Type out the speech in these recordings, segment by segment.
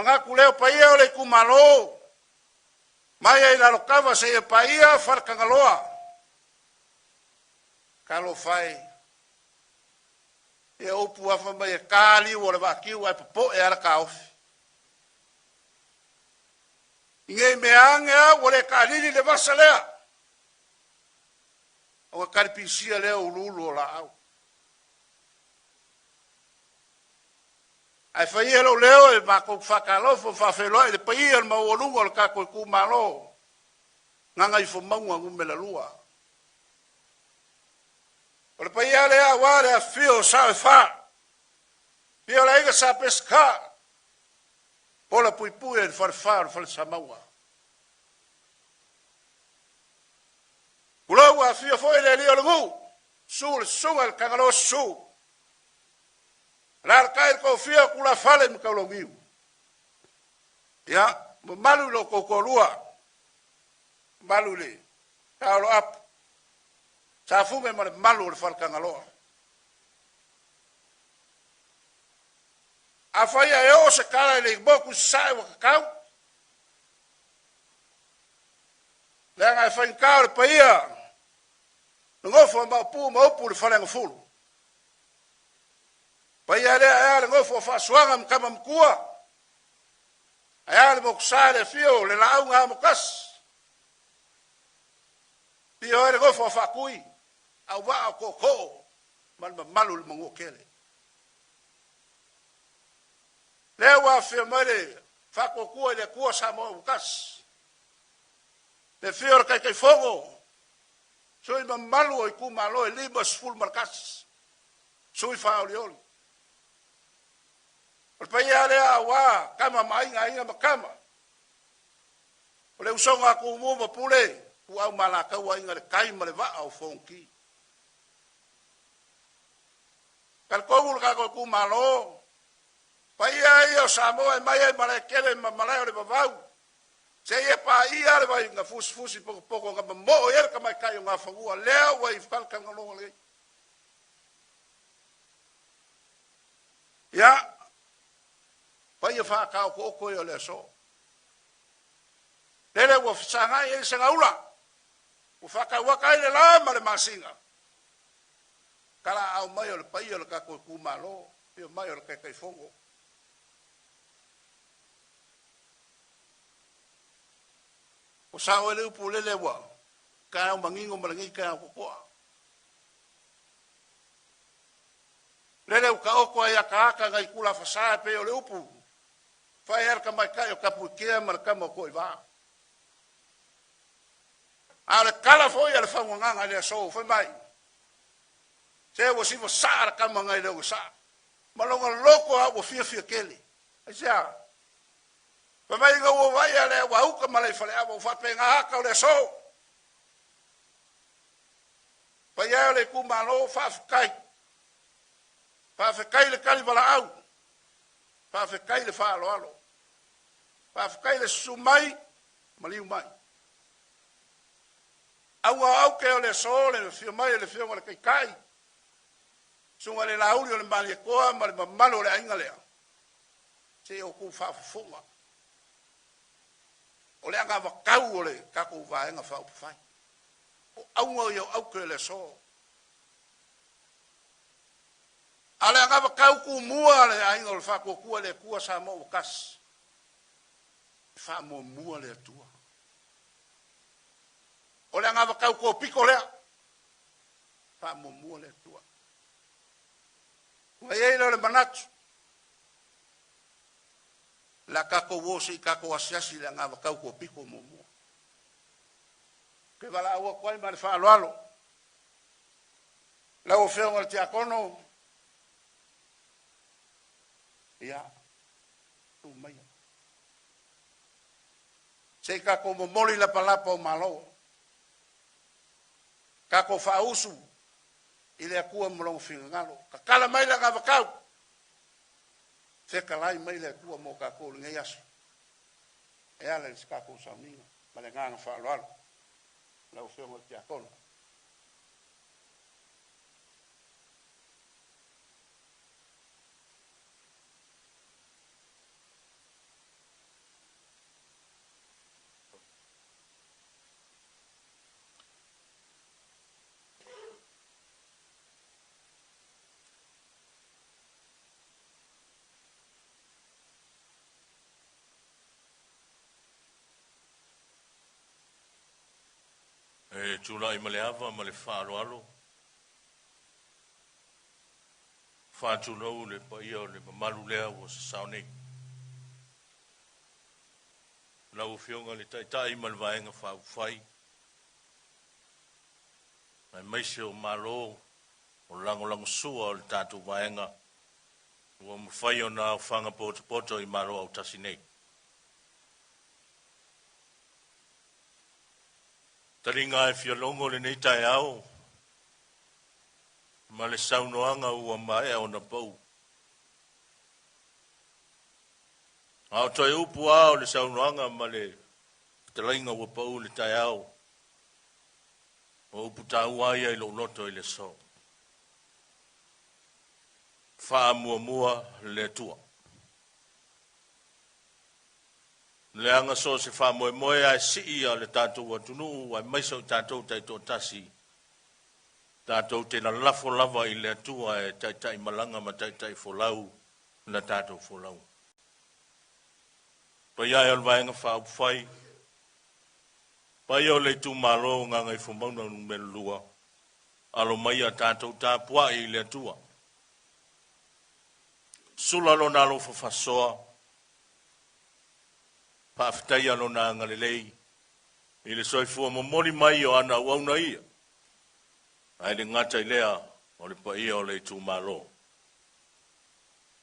Manatu lea o paia o le itumalo mai ai Lalokava seia paia Faletagaloa. Talofa e, ia upu afa mai e ta liu o le vaatiu ae popoe ala taofi. I nei mea ane a ua le taalili le vasa lea, ona talipisia lea o uluulu o laau. Ae fai ia lou leo e matou faatalofa ma faafeiloai i le paia o le maualuga o le tatou itumalo Gagaifomauga Nu.2. O le paia lea aua le afifio o Sao e Fa, afio le Aiga Sa Peseta, pola puipui le Falefa o le Fale Samauga. Tulou, afio foi le alii o le nuu, susu le susuga i le Tagaloa susu, alaalatai le toafia o tulafale ma Taulauniu. Ia, mamalu i lo outou toalua, mamalu i le Taoloapu, Safune ma le mamalu o le Faletagaloa. Afai ae oo se tala i le motu i Sasae ua tatau, leaga e faigata o le paia na nofo a Maopu ma upu i le Faleagafulu. Paia lea ae a le nofo a Faasuaga ma Tama Matua, ae a le Motusa i le afio o le Laau na Amotasi, afio ai le nofo a Faatui, auvaa o tootoo ma le mamalu i le Manuatele. Lea ua afifio mai le Faatuatua i le Atua Samoa ua tasi, le afio o le Taitaifono, sui mamalu o itumalo e 51, sui faaolioli. O le paia lea aua Tama ma Aiga, Aiga ma Tama, o le usoga a Tumua ma Pule, Ituau ma Alataua, Aiga i le Tai ma le Vaa o Fonoti. Talitonu lo tatou itumalo, paia ia o Samoa e mai ai Malaetele ma Malae o le Vavau, seia paia le vai na fusifusi potopoto na mamoo i ai le tamaitai o Nafanua, lea ua i Faletagaloa nei. Ia, paia faataotooto ia o le aso. Lele ua fesagai ai segaula, ua faatauata ai le la ma le masina, talaau mai o le paia o le tatou itumalo, afio mai o le Taitaifono. Ua sao ai le upu lele ua taeao manino ma lenei taeao totoa. Lele ua taoto ai ataata nai tulafasa e pei o le upu fai ai le tamaitai o Tapuikea ma le tama o Toivā. A o le tala foi a le faugagaga i le aso, fai mai, se ua siva saa le tama nai le ogasaa, ma lona loto a ua fiafia tele. Aisea? Fai mai ina ua vaai le ua uta ma le faleava ua faapena ata o le aso. Paia o le itumalo, faafetai. Faafetai le tali valaau, faafetai le faaaloalo, faafetai le susu mai, maliu mai. Auga o aute o le aso, le afio mai o le afioga i le Taitai, susuga i le Lauli o le Malietoa ma le mamalu o le aiga lea, se o tou faafofoga. O le anavatau o le tatou Vaega Faaupufai. O auga ia o aute o le aso. A o le anavatau tumua a le aiga o le Faatuatua i le Atua Samoa ua tasi, e faamuamua le Atua. O le anavatau topito lea, faamuamua le Atua. Ua i ai lea o le manatu, o le a tatou o se i tatou asiasi i le anavatau topito muamua. Ou te valaau atu ai ma le faaaloalo lau Afioga i le Tiakono, ia, tu maia. Se i tatou momoli lapalapa o malo, tatou faausu i le Atua ma lona finagalo. Tatala mai le anavatau, fetalai mai le Atua mo tatou i lenei aso, e ala i se tatou sauniga ma le agaga faaaloalo. Lau Afioga i le Tiakono. E tulai ma le ava ma le faaaloalo, faatulou le paia o le mamalu lea ua sasao nei. Lau Afioga i le Taitai ma le Vaega Faaupufai, aemaise o Malo o lagolagosua o le tatou Vaega ua mafai ona aofaga potopoto i Malo autasi nei. Taliga e fia logo lenei taeao ma le saunoaga ua maea ona pau. A o toe upu lava o le saunoaga ma le fetalaiga ua pau i le taeao, o upu taua ia i lou loto i le aso. Faamuamua le Atua. Leaga so o se faamoemoe ae sii a le tatou atunuu aemaise o tatou taitoatasi, tatou te lalafo lava i le Atua e taitai malaga ma taitai folau la tatou folauga. Paia e o le Vaega Faaupufai, paia o le itumalo o Gagaifomauga Nu.2, alo maia tatou tapuai i le Atua. Sula lona alofa faasoa, faafetaia lona agalelei i le soifua momoli mai o ana auauna ia, ae le gata i lea o le paia o le itumalo.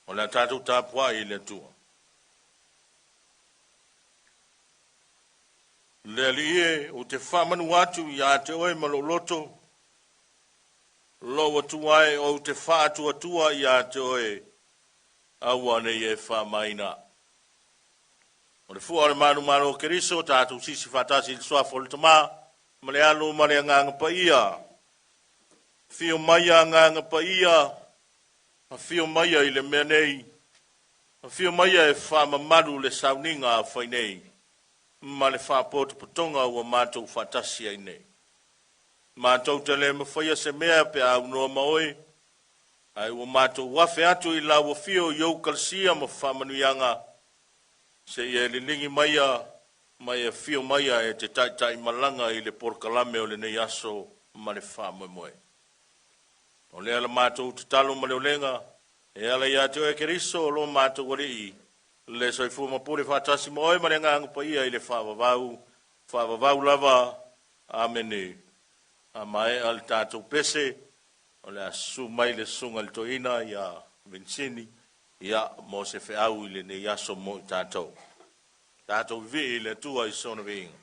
O le a tatou tapuai i le Atua. Le Alii e, ou te faamanu atu ia te oe ma lou loto, lou Atua e, ou te faatuatua ia te oe, aua ne i e faamaina. O le fua o le manumalo o Keriso, tatou sisi faatasi i le suafa o le Tama ma le Alo ma le Agaga Paia. Afio maia Agaga Paia, afio maia i le mea nei, afio maia e faamamalu le sauniga a fai nei ma le faapotopotoga ua matou faatasi ai nei. Matou te le mafaia se mea pe a aunoa ma oe, ae ua matou afe atu i lau afio i ou kalasia ma faamanuiaga, seia e liligi maia ma e afio maia e te taitai malaga i le polokalame o lenei aso ma le faamoemoe. O lea la matou tatalo ma le olega e ala ia te oe Keriso o lo matou Alii, le soifua mapule faatasi ma oe ma le Agaga Paia i le faavavau, faavavau lava. Amene. A maea le tatou pese, o le a susu mai le susuga i le toeaina ia Vincini ia mo se feau i lenei aso mo i tatou. Tatou vivii i le Atua i sona viiga.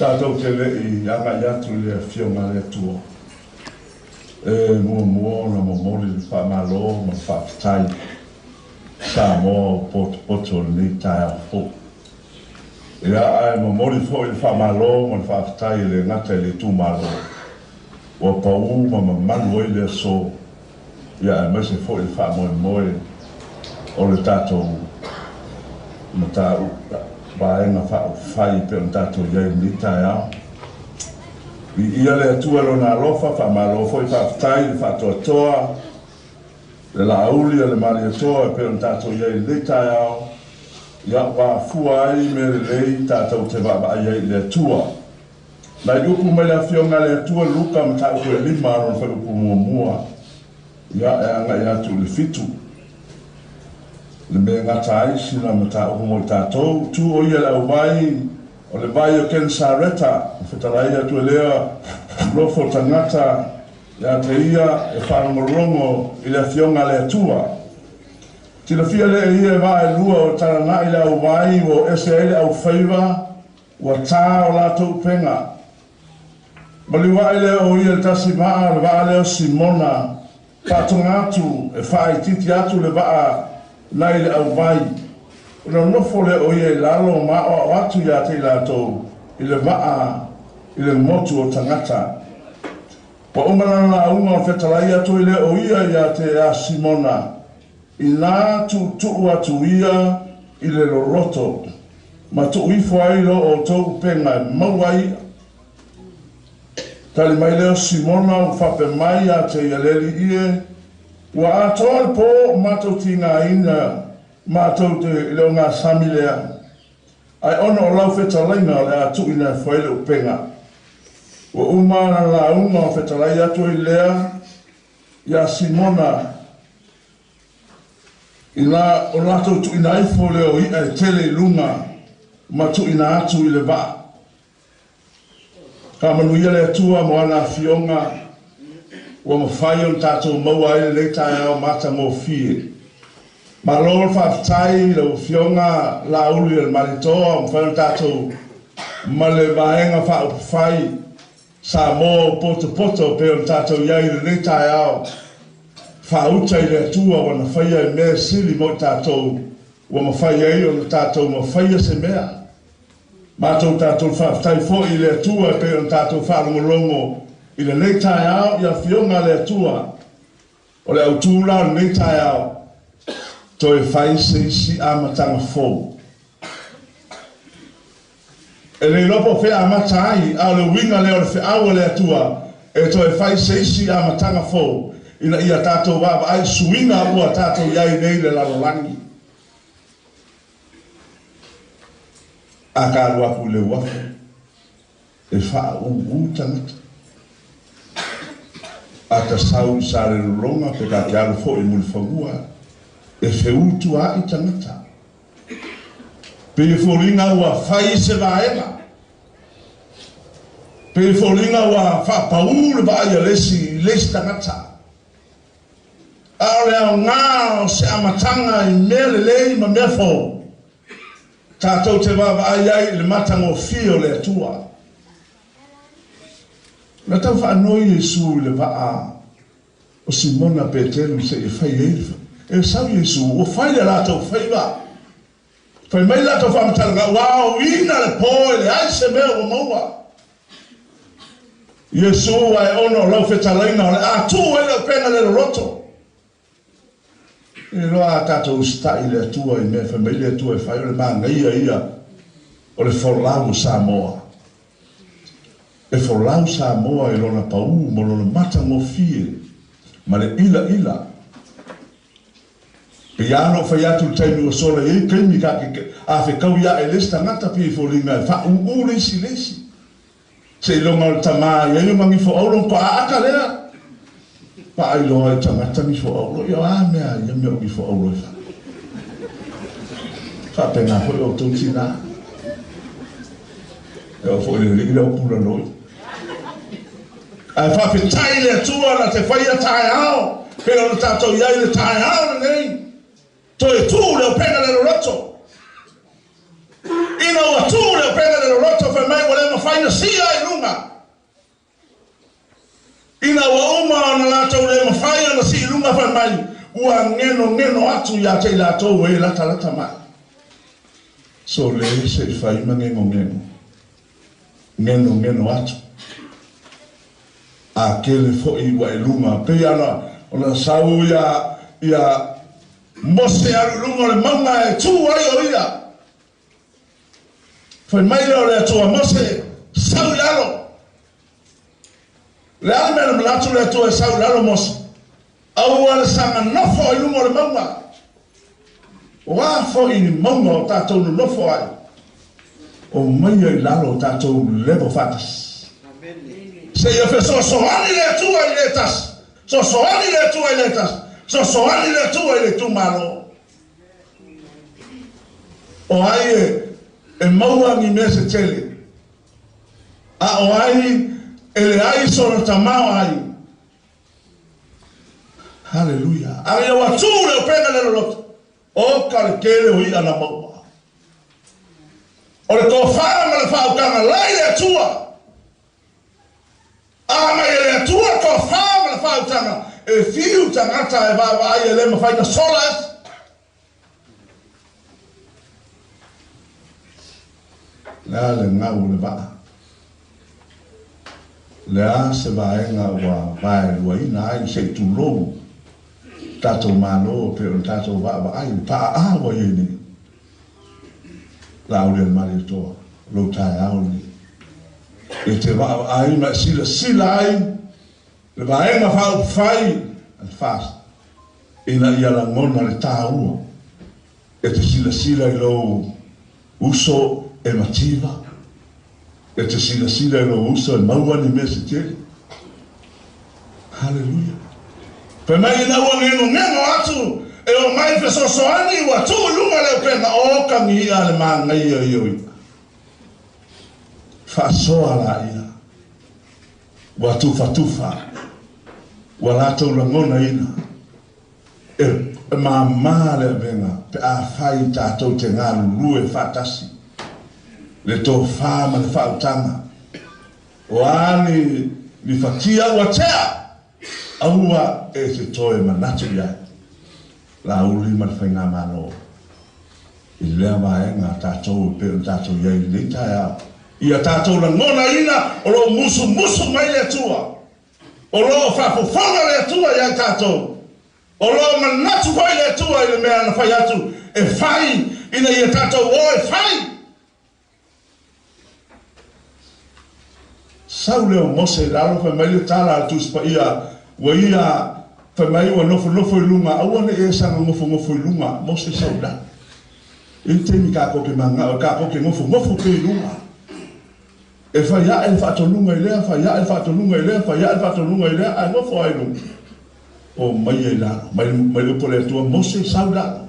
Tatou te le i agai atu i le Afioga a le Atua, e muamua ona momoli le faamalo ma le faafetai Samoa ua potopoto i lenei taeao fou. Ia, ae momoli foi le faamalo ma le faafetai e le gata i le itumalo ua pau ma mamalu ai le aso, ia aemaise foi le faamoemoe o le tatou mataupu Vaega Faaupufai e pei ona tatou i ai i lenei taeao. Viia le Atua i Lona alofa, faamalo foi faafetai i le faatoatoa, le Laauli a le Malietoa e pei ona tatou i ai i lenei taeao, ia ua afua ai mea lelei tatou te vaavaai ai i le Atua. Nai upu mai le Afioga a le Atua Luka mataupu e 5 lona fuaiupu muamua, ia e agai atu i le 7. Le mea e gata ai sina mataupu mo i tatou, tu o ia i le auvai o le vai o Kenesareta, na fetalai atu e lea nofo tagata ia te ia e faalogologo i le Afioga a le Atua. Silafia lea e ia e vaa e lua o talanai le auvai ua o ese ai le aufaiva ua tā o latou upega. Maliu ae lea o ia i le tasi vaa, o le vaa lea o Simona, faatoga atu e faaitiiti atu le vaa nai le auvai. Ona nofo lea o ia i lalo ma aoao atu ia te i latou i le vaa i le motu o tagata. Ua uma lana lauga ona fetalai atu ai lea o ia ia te a Simona, Inā tuutuu atu ia i le loloto, ma tuu ifo ai lo outou upega e maua ai i'a. Tali mai lea o Simona ua faapea mai ia te ia, Le Alii e, ua atoa le po o matou tigaina matou te i le ogasami lea, ae ona o lau fetalaiga o le a tuuina ifo ai le upega. Ua uma ana lauga ona fetalai atu ai lea ia Simona, Ina o latou tuuina ifo lea o i'a e tele i luga ma tuuina atu i le vaa. Faamanuia le Atua mo ana Afioga ua mafai ona tatou maua ai lenei taeao matagofie. Malo le faafetai i lau Afioga Laauli o le Malietoa ua mafai ona tatou ma le Vaega Faaupufai Samoa ua potopoto e pei ona tatou i ai i lenei taeao. Faauta i le Atua ua na faia i mea sili mo i tatou ua mafai ai ona tatou mafaia se mea. Matou tatou faafetai foi i le Atua e pei ona tatou faalogologo i lenei taeao i Afioga a le Atua. O le autu la o lenei taeao, toe fai se isi amataga fou. E le iloa po o fea amata ai, a o le uiga lea o le feau a le Atua e toe fai se isi amataga fou ina ia tatou vaavaai i suiga ua tatou i ai nei i le lalolagi. A ka alu aku i le uafu, e faaūū tagata. A ta sau i Salelologa pe ta te alu foi i Mulifanua, e feutuaai tagata. Pei e foliga ua fai se vaega. Pei e foliga ua faapaū le vaai a le isi i le isi tagata. A o le aoga o se amataga i mea lelei ma mea fou, tatou te vaavaai ai i le matagofie o le Atua. Na tau faanoi Iesu i le vaa o Simona Peteru seia fai ai le E sau Iesu, ua fai le latou faiva. Fai mai le latou faamatalaga, Ua aoina le po e leai se mea ua maua. Iesu, ae ona o lau fetalaiga o le a tuu ai le upega le loloto. E iloa a tatou usitai i le Atua i mea e fai mai le Atua e fai, o le manaia ia o le folau o Samoa. E folau Samoa i lona pau ma lona matagofie ma le ilaila. Pei lava ona ou fai atu i le taimi ua sola, e i ai taimi ka te a fetaui ae le isi tagata pei e foliga e faaūū le isi i le isi. Seiloga o le tama e i ai o Magifoaulo ona toa ata lea. Faailoa i tagata Gifoaulo, ia o a mea ia mea o Gifoaulo e fai? Faapena foi outou tina. E oo foi i le alii lea o Pulaloi. Ae faafetai i le Atua na te faia taeao pei ona tatou i ai i le taeao lenei. Toe tu le upega le loloto. Ina ua tu le upega le loloto, fai mai ua le mafai ona sii. luga fai mai, ua genogeno atu ia te i latou e latalata mai. Sole se i fai ma genogeno. Genogeno atu. A tele foi ua e luga. Pei ana ona sau ia Mose alu i luga o le mauga e tu ai o ia. Fai mai lea o le Atua, Mose, sau i lalo. Le a le mea na manatu le Atua e sau i lalo Mose? Aua le saga nofo i luga o le mauga. O a foi ni mauga o tatou nonofo ai, omaia i lalo o tatou level faatasi. Seia fesoasoani le Atua i le tasi, fesoasoani le Atua i le tasi, fesoasoani le Atua i le itumalo. O ai e maua ni mea se tele, a o ai e leai sona tamaoaiga. Haleluia! A ia ua tu le upega le loloto, o ka le tele o i'a na maua. O le tofa ma le faautaga la i le Atua. A mai e le Atua le tofa ma le faautaga, e fiu tagata e vaavaai e le mafai ona sola ese. Le a le gau o le vaa? Le a se vaega ua vaeluaina ai se i tulou tatou Malo pei ona tatou vaavaai i le paaa ua i ai nei? Laaulialemalietoa, lou taeao lenei. E te vaavaai ma e silasila ai le Vaega Faaupufai a le FAST ina ia lagona le taua e te silasila i lou uso e mativa, e te silasila i lou uso e maua ni mea se tele. Haleluia! Fai mai ina ua genogeno atu e omai fesoasoani ua tuu i luga le upega, o ka gi'a le manaia ia o i'a. Faasoa laia. Ua tufatufa, ua latou lagonaina e māmā le avega pe afai tatou te galulue faatasi le tofa ma le faautaga. O a ni fatia ua tea, aua e te toe manatu i ai. Laauli ma le Faigamalo i lea vaega a tatou e pei ona tatou i ai i lenei taeao. Ia tatou lagonaina o lo o musumusu mai le Atua, o lo o faafofoga le Atua ia i tatou, o lo o manatu foi le Atua i le mea na fai atu e fai ina ia tatou o e fai. Sau lea o Mose i lalo, fai mai le tala a le Tusi Paia, ua ia, fai mai ua nofonofo i luga, aua ne i e saga nofonofo i luga, Mose sau i lalo. E i ai taimi kākou ke manao, kākou ke nofonofo pea i luga. E fai aʻe le faatonuga i lea, fai aʻe le faatonuga i lea, fai aʻe le faatonuga i lea, ae nofo lava i luga. Omaia i lalo, mai, mai le upu a le Atua, Mose sau i lalo.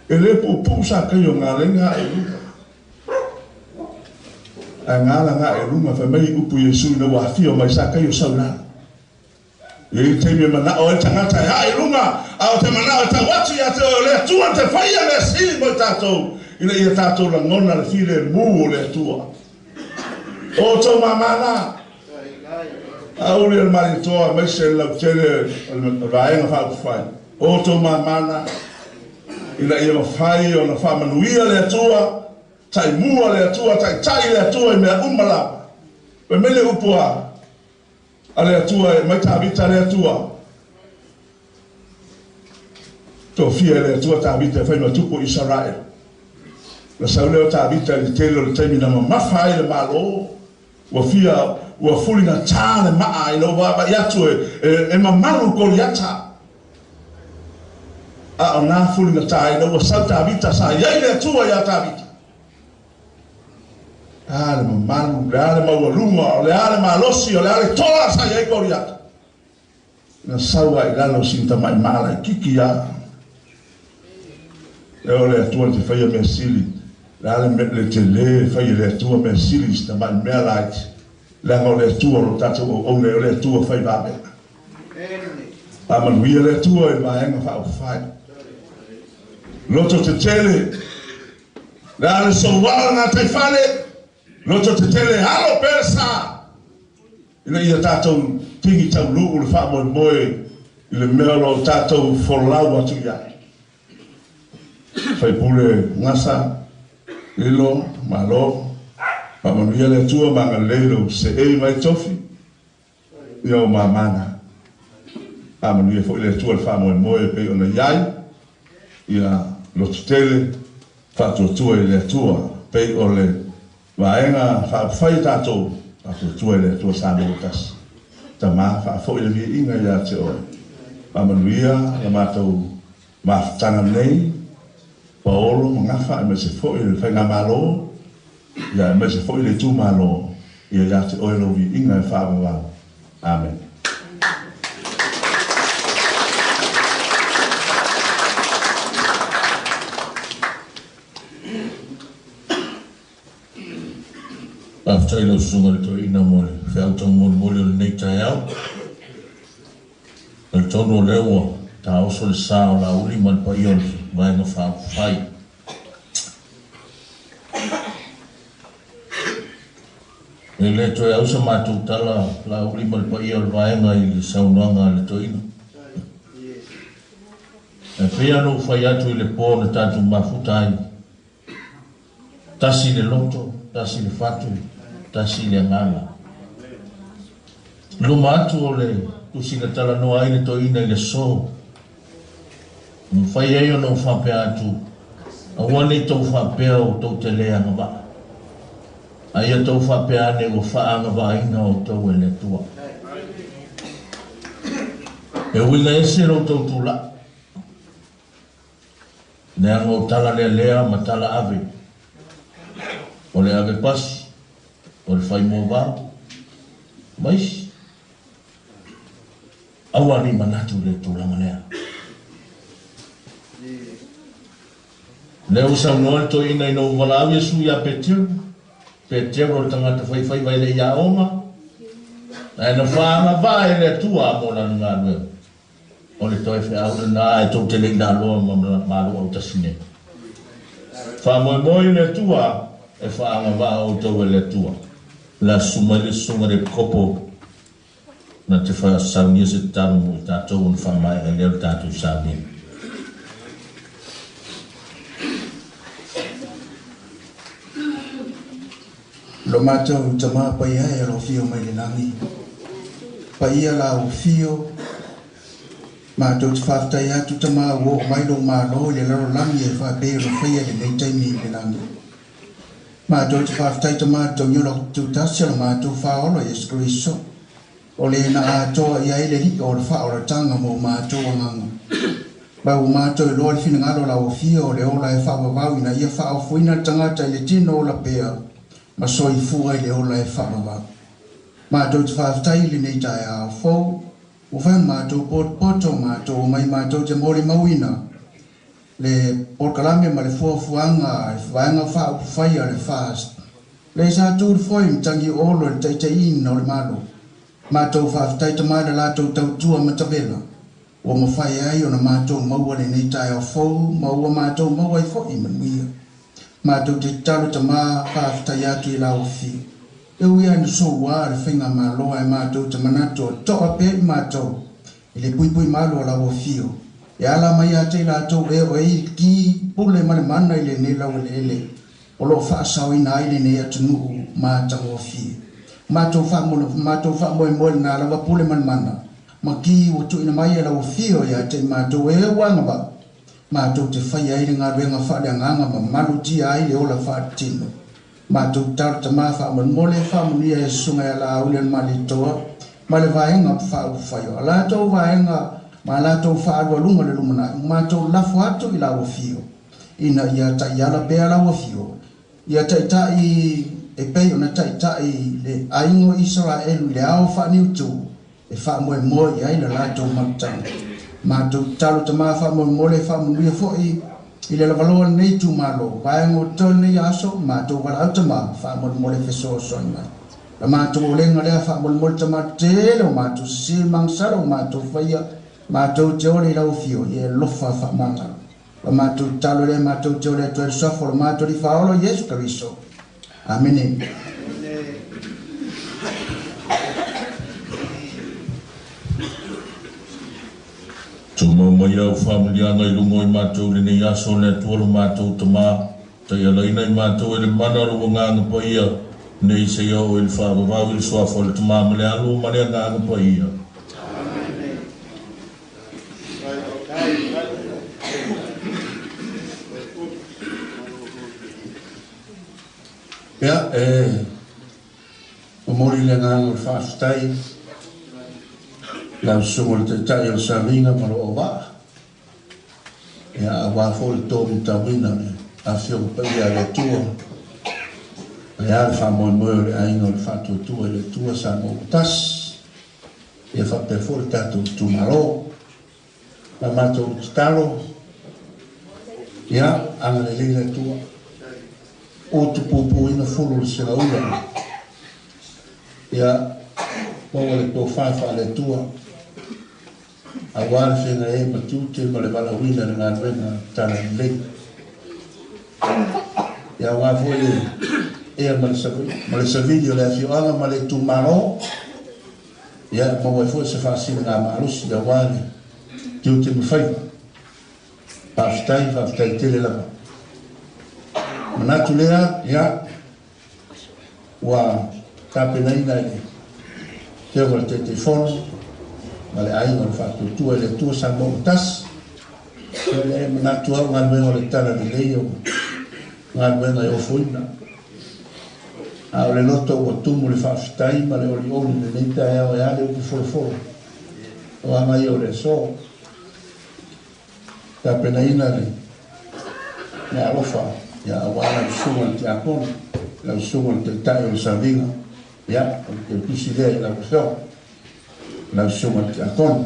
E le puupuu sa kai o galega ae i luga. Ae galaga ae i luga, fai mai upu Iesu ina ua afio mai sa kai o sau i lalo. E i ai taimi e manao ai le tagata e ae i luga, a o te manao e tau atu ia te oe o le Atua te faia mea sili mo i tatou, ina ia tatou lagona le filemu o le Atua. O outou mama na, auli o le Malietoa aemaise le lautele o le Vaega Faaupufai, o outou mama na, ina ia mafai ona faamanuia le Atua, taimua le Atua, taitai le Atua i mea uma lava. Fai mai le upu a le Atua e mai Tavita le Atua. Tofia e le Atua Tavita e fai ma tupu o Isaraele. Na sau lea o Tavita i le tele o le taimi na mamafa ai le Malo, ua fia, ua fuligatā le maa ina ua vaavaai atu e mamalu Koliata. A o nā fuligatā ina ua sau Tavita, sa i ai le Atua iā Tavita. Le a le mamalu, le a le maualuga, o le a le malosi, o le a le toa sa i ai Koliata. Na sau lava i lalo sina tamai maa laitiiti a. E o le Atua te faia mea sili, le a le mea le tele e fai e le Atua mea sili i si tamai mea laiti, leaga o le Atua o lo tatou auauna e o le Atua fai vavega. Faamanuia le Atua i le Vaega Faaupufai. Loto tetele, le a le soua o le gataifale, loto tetele alo pea le sa, ina ia tatou tigi tauluu le faamoemoe i le mea o lo o tatou folau atu i ai. Faipule Gasa, Lilo, malo, faamanuia le Atua ma agalelei lou seei mai tofi, ia o mamana. Faamanuia foi le Atua i le faamoemoe e pei ona i ai, ia lototele, faatuatua i le Atua, pei o le vaega faaupufai a tatou, faatuatua i le Atua Samoa ua tasi. Tama, faafoi le viiga ia te oe. Faamanuia la matou mafutaga nei, Paolo ma Gafa, aemaise foi le Faigamalo, ia aemaise foi le itumalo, ia ia te oe lou viiga e faavavau. Amene. Faafetai i lau Susuga i le Toeaina mo le feau taumolimoli o lenei taeao. Talitonu o lea ua taoso le sa o Laauli ma le paia o le Vaega Faaupufai. E le toe au sa matou tala Laauli ma le paia o le Vaega i le saunoaga a le Toeaina. E pei lava ona ou fai atu i le po na tatou mafuta ai, tasi le loto, tasi le fatu, tasi le agaga. I luma atu o le tusi na talanoa ai le toeaina i le aso, e mafai ai ona ou faapea atu, aua ne i tou faapea ua tou te le agavaa, a ia tou faapea ane ua faaagavaaina outou e le Atua. E uiga ese lo outou tulai, leaga o tala lealea ma tala ave, o le ave pasi, o le fai moavao, ma isi. Aua ne i manatu i le tulaga lea. O lea ua saunoa le toeaina ina ua valaau Iesu ia Peteru, Peteru o le tagata faifaiva e le i aoga, ae na faagavaa e le Atua mo lana galuega. O le toe feau lena ae tou te le i laloa ma Malo autasi nei. Faamoemoe i le Atua e faagavaa outou e le Atua. O le a susu mai le Susuga i le Epikopo na te faasaunia se tatalo mo i tatou ona faamaea ai lea o le tatou sauniga. Lo matou Tama paia e o lo afio mai le lagi, paia la u afio, matou te faafetai atu Tama ua oo mai lou Malo i le lalolagi e faapei ona faia i lenei taimi i le lagi. Matou te faafetai Tama i le taunia o lau Tutasi o lo matou Faaola Iesu Keriso, o le na atoa i ai le lio o le faaolataga mo matou agaga. Ma ua matou iloa le finagalo o lau Afio o le ola e faavavau ina ia faaofoina le tagata i le tino ola pea ma soifua i le ola e faavavau. Matou te faafetai i lenei taeao fou, ua fai ona matou potopoto, matou omai matou te molimauina le polokalame ma le fuafuaga a le Vaega Faaupufai a le FAST, le sa tu le foe matagi olo i le taitaiina o le Malo. Matou faafetai tama i le latou tautua matavela ua mafai ai ona matou maua lenei taeao fou ma ua matou maua ai foi manuia. Matou te tatalo tama faafetai atu i lau afio. E ui lava ina soua le faigamalo ae matou te manatu o toa pea i matou i le puipui malu o lau afio, e ala mai ia te i latou e o e i ki pule ma le mana i lenei laueleele o lo o faasaoina ai lenei atunuu matagofie. Matou matou faamoemoe lena lava pule ma le mana ma ki ua tuuina mai e lau afio ia te i matou e ua agavaa matou te faia ai le galuega faaleagaga ma malutia ai le ola faaletino. Matou talo tama faamolemole faamanuia e Susuga ia Laauli Malietoa ma le vaega faaupufai o a latou vaega ma a latou faaalualuga le lumanai ua matou lafo atu i lau afio ina ia taiala pea lau afio ia taitai e pei ona taitai le aiga o Isaraelu i le ao faaniutu e faamoemoe i ai le latou malutaga. Matou tatalo tama faamolemole faamanuia foi i le lavaloa o lenei itumalo, vaega o totoe lenei aso, matou valaau tama faamolemole fesoasoani mai. La matou olega lea faamolemole tama tele o matou sese ma agasala ua matou faia, matou te ole i lau afio i e alofa faamagalo. La matou tatalo lea matou te ole atu ai le suafa o lo matou Alii Faaola Iesu Keriso. Amene. Aumai au faamanuiaga i luga o i matou i lenei aso, le Atua lo matou Tamā, taialaina i matou e le mana o lou Agaga Paia, nei seia oo i le faavavau i le suafa o le Tamā ma le Alo ma le Agaga Paia. Ia, e momoli le agaga o le faafetai i lau Susuga i le Taitai o le Savaliga ma lou auvaa, ia, aua foi le tōmatauina o le Afioga Paia a le Atua, ae a le faamoemoe o le Aiga o le Faatuatua i le Atua Samoa ua tasi, ia faapea foi le tatou itumalo. Ma matou tatalo, ia, agalelei le Atua, utupupuina fulu o le segaula, ia, maua le tofa faale-Atua, aua le feagai ai ma tiute ma le valaauina i le galuega talalelei. Ia, aua foi le ea ma le savili o le afioaga ma le itumalo, ia, maua ai foi se faasiligamalosi aua le tiute ma faiva. Faafetai, faafetai tele lava. Manatu lea, ia, ua tapenaina e le Afioga i le Taitaifono ma le Aiga o le Faatuatua i le Atua Samoa ua tasi. Ia, e manatu au galuega o le talalelei o galuega e ofoina. A o le loto ua tumu le faafetai ma le olioli i lenei taeao e a le upu folofolo o aga ia o le aso. Tapenaina le meaalofa, ia, aua lau susuga i le tiakono, lau susuga i le Taitai o le Savaliga, ia, o le teutusi lea i lau afioga, lau susuga i le tiakono.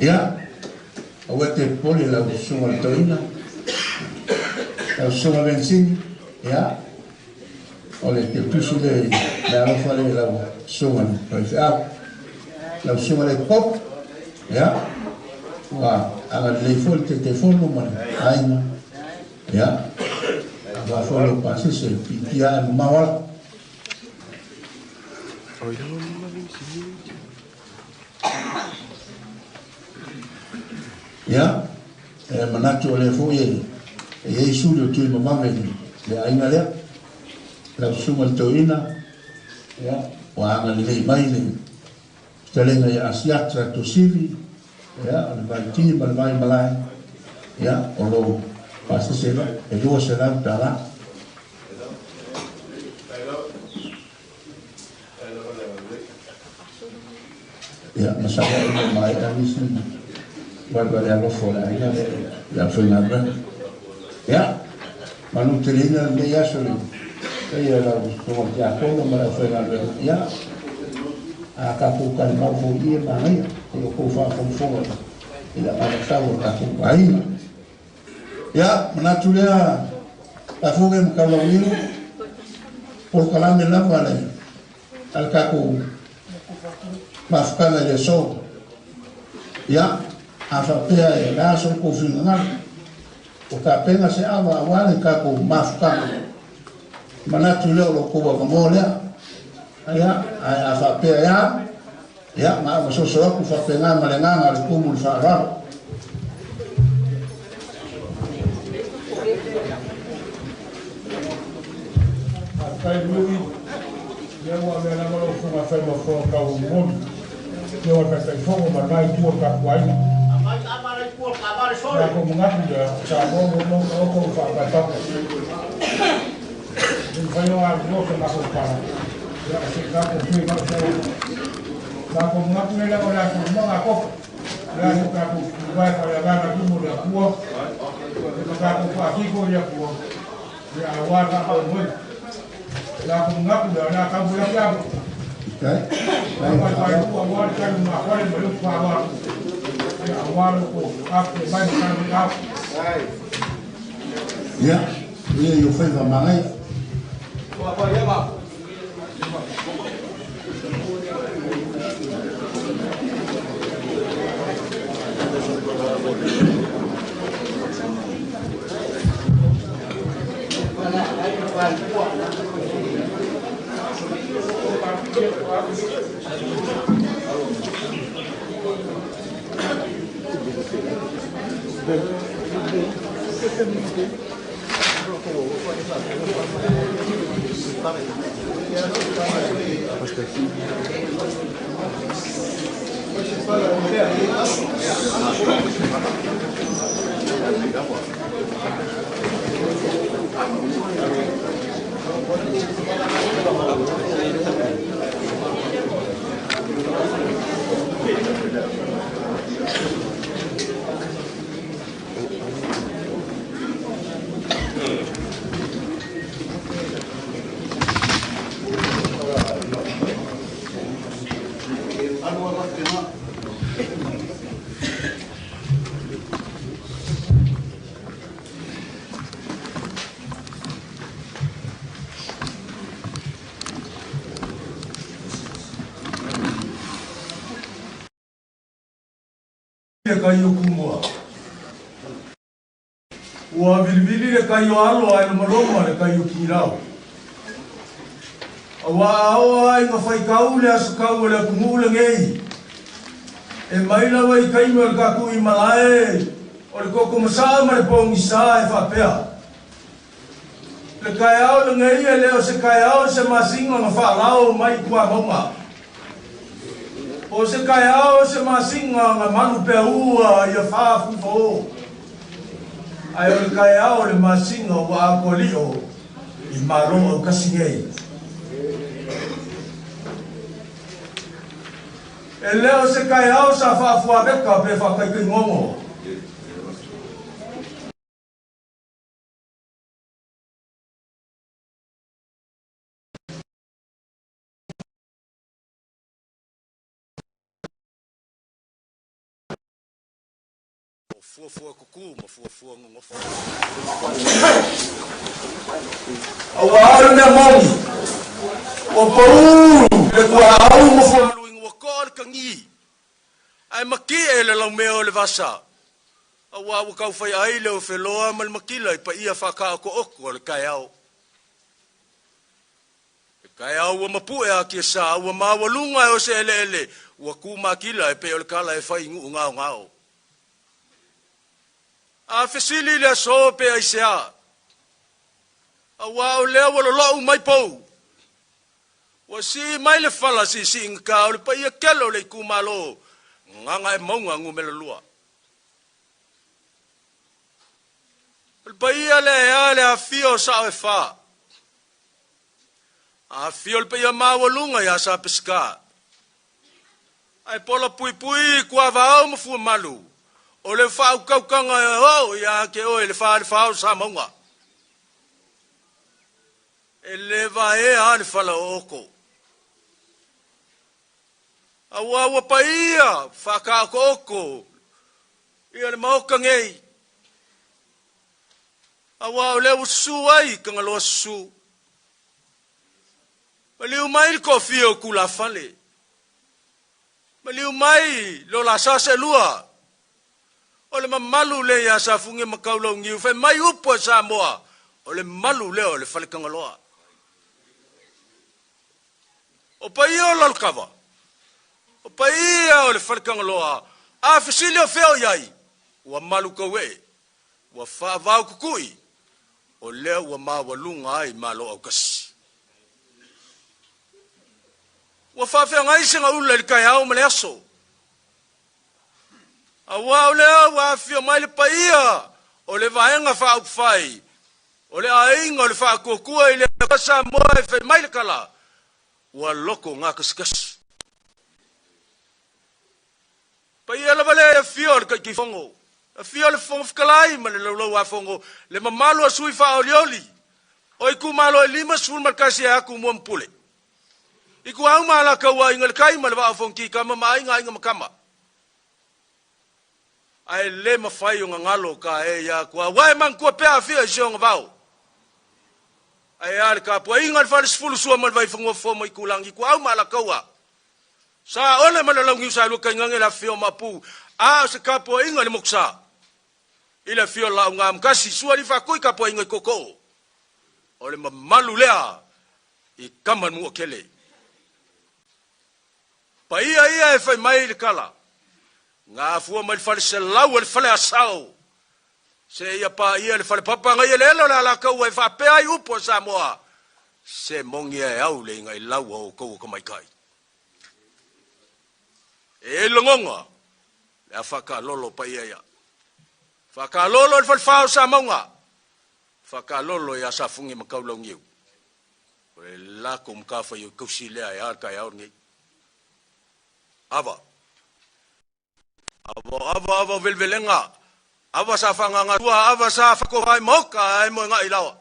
Ia, aua te popole lau susuga i le toeaina, lau susuga Vensini, ia, o le teutusi lea i meaalofa lea i lau susuga i le faifeau. Lau susuga i le Pope, ia, ua agalelei foi le Taitaifono ma le aiga, ia, aua foi lou pasese piitia ae mamao ala. Ia, e manatu o lea foi e i ai suli o tui mamame i le aiga lea. Lau susuga i le toeaina, ia, ua agalelei mai le fetalaiga ia Asiata Tuasivi, ia, o le vaiti ma le vaimalae, ia, o lou pasese e $200. Ia, masalo e le maea nisi valevale alofa o le aiga lea le aufaigaluega. Ia, manuteleina lenei aso le paia lau susuga i le tiakono ma le aufaigaluega. Ia, a tatou talimau foi i e manaia, i o tou faafogafoga i le agaga o le tatou aiga. Ia, manatu lea, tafoge ma taulauinu, polokalame lava le a le tatou mafutaga i le aso. Ia, a faapea e le a so outou finagalo, ua tapena se ava aua le tatou mafutaga. Manatu lea o lo outou avanoa lea. Ia, ae a faapea e a, ia, na o masoso atu faapena ma le agaga o le tumu i le faaaloalo. Faafetai Lui, ia ua avea lava lau Afioga e fai ma fofoga taumolimoli, ia o le Taitaifono ma lena itu o le tatou aiga. Ia kou manatu lea, o Samoa ua uma ona taoto i faavae. E mafai ona aluloa sa matou tala, ia se i tatou tui mai so. Matou manatu lea leaga o le aso luma na tofa. O le aso tatou tuvae faaleagaga i luma o le Atua, ia ma tatou faatito i le Atua, ia aua le faamoemoega. Latou manatu lea, o le a tau mai ake ava. Faifai aua le tali mafale ma le upu faaaloalo, ia aua lo outou afifio mai ma tala mai ao. Ia, ia i o faiva manaia. Le kai o kumua. Ua vilivili le kai o alo ai le maloma le kai o kilau. Aua ao ai nga whai kau le aso kau o le atunuu le ngei. E mai lawa i kaima le kaku i malae o le koko masaa ma le pongisa e whapea. Le kai ao le ngei e leo se kai ao se masinga nga whaalao mai kua maunga. O se kai ao se masinga nga malu pea ua ia whaafufa o. Ai o le kai ao le masinga ua ako lio i malo au kasi ngei. E leo se kai ao sa whaafua weka pe whakaikai ngongo. Fuafua kuku ma fuafua ngongofo. Aua au mea moni. O pau le kua au ma fua. Luinga ua koa le kagi. Ai maki e le laumea o le vasa. Aua ua kaufai ai le o wheloa ma le makila i pa ia whaka oko oko o le kai ao. Le kai ao ua mapue a kia sa, ua maua lunga e o se ele ele, ua ku makila e pe o le kala e whai nguu ngao ngao. A fesili le aso pe ai se a. Aua o lea ua lolou mai pou. Ua si mai le fala si si inga o le paia kelo le ikumalo. Nganga e maunga ngumela lua. O le paia le ea le afio o sao e wha. Afio le paia maua lunga ia sa pesika. Ai pola pui pui kua vao ma fua malu. O le whau kaukanga e o ia ke oe le wha le whao sa maunga. E le vae a le whala o oko. Aua ua paia whakaako oko ia le maoka ngei. Aua o lea su ai ka ngaloa su. Maliu mai le kofia o kula fale. Maliu mai lo la sase lua. O le mamalu le ia sa funge makaulau ngiu. Fai mai upo e Samoa. O le malu leo o le fale kangaloa. O paia o lalokava. O paia o le fale kangaloa. A fesili o feo iai. Ua malu kau e. Ua whaavau kukui. O lea ua mawalunga ai malo au kasi. Ua whaawhea ngai se nga ula i le kai ao ma le aso. Aua o lea ua afio mai le paia o le vaenga whaupwhai. O le ainga o le whaakokua i le Samoa e whai mai le kala. Ua loko ngā kasikasi. Paia lava le afio o le kaikifongo. Afio le fongo whakalai ma le laulau a fongo. Le mamalu a sui whaolioli. O i kumalo e lima sefulu ma le kasi e aku mua mpule. I ku au ma la kaua inga le kai ma le waa fonki kama ma ainga ainga makama. Ai le mawhai o ngangalo ka e ia kua wae mangkua pea afia i se o ngavao. Ai a le kapua inga le whale sefulu sua ma le vai whangua fo mai kulangi ku au ma la kaua. Sa ole ma le laungi sa lua kaingange la fio mapu. A o se kapua inga le moksa. I le fio la unga mkasi sua li whakui kapua inga i koko. O le mamalu lea i kama mua kele. Paia ia e whai mai le kala. Ngā fua mai le whale se lau le whale asau. Seia paia le falepapa ngai eleele o le Alataua e faapea ai upu a Samoa, se moni e au le iga i lau a outou o tamaitai. E i ai lagona, le a faakalolo paia ia. Faakalolo i le falefa o Samauga, faakalolo ia Safune ma Kaulauniu. O le latou matafaioi tausi lea e a le taeao lenei. Ava. Ava ava ava velevelega. Ava sa faagagatua, ava sa faatoa i maoka ae moega'i laoa.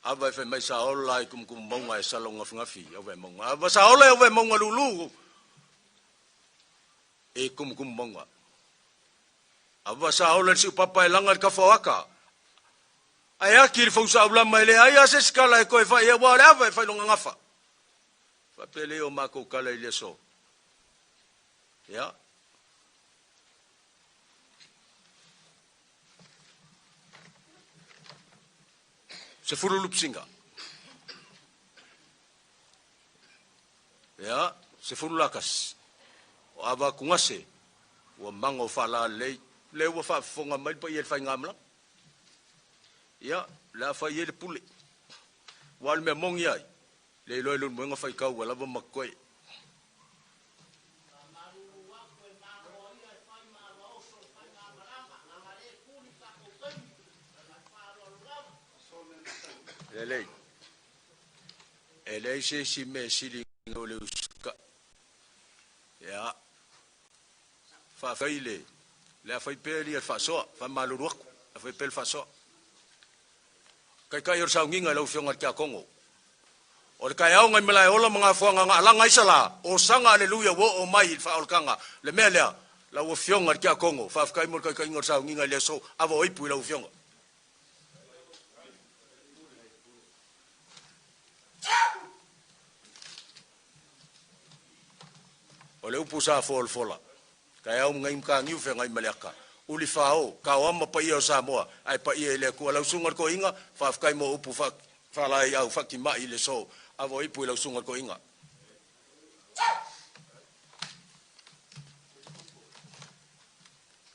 Ava e fai mai sa ola i tumutumu mauga e sala gafigafi au vaimauga. Ava sa ola i au vaimauga lulu e tumutumu mauga. Ava sa ola i le siupapa e laga i le tafa o ata. Ae ati le fausaulama e leai a se isi tala e toe fai aua o le ava e fai lona gafa. Faapea lea o matou tala i le aso. Ia. 10 lupisinga. Ia, 10 lakasi. O ava atugase, ua maga o faalalelei, lea ua faafofoga mai le paia i le faigamalaga. Ia, o le a fai ai le pule. Aua o le mea moni ai, le iloa e Leulumoega faitau ua lava ma totoe. Lelei. E leai se isi mea e sili i lo le usitai. Ia, faafetai le, le a fai pea le faasoa, faamalulu atu, le a fai pea le faasoa. Taitai o le sauniga i lau Afioga i le Tiakono. O le taeao nai Malaeola ma Gafoaga na alaga ai Salā, Osana Aleluia ua oo mai i le faaolataga. Le mea lea, lau Afioga i le Tiakono, faafetai mo le taitaiga o le sauniga i le aso, ava o ipu i lau Afioga. O le upu sa folafola, taeao ma nai mataniu feagai ma le aka. Uli fao, taoama paia o Samoa, ae paia i le Atua. Lau susuga i le toeaina, faafetai mo upu faalaeiau faatimai i le aso. Ava o ipu i lau susuga i le toeaina.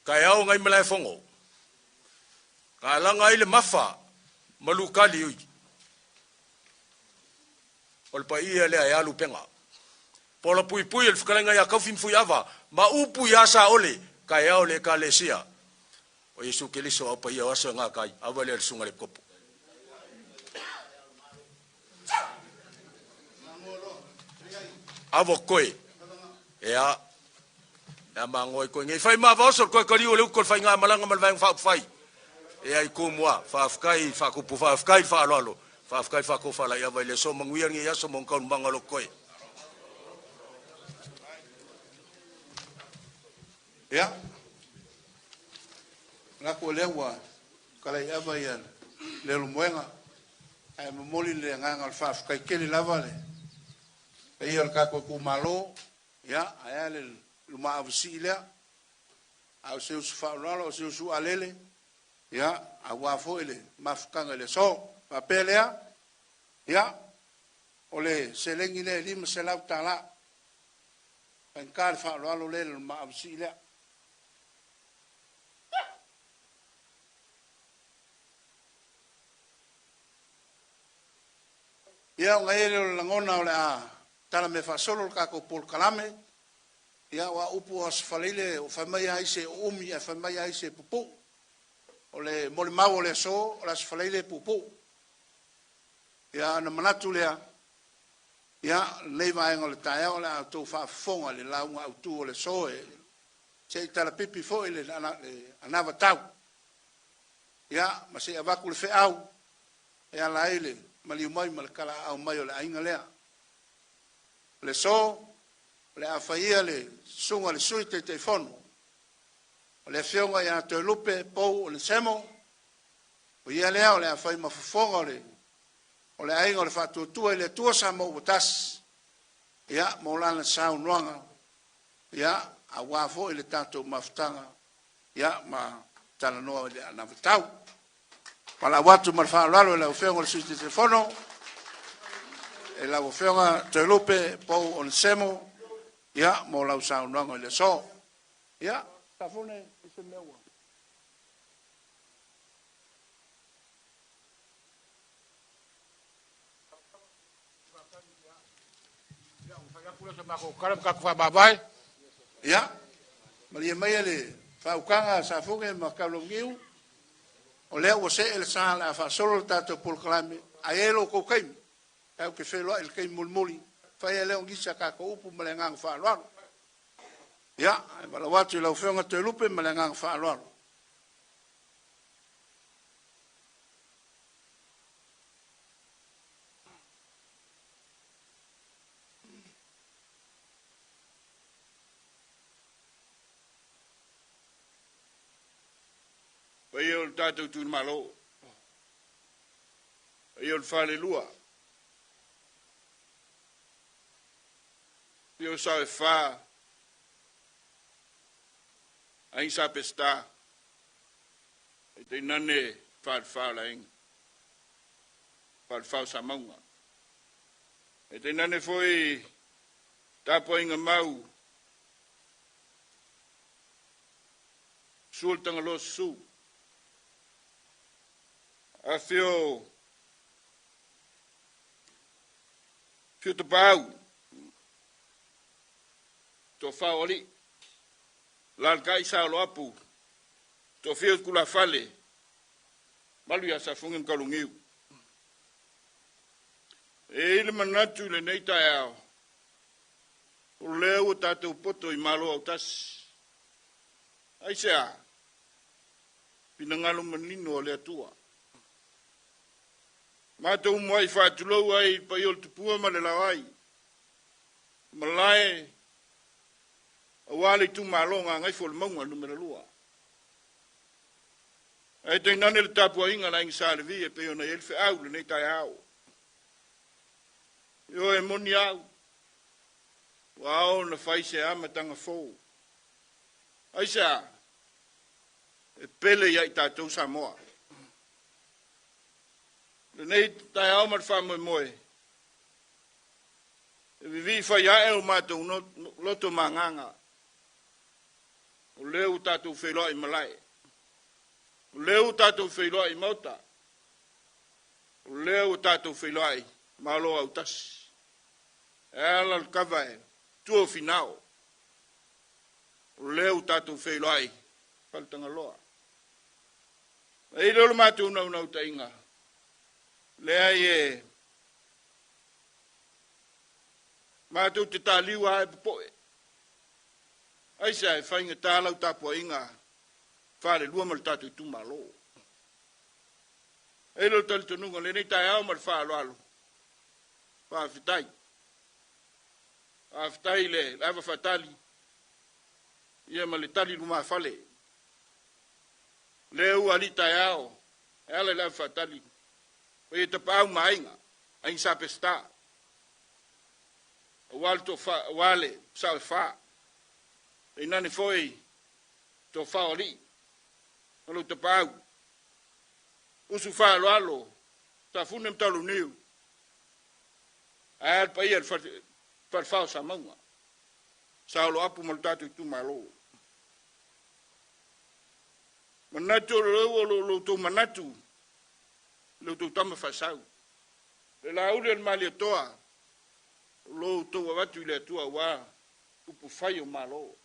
Taeao nai Malaefono, na alaga ai le mafa ma lukali ui. O le paia lea e alu pega. Pola puipui o le fetalaiga ia Kaufi ma Fuiava ma upu ia Saole, taeao le Ekalesia o Iesu Keriso au paia o aso e gata ai, ava lea le susuga i le Epikopo. Ava koe, ea, ea magoa i koe nei. Fai ma vaoso le koe kaliu o le utu o le faigamalaga ma le Vaega Faaupufai. Ea i Tumua, faafetai i faakupu, faafetai i le faaaloalo, faafetai i faatofalai ava i le aso manuia lenei aso ma ona taualumaga o lo koe. Ia, manatu o lea ua talaiava ia Leulumoega, ae momoli le agaga o le faafetai tele lava le paia o le tatou itumalo, ia, ae a le lumaavasii lea, a o se usu faaaloalo, o se usu alele, ia, aua foi le mafutaga i le aso. Faapea lea, ia, o le seleni lea e $500, faigata le faaaloalo lea i le lumaavasii lea. Ia, ona i ai lea o le lagona o le a tala mea faasolo le tatou polokalame. Ia, o a upu o Aso Faraile, o fai mai lava isi e uumi ae fai mai lava isi e pupuu. O le molimau o le aso, o le Aso Faraile e puupuu. Ia, ona manatu lea, ia, lenei vaega o le taeao o le a outou faafofoga i le lauga autu o le aso e se i talapipi foi le anavatau. Ia, ma se i avatu le feau e ala ai le maliu mai ma le talaaao mai o le aiga lea. O le aso, o le a faia le susuga i le Sui Taitaifono, o le Afioga ia Toelupe Pou Onesemo, o ia lea o le a fai ma fofoga o le aiga o le Faatuatua i le Atua Samoa ua tasi, ia, mo lana saunoaga, ia, aua foi le tatou mafutaga, ia, ma talanoa i le anavatau. Valaau atu ma le faaaloalo i lau Afioga i le Sui Taitaifono, e lau Afioga Toelupe Pou Onesemo, ia, mo lau saunoaga i le aso. Ia, Safune, se mea ua. Atu lea o se matou tala ma tatou faamavae. Ia, malie maia le faautaga a Safune ma Taulauniu, o lea ua see le sa o le a faasolo le tatou polokalame, ae i ai lo outou taimi, tatou te feiloai i le taimi mulimuli, fai ai lea o nisi a tatou upu ma le agaga faaaloalo. Ia, e valaau atu i lau Afioga Toelupe ma le agaga faaaloalo. Paia o le tatou itumalo, paia o le falelua, paia o sao e fa, Aiga Sa Peseta, ae tainane falefa o le aiga, falefa o Samauga. Ae tainane foi tapuaiga mau Susu le Tagaloa susu. Afio Afio Tapaau, Toafa o Alii, Lalatai Sa Oloapu, Toafia o Tulafale, Malu ia Safugi ma Tauluniu. E i ai le manatu i lenei taeao, o lea ua tatou poto i Malo autasi. Aisea? Finagalo manino o le Atua. Matou muai faatulou ai i le paia o le tupua ma le laoai, malae aua le itumalo Gagaifomauga Nu.2. Ae tainane le tapuaiga a le Aiga Sa Levi e pei ona i ai le feau i lenei taeao. Ioe, e moni au, ua ao ona fai se amataga fou. Aisea? E pele ia i tatou Samoa. Lenei taeao ma le faamoemoe, e vivii fai ae o matou loto ma agaga, o lea ua tatou feiloai i malae, o lea ua tatou feiloai i maota, o lea ua tatou feiloai Malo autasi. E ala le kava e tua o finao, o lea ua tatou feiloai Faletagaloa. E i lea o le matou naunautaiga, leai e matou te taliu lava e popoe. Aisea e faigata lau tapuaiga falelua ma le tatou itumalo. E i lou talitonuga lenei taeao ma le faaaloalo, faafetai. Faafetai i le ava faatali ia ma le tali lumafale. Lea ua alii taeao e ala i le ava faatali o ia tapaau ma aiga, aiga Sa Peseta, aua le tofa, aua le sao e fa. Tainane foi tofa o alii ma lou tapaau. Usu faaaloalo, Safune ma Taulauniu, ae a le paia i le falefa o Samauga, Saoloapu ma lo tatou itumalo. Manatu o lou o lo outou manatu, lo outou tama faasau. Le lauli o le Malietoa, o lo outou avatu i le Atua aua upu fai o Malo.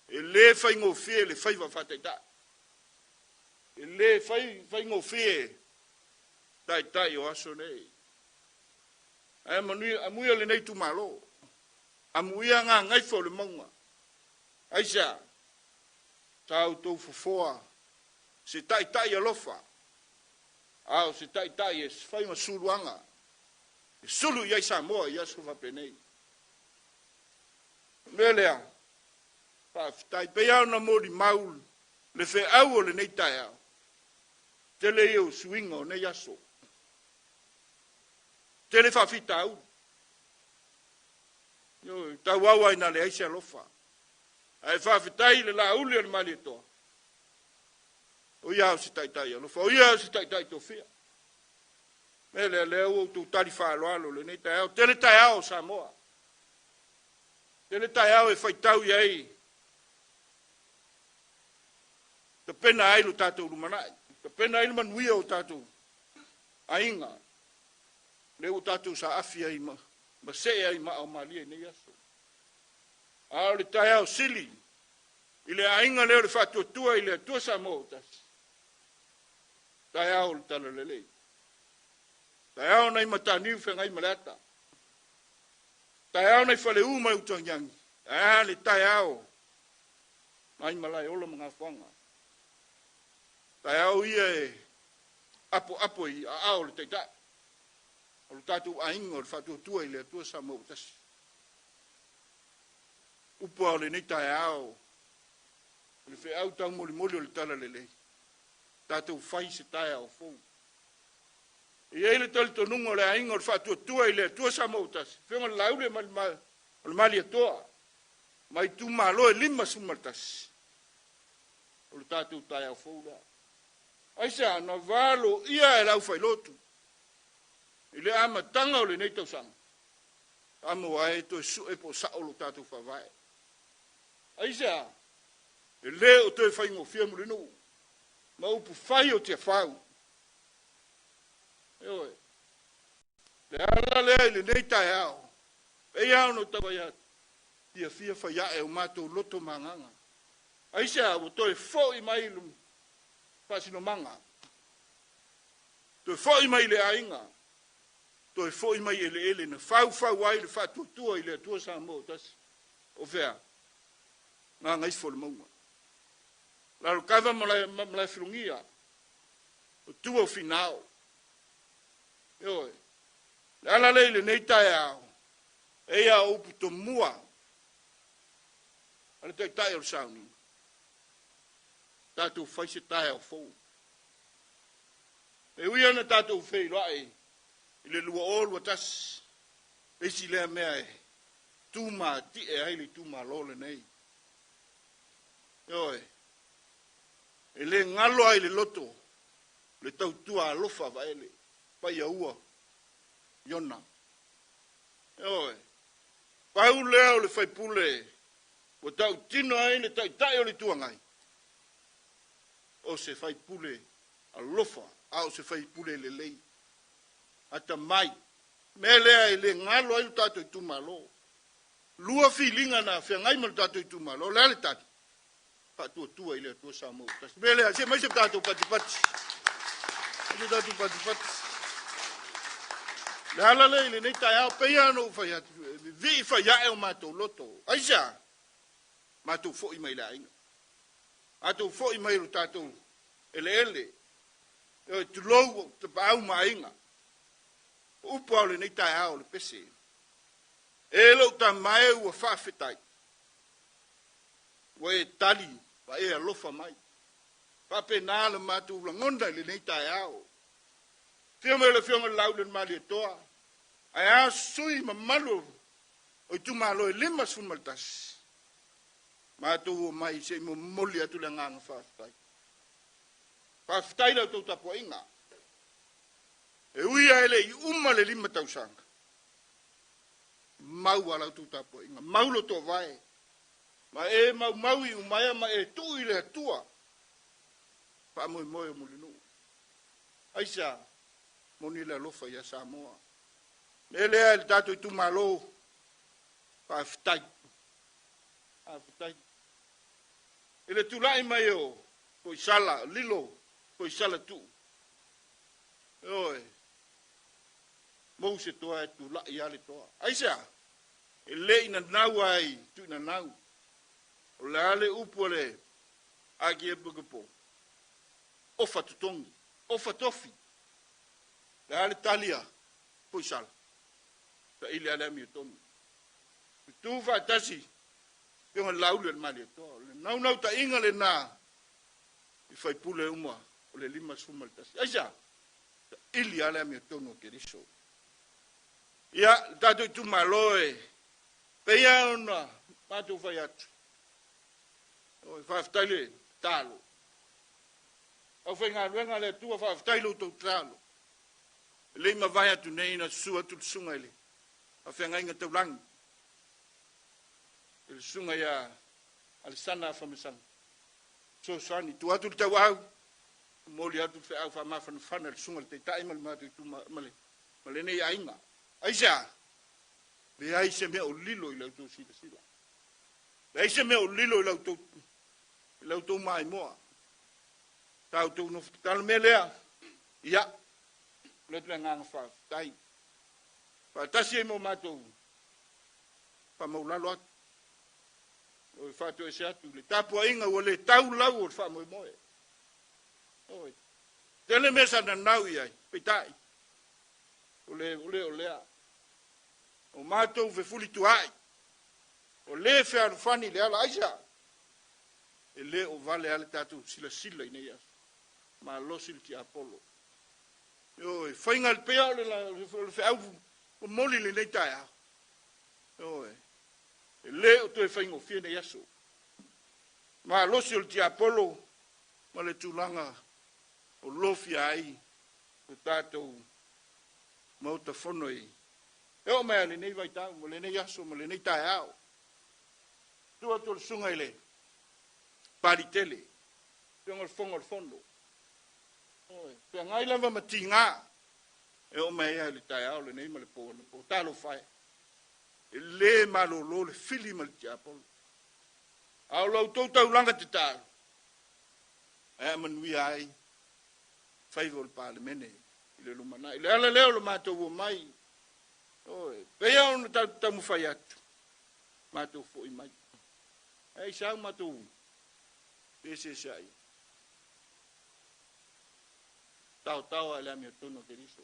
E le faigofie le faiva faataitai. E le faigofie taitai o aso nei. Ae amuia lenei itumalo. Amuia Gagaifo o le mauga. Aisea? Sa outou fofoa se taitai alofa, a o se taitai e fai ma suluaga, e sulu i ai Samoa i aso faapenei. O le mea lea, faafetai. Pei lava ona molimau le feau o lenei taeao, tele ia o suiga o nei aso. Tele faafitauli. Ioe, tauau ai na leai se alofa. Ae faafetai i le lauli o le Malietoa, o ia o se taitai alofa, o ia o se taitai tofia. Mea lea, lea ua outou tali faaaloalo lenei taeao. Tele taeao o Samoa. Tele taeao e faitau i ai, tapena ai lo tatou lumanai, tapena ai le manuia o tatou aiga. Lea ua tatou saafi ai ma Ma see ai ma au malie i nei aso. A o le taeao sili i le aiga lea o le Faatuatua i le Atua Samoa ua tasi. Taeao o le Talalelei. Taeao nai Mataniu Feagai ma le Ata. Taeao nai Faleu ma le Utagiagi. Ae a le taeao nai Malaeola ma Gafoaga. Taeao ia e apoapo i aao o le Taitai o le tatou aiga o le Faatuatua i le Atua Samoa ua tasi. Upu a o lenei taeao, o le feau taumolimoli o le Talalelei, tatou fai se taeao fou. E i ai le talitonuga o le aiga o le Faatuatua i le Atua Samoa ua tasi, afioga i le Laauli o le Malietoa, ma itumalo e 51, o le tatou taeao fou lea. Aisea, na valoia e le aufailotu i le amataga o lenei tausaga, amo ai toe sue po o sao lo tatou faavae. Aisea, e le o toe faigofie Mulinuu, ma upu fai o Tiafau. Ioe, le ala lea i lenei taeao, e ia ono tau atu, fiafia faiae o matou loto ma agaga. Aisea, ua toe foi mai le faasinomaga, toe foi mai le aiga, toe foi mai eleele na faufau ai le Faatuatua i le Atua Samoa tasi. O fea? Gagaifo le mauga. Lalokava ma la filogia, o tua o finao. Ioe, le ala lea i lenei taeao, e ia o upu tomua a le Taitai o le sauniga, tatou fai se taeao fou. E ui ana tatou feiloai i le 2021, le isi lea mea e tumatie ai le itumalo lenei. Ioe, e le galo ai le loto le tautua alofa Vaele, paia ua Iona. Ioe, pau lea o le faipule ua tautino ai le Taitai o le Itu Agai, o se faipule alofa, a o se faipule lelei, atamai. Mea lea e le galo ai le tatou itumalo. Lua filiga na feagai ma le tatou itumalo, o le a le tali? Faatuatua i le Atua Samoa ua tasi. Mea lea, se mai se tatou patipati. Se tatou patipati. Le ala lea i lenei taeao, peia ona ou fai atu, vivii faiae o matou loto. Aisea? Matou foi mai le aiga. Matou foi mai lo tatou eleele. E tulou tapaau ma aiga. O upu ao lenei taeao o le pese. E lou tamae ua faafetai. Ua e tali ma e alofa mai. Faapena le matou lagona i lenei taeao. Afio mai le afioga i le Laauli o le Malietoa, ae a sui mamalu o itumalo e 51, matou o mai se i momoli atu le agaga faafetai. Faafetai la outou tapuaiga. E ui lava e le i uma le 5 tausaga, mau a la outou tapuaiga, mau lo toavae, ma e maumau i umaea ma e tuu i le Atua faamoemoe o Mulinuu. Aisea, moni le alofa ia Samoa. Me lea i le tatou itumalo, faafetai. Faafetai. I le tulai mai o Foisala, Lilo Foisala tuu. Ioe, mou se toa e tulai a le toa. Aisea, e le i nanau ai tuinanau. O le a le upu a le Archiepiscopo, ofa totogi, ofa tofi. Le a le talia Foisala, saili a le amiotonu. Tutu faatasi, afioga i le Laauli o le Malietoa. O le naunautaiga lena i faipule uma o le 51. Aisea, saili a le amiotonu o Keriso. Ia, le tatou itumalo e peia ona matou fai atu. O, faafetai le talo. Au faigaluega le Atua, faafetai lo outou talo. E le i mavae atu nei na susu atu le susuga i le faafeagaiga taulagi, i le susuga ia Alesana Afamasaga. Fesoasoani, tuu atu le tauau, momoli atu le feau faamafanafana i le susuga i le Taitai ma le matou ituma, ma lenei aiga. Aisea? Leai se mea o lilo i la outou silasila. Leai se mea o lilo i la outou, i la outou maimoa. Sa outou nofo tatalo mea lea. Ia, o le atu le agaga faafetai. Faatasi ai ma o matou faamaulalo atu. O le faatoese atu le tapuaiga ua le tau lau o le faamoemoe. Oi. Tele mea sa nanau i ai, peitai. O le o le o lea. O matou fefulituaai, o lē fealofani i le ala. Aisea? E lē o vale lava le tatou silasila i nei aso. Malosi le tiapolo. Ioe, faiga le pea o le feau momoli i lenei taeao. Ioe, e lē o toe faigofie nei aso. Malosi o le tiapolo ma le tulaga o lofia ai lo tatou Maota Fono e oo mai lava i lenei vaitau ma lenei aso ma lenei taeao. Susu atu o le susuga i le Palitele, Afioga i le Fofoga o le Fono. Ioe, feagai lava ma tiga e oo mai ai i le taeao lenei ma le po anapo. Talofa e, e le malolo le fili ma le tiapolo. A o la outou taulaga tatalo, ae a manuia ai faiva o le Palemene i le lumanai. O le ala lea o le matou omai, ioe, pei lava ona tatou taumafai atu, matou foi mai. Ae aisea ua matou feeseeseai? Taotao lava i le amiotonu a Keriso.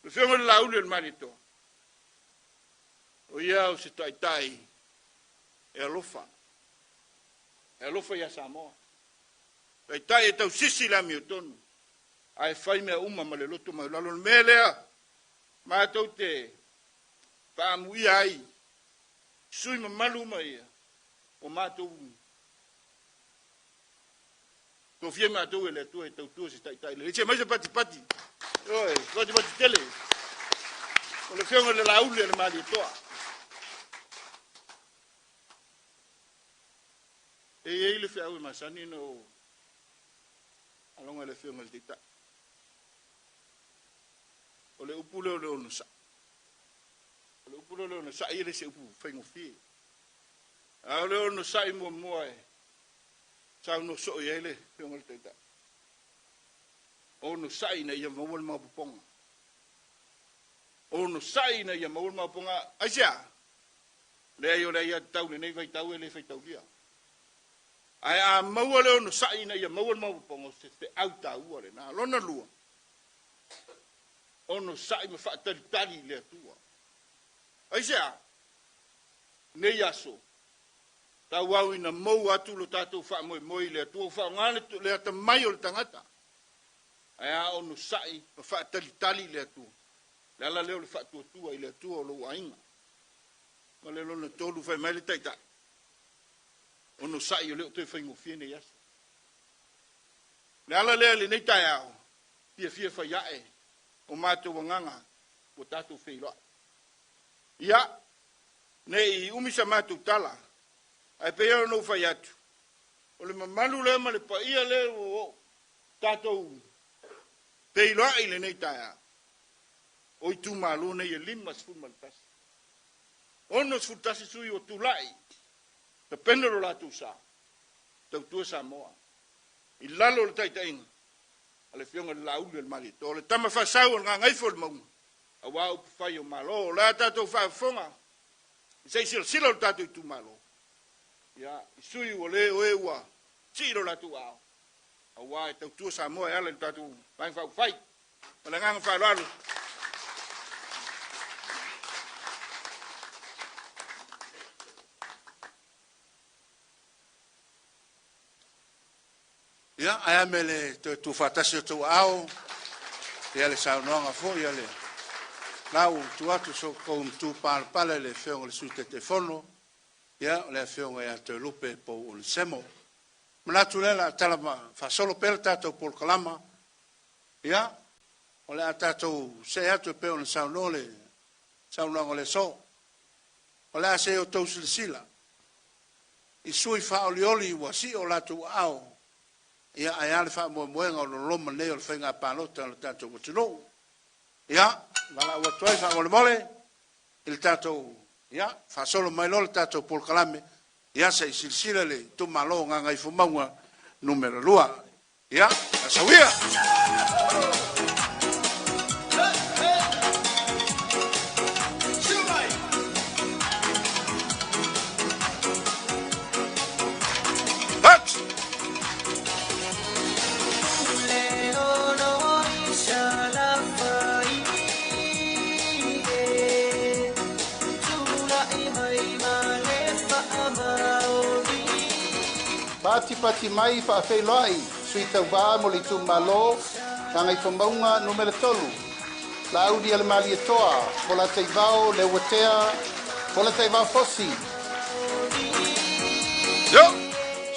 Le Afioga i le Laauli o le Malietoa, o ia o se taitai e alofa, e alofa ia Samoa. Taitai e tausisi i le amiotonu, ae fai mea uma ma le loto maualalo. O le mea lea matou te faaamuia ai sui mamalu uma ia ua matou tofia matou e le Atua e tautua se taitai lelei. Se mai se patipati, ioe, patipati tele. O le Afioga i le Laauli a le Malietoa. E i ai le feau e masani ona ou aloga i le Afioga i le Taitai. O le upu lea o le onosai. O le upu lea o le onosai e le se upu faigofie. A o le onosai muamua e saunoa soo i ai le Afioga i le Taitai. Onosai ina ia maua le maopoopoga. Onosai ina ia maua le maopoopoga. Aisea? Leai, o le aiatatau i lenei vaitau e le faitaulia. Ae a maua le onosai ina ia maua le maopoopoga, o se feau taua lena. Lona lua, onosai ma faatalitali i le Atua. Aisea? Nei aso, tauau ina mou atu lo tatou faamoemoe i le Atua, ua faaaoga le atamai o le tagata. Ae a onosai ma faatalitali i le Atua, le ala lea o le faatuatua i le Atua o lou aiga. Ma le lona tolu, fai mai le Taitai, onosai o le o toe faigofie nei aso. Le ala lea i lenei taeao, fiafia fai ae o matou agaga ua tatou feiloai. Ia, ne i umi sa matou tala, ae pei ona ou fai atu, o le mamalu lea ma le paia lea ua tatou feiloai i lenei taeao, o itumalo nei e 51. 61 sui ua tulai, tapena lo latou sa, tautua Samoa, i lalo o le taitaiga a le Afioga i le Laauli o le Malietoa, o le tama faasau o le gagaifo o le mauga, aua upufai o Malo. O le a tatou faafofoga, se i silasila o le tatou itumalo, ia, i sui ua le o e ua sii lo latou aao, aua e tautua Samoa e ala i le tatou Vaega Faaupufai. Ma le agaga faaaloalo. Ia, ae a mea le toe tuufaatasi o outou aao, ia le saunoaga foi a le lau tu atu so kou matupalapala i le Afioga i le Sui Taitaifono, ia, o le Afioga ia Toelupe Pou Onesemo. Manatu lea o le a tala faasolo pea le tatou polokalama. Ia, o le a tatou see atu e pei ona saunoa le saunoaga o le aso. O le a se outou silasila i sui faaolioli ua sii o latou aao, ia, ae a le faamoemoega o loloma nei o le faiga palota o le tatou atunuu. Ia, valaau atu ai faamolemole. i le tatou, ia, faasolo mai loa le tatou polokalame, ia se i silasila le itumalo o Gagaifomauga Nu.2. Ia, asauia! Patipati mai faafeiloai sui tauvā mo le itumalo Gagaifomauga Nu.3, Laauli a le Malietoa, Polataivao Leuatea, Polataivao Fosi.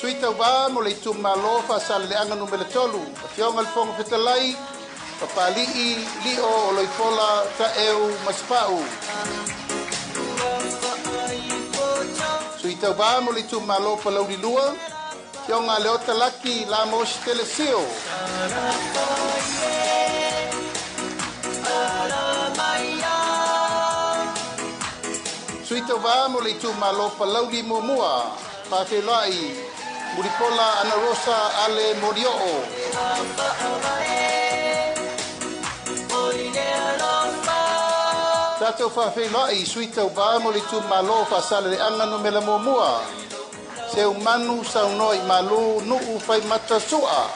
Sui tauvā mo le itumalo Faasaleleaga Nu.3, Afioga i le Fofoga Fetalai, Papali'i Lio Oloifola Taeu Masepau. Sui tauvā mo le itumalo Palauli 2, Afioga Leota Laki Lamos Telesio. Sui tauvā mo le itumalo Palauli 1, Faafeiloai Mulipola Anarosa Ale Molioo. Tatou faafeiloai sui tauvā mo le itumalo Faasaleleaga Nu.1, Seumanu Saunoa i Malu Nuu Faimata Sua.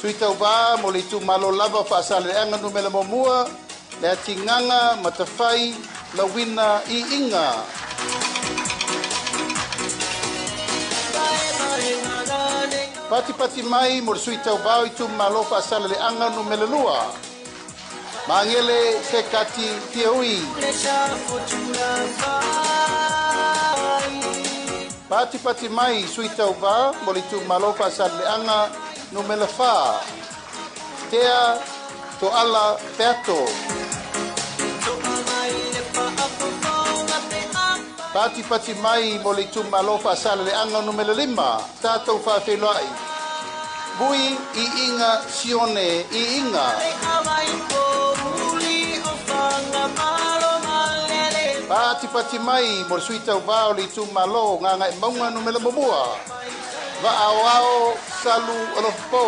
Sui tauvā mo le itumalo lava Faasaleleaga Nu.1, Le Atigana Matafai Lauina Iiga. Patipati mai mo le sui tauvā o itumalo Faasaleleaga Nu.2, Magele Sekati Fiaui. Patipati mai sui tauvā mo le itumalo Faasaleleaga Nu.4, Tea Toala Peato. Patipati mai mo le itumalo Faasaleleaga Nu.5, tatou faafeiloai Vui Iiga Sione Iiga. Patipati mai mo le sui tauvā o le itumalo Gagaemauga Nu.1, Vaaoao Salu Alofapo.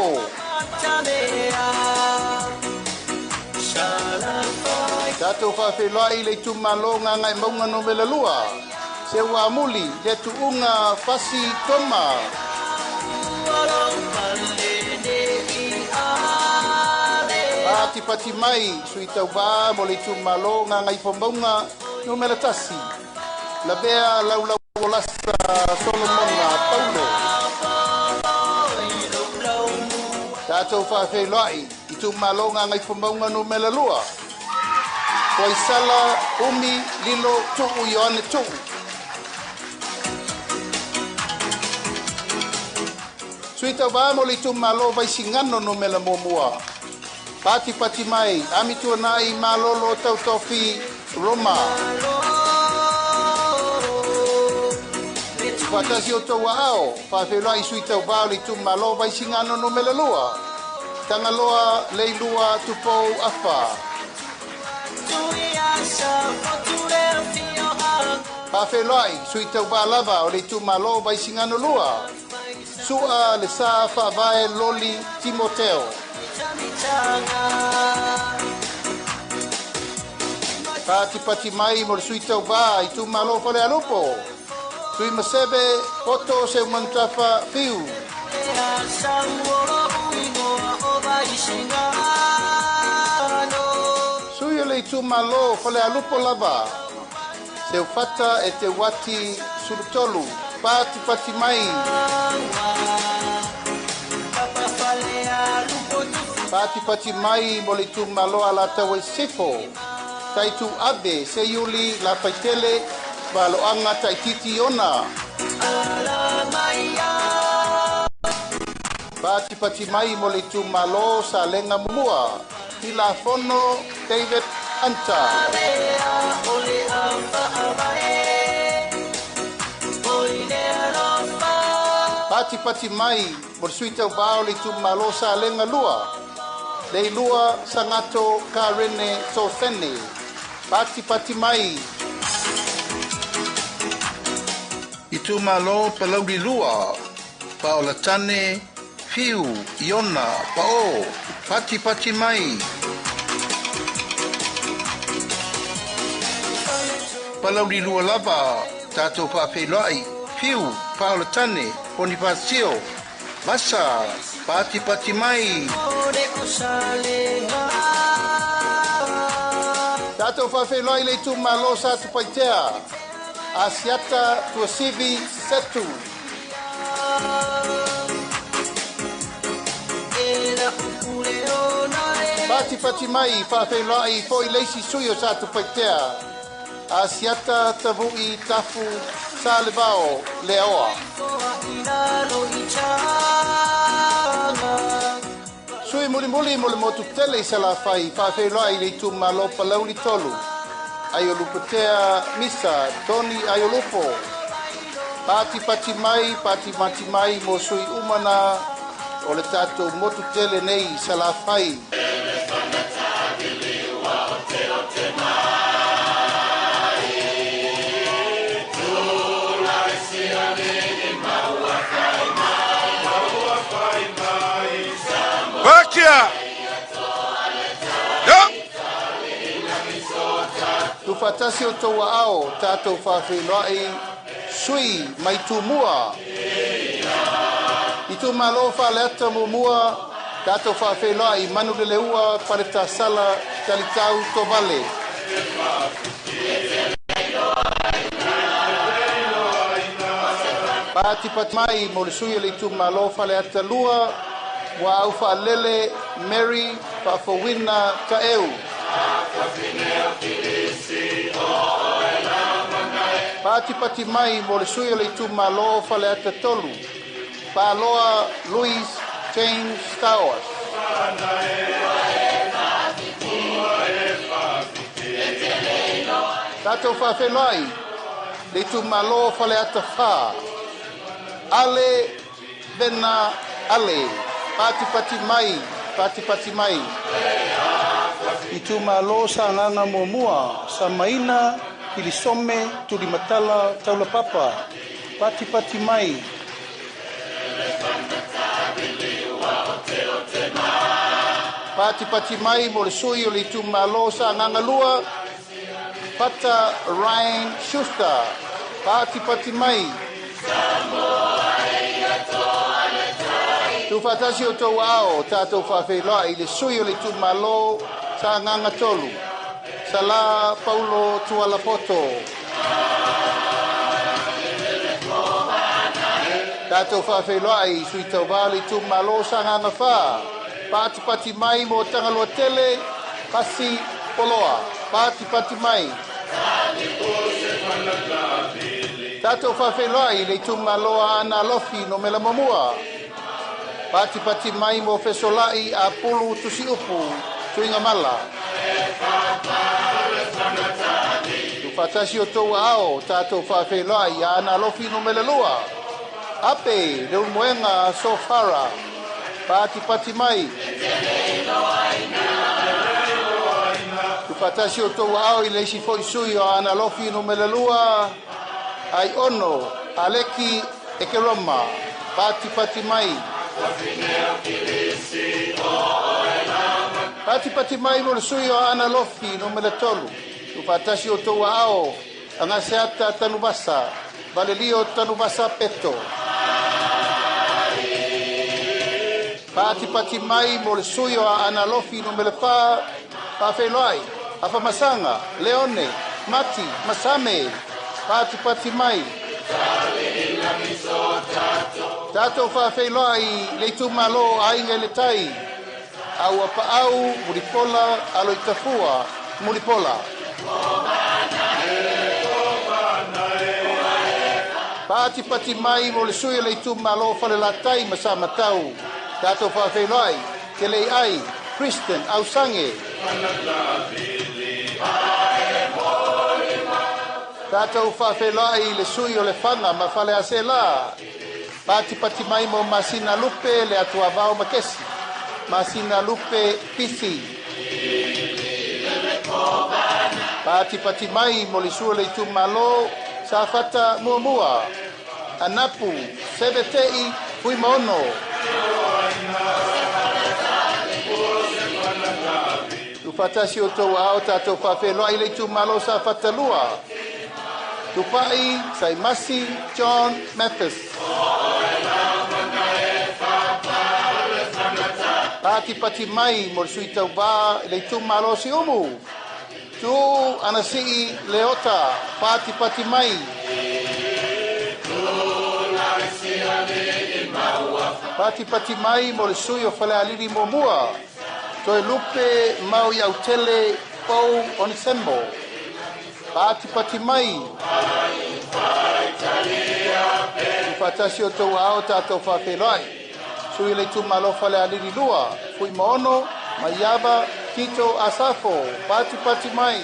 Tatou faafeiloai le itumalo Gagaemauga Nu.2, Seuamuli le Tuuga Fasi Toma. Patipati mai sui tauvā mo le itumalo Gagaifomauga Nu.1, Lavea Laulauolasa Solomona Paulo. Tatou faafeiloai itumalo Gagaifomauga Nu.2, Foisala Umi Lilo Tuu Ioane Tuu. Sui tauvā mo le itumalo Vaisigano Nu.1, Patipati mai Amituanai Malolo Tautofi Roma. Faatasi o tou aao, faafeiloai sui tauvā o le itumalo Vaisigano Nu.2, Tagaloa Leilua Tupou Afa. Faafeiloai sui tauvā lava o le itumalo Vaisigano 2, Sua le Sa Faavae Loli Timoteo. Patipati mai mo le sui tauvā itumalo Falealupo, Tui Maseve Poto Seumanutafa Fiu. Sui o le itumalo Falealupo lava, Seufata e Te Wati Sulutolu. Patipati mai. Patipati mai mo le itumalo Alataua i Sisifo, Taitu Ave Seiuli Lafaitele Valoaga Taititi Ona. Patipati mai mo le itumalo Salega Muamua, Tilafono David Anta. Patipati mai mo le sui tauvā o le itumalo Salega 2, Leilua Sagato Karene Sosene. Pati pati mai. Itumalo Palauli Lua, Paolatane, Fiu, Iona, Pao, Pati pati mai. Palauli Lua lava, Tatou Faafeiloai, Fiu, Paolatane, Ponifasio, Vasa, Pati pati mai. Tatou faafeiloai le itumalo sa Tupaitea, Asiata Tuasivi Setu. Pati pati mai faafeiloai foi le isi sui o sa Tupaitea, Asiata Tavu'i Tafu Salevao Leaoa. Sui mulimuli mo le motu tele i Salafai faafeiloai le itumalo Palauli 3. Aiolupotea Misa Tony Aiolupo. Pati pati mai, pati mati mai mo sui umana o le tatou motu tele nei i Salafai. Pakia! Yo! Tufatasi o tau ao, tātou faafeiloai, sui mai tumua. I tu malo whaaleata mua, tātou faafeiloai Manuleleua, Paletasala, Talitau, Tovale. Pati pati mai mo le sui o le itumalo Faleata 2, ua au faalele Mary Faafouina Taeu. Pati pati mai mo le sui o le itumalo Faleata 3, Paloa Louis James Stowers. Tātou faafeiloai le itumalo Faleata 4, Ale Vena Ale. Pati pati mai, pati pati mai. Itumalo Sagaga Muamua, Samaina, Kilisome, Tulimatala, Taulapapa. Pati pati mai. Pati pati mai mo le sui o le itumalo Sagaga 2, Pata Ryan Schuster. Pati pati mai. Tufatasi o tau ao, tātou faafeiloai le sui o le itumalo Sagaga 3, Sala Paulo Tualapoto. Tātou faafeiloai sui tauvā le itumalo Sagaga 4, Pati pati mai mo Tagaloa Tele, Pasi Poloa. Pati pati mai. Tātou faafeiloai le itumalo Aana Alofi no Mela Mamua. Pati pati mai mo Fesolai a Pulu Tusiupu, Tuigamala. Tufatasi o tau ao, tātou faafeiloai Aana Alofi no Mela 2. Ape, le Ulmoenga Sofara. Pati pati mai. Tufatasi o tau ao i le isi foi sui o Aana Alofi no Mela 2. Ai ono, Aleki Ekeroma. Pati pati mai. Pati pati mai mo le sui o Aana Alofi no Mela 3. Tufatasi o tau ao, Angaseata Tanuvasa, Valelio Tanuvasa Peto. Pati pati mai mo le sui o Aana Alofi no Mela 4, Faafeiloai, Afamasanga, Leone, Mati, Masame. Pati pati mai. Tātou faafeiloai le itumalo Aiga i le Tai, Aua Paau, Mulipola, Aloitafua, Mulipola. Pati pati mai mo le sui o le itumalo Falelatai ma Samatau. Tātou faafeiloai, Te Lei Ai, Kristen Ausange. Tātou faafeiloai le sui o le Fanga ma Faleaseela. Pati pati mai mo Masina Lupe le Atuavao Makesi. Masinalupe Pisi. Patipati mai mo le sua le itumalo Safata Muamua, Anapu Sevetei Fuimaono. Tufatasi o tou ao tatou faafeiloai le itumalo Safata Lua, Tupai Saimasi John Mathis. Patipati mai mo le sui tauvā i le itumalo Siumu, Tu Anasii Leota. Patipati mai. Patipati mai mo le sui o Falealili Muamua, Toelupe Mau Iautele Pou Onisemo. Patipati mai. Tufatasi o tou ao tatou faafeiloai. Sui le itumalo Falealili Lua, Fuimaono Maiava Tito Asafo. Patipati mai.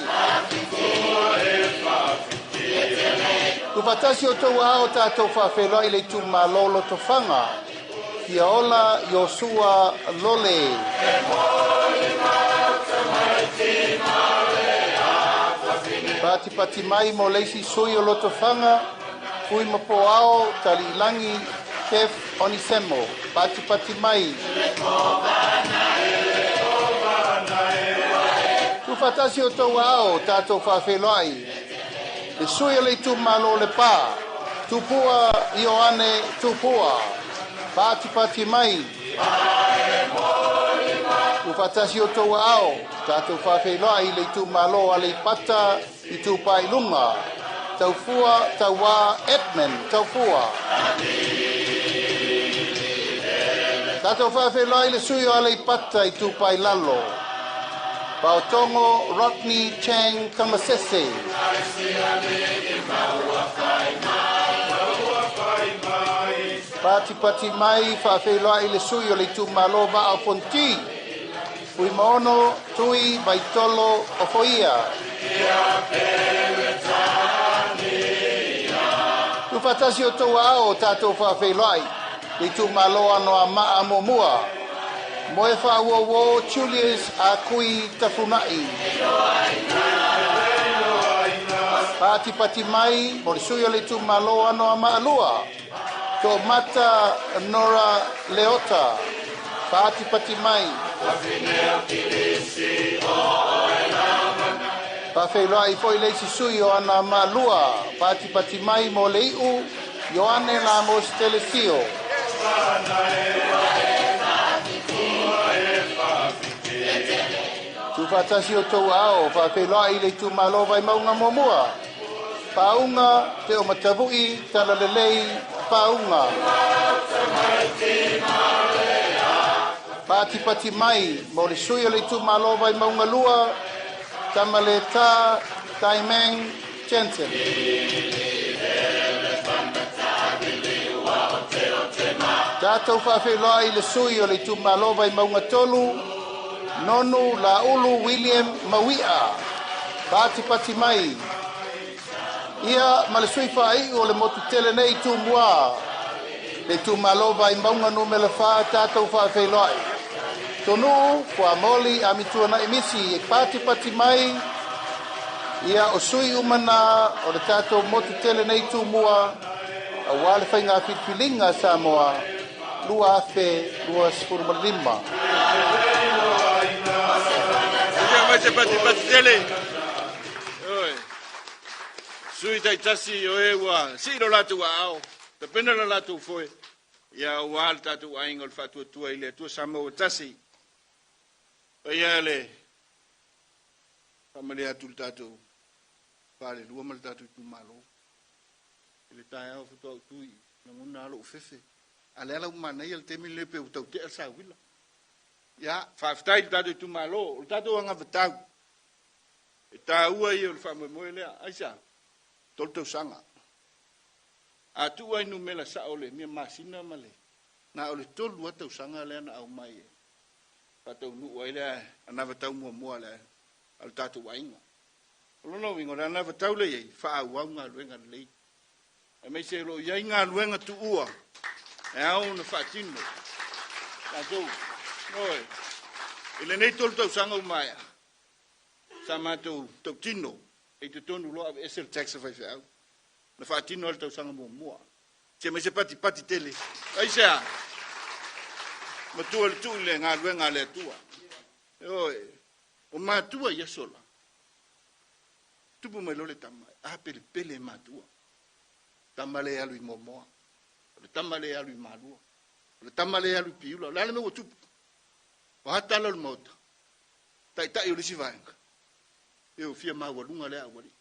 Tufatasi o tou ao tatou faafeiloai le itumalo Lotofaga, Fiaola Iosua Lole. Patipati mai mo le isi sui o Lotofaga, Fui Mapoao Taliilangi Kev Onisemo. Patipati mai. Tufatasi o tou ao tatou faafeiloai le sui o le itumalo Lepa, Tupua Ioane Tupua. Patipati mai. Tufatasi o tou ao tatou faafeiloai le itumalo Aleipata Itupa i Luga, Taufua Tauā Edmund Taufua. Tatou faafeiloai le sui o Aleipata Itupa i Lalo, Paotogo Rodney Chang Tamasese. Patipati mai faafeiloai le sui o le itumalo Vaa o Fonoti, Fuimaono Tui Vaitolo Ofoia. Tufatasi o tou ao tatou faafeiloai le itumalo Anoamaa Muamua, Moe Faauouo Julius Akui Tafunai. Patipati mai mo le sui o le itumalo Anoamaa Lua, To'omata Nora Leota. Patipati mai. Faafeiloai foi le isi sui o Anoamaa Lua. Patipati mai mo le iu Ioane Lamos Telesio. Tufatasi o tou ao faafeiloai le itumalo Vaimauga Muamua, Paauga Te o Matavu'i Talalelei Paauga. Patipati mai mo le sui o le itumalo Vaimauga Lua, Tamaleta Taimang Jensen. Tatou faafeiloai le sui o le itumalo Vaimauga Tolu, Nonu Laulu William Maui'a. Patipati mai. Ia ma le sui faai'u o le motu tele nei Tumua, le itumalo Vaimauga Numera 4, tatou faafeiloai. Tonu'u Fuamoli Amituana'i Misi e patipati mai. Ia o sui uma na o le tatou motu tele nei Tumua auā le faiga filifiliga a Samoa 2025. Ia mai se patipati tele. Oi. Sui taitasi o e ua sii lo latou aao, tapena lo latou foe, ia auā le tatou aiga o le Faatuatua i le Atua Samoa ua tasi. Paia le faamalie atu i le tatou falelua ma le tatou itumalo. I le taeao faatoa ou tu i lagona lava lou fefe. A o lea la ua manaia le taimi lenei pei ua tau tea le sauila. Ia, faafetai i le tatou itumalo, o le tatou anavatau. E taua ia o le faamoemoe lea. Aisea? 3 tausaga. A tuu ai numera sao le mea masina ma le na o le 3 lava tausaga lea na aumai e faataunuu ai le anavatau muamua a le tatou aiga. O lona uiga o le anavatau lea e i ai, faaauau galuega lelei. Aemaise o lo o i ai galuega tuua e ao ona faatino. Tatou Oi, i lenei 3 tausaga ua maea, sa matou tautino i totonu loa aveese le tax a faifeau. Na faatino ai le tausaga muamua. Se mai se patipati tele. Aisea? Matua le tuu i le galuega a le Atua. Oi, o matua i aso la. Tupu mai loa le tama, a pelepele e matua. Tama le alu i Moamoa. O le tama le alu i Malua. O le tama le alu i Piula. O le a le mea ua tupu? O a tala o le Maota? Taitai o le isi vaega. E o fia maualuga lea aualii.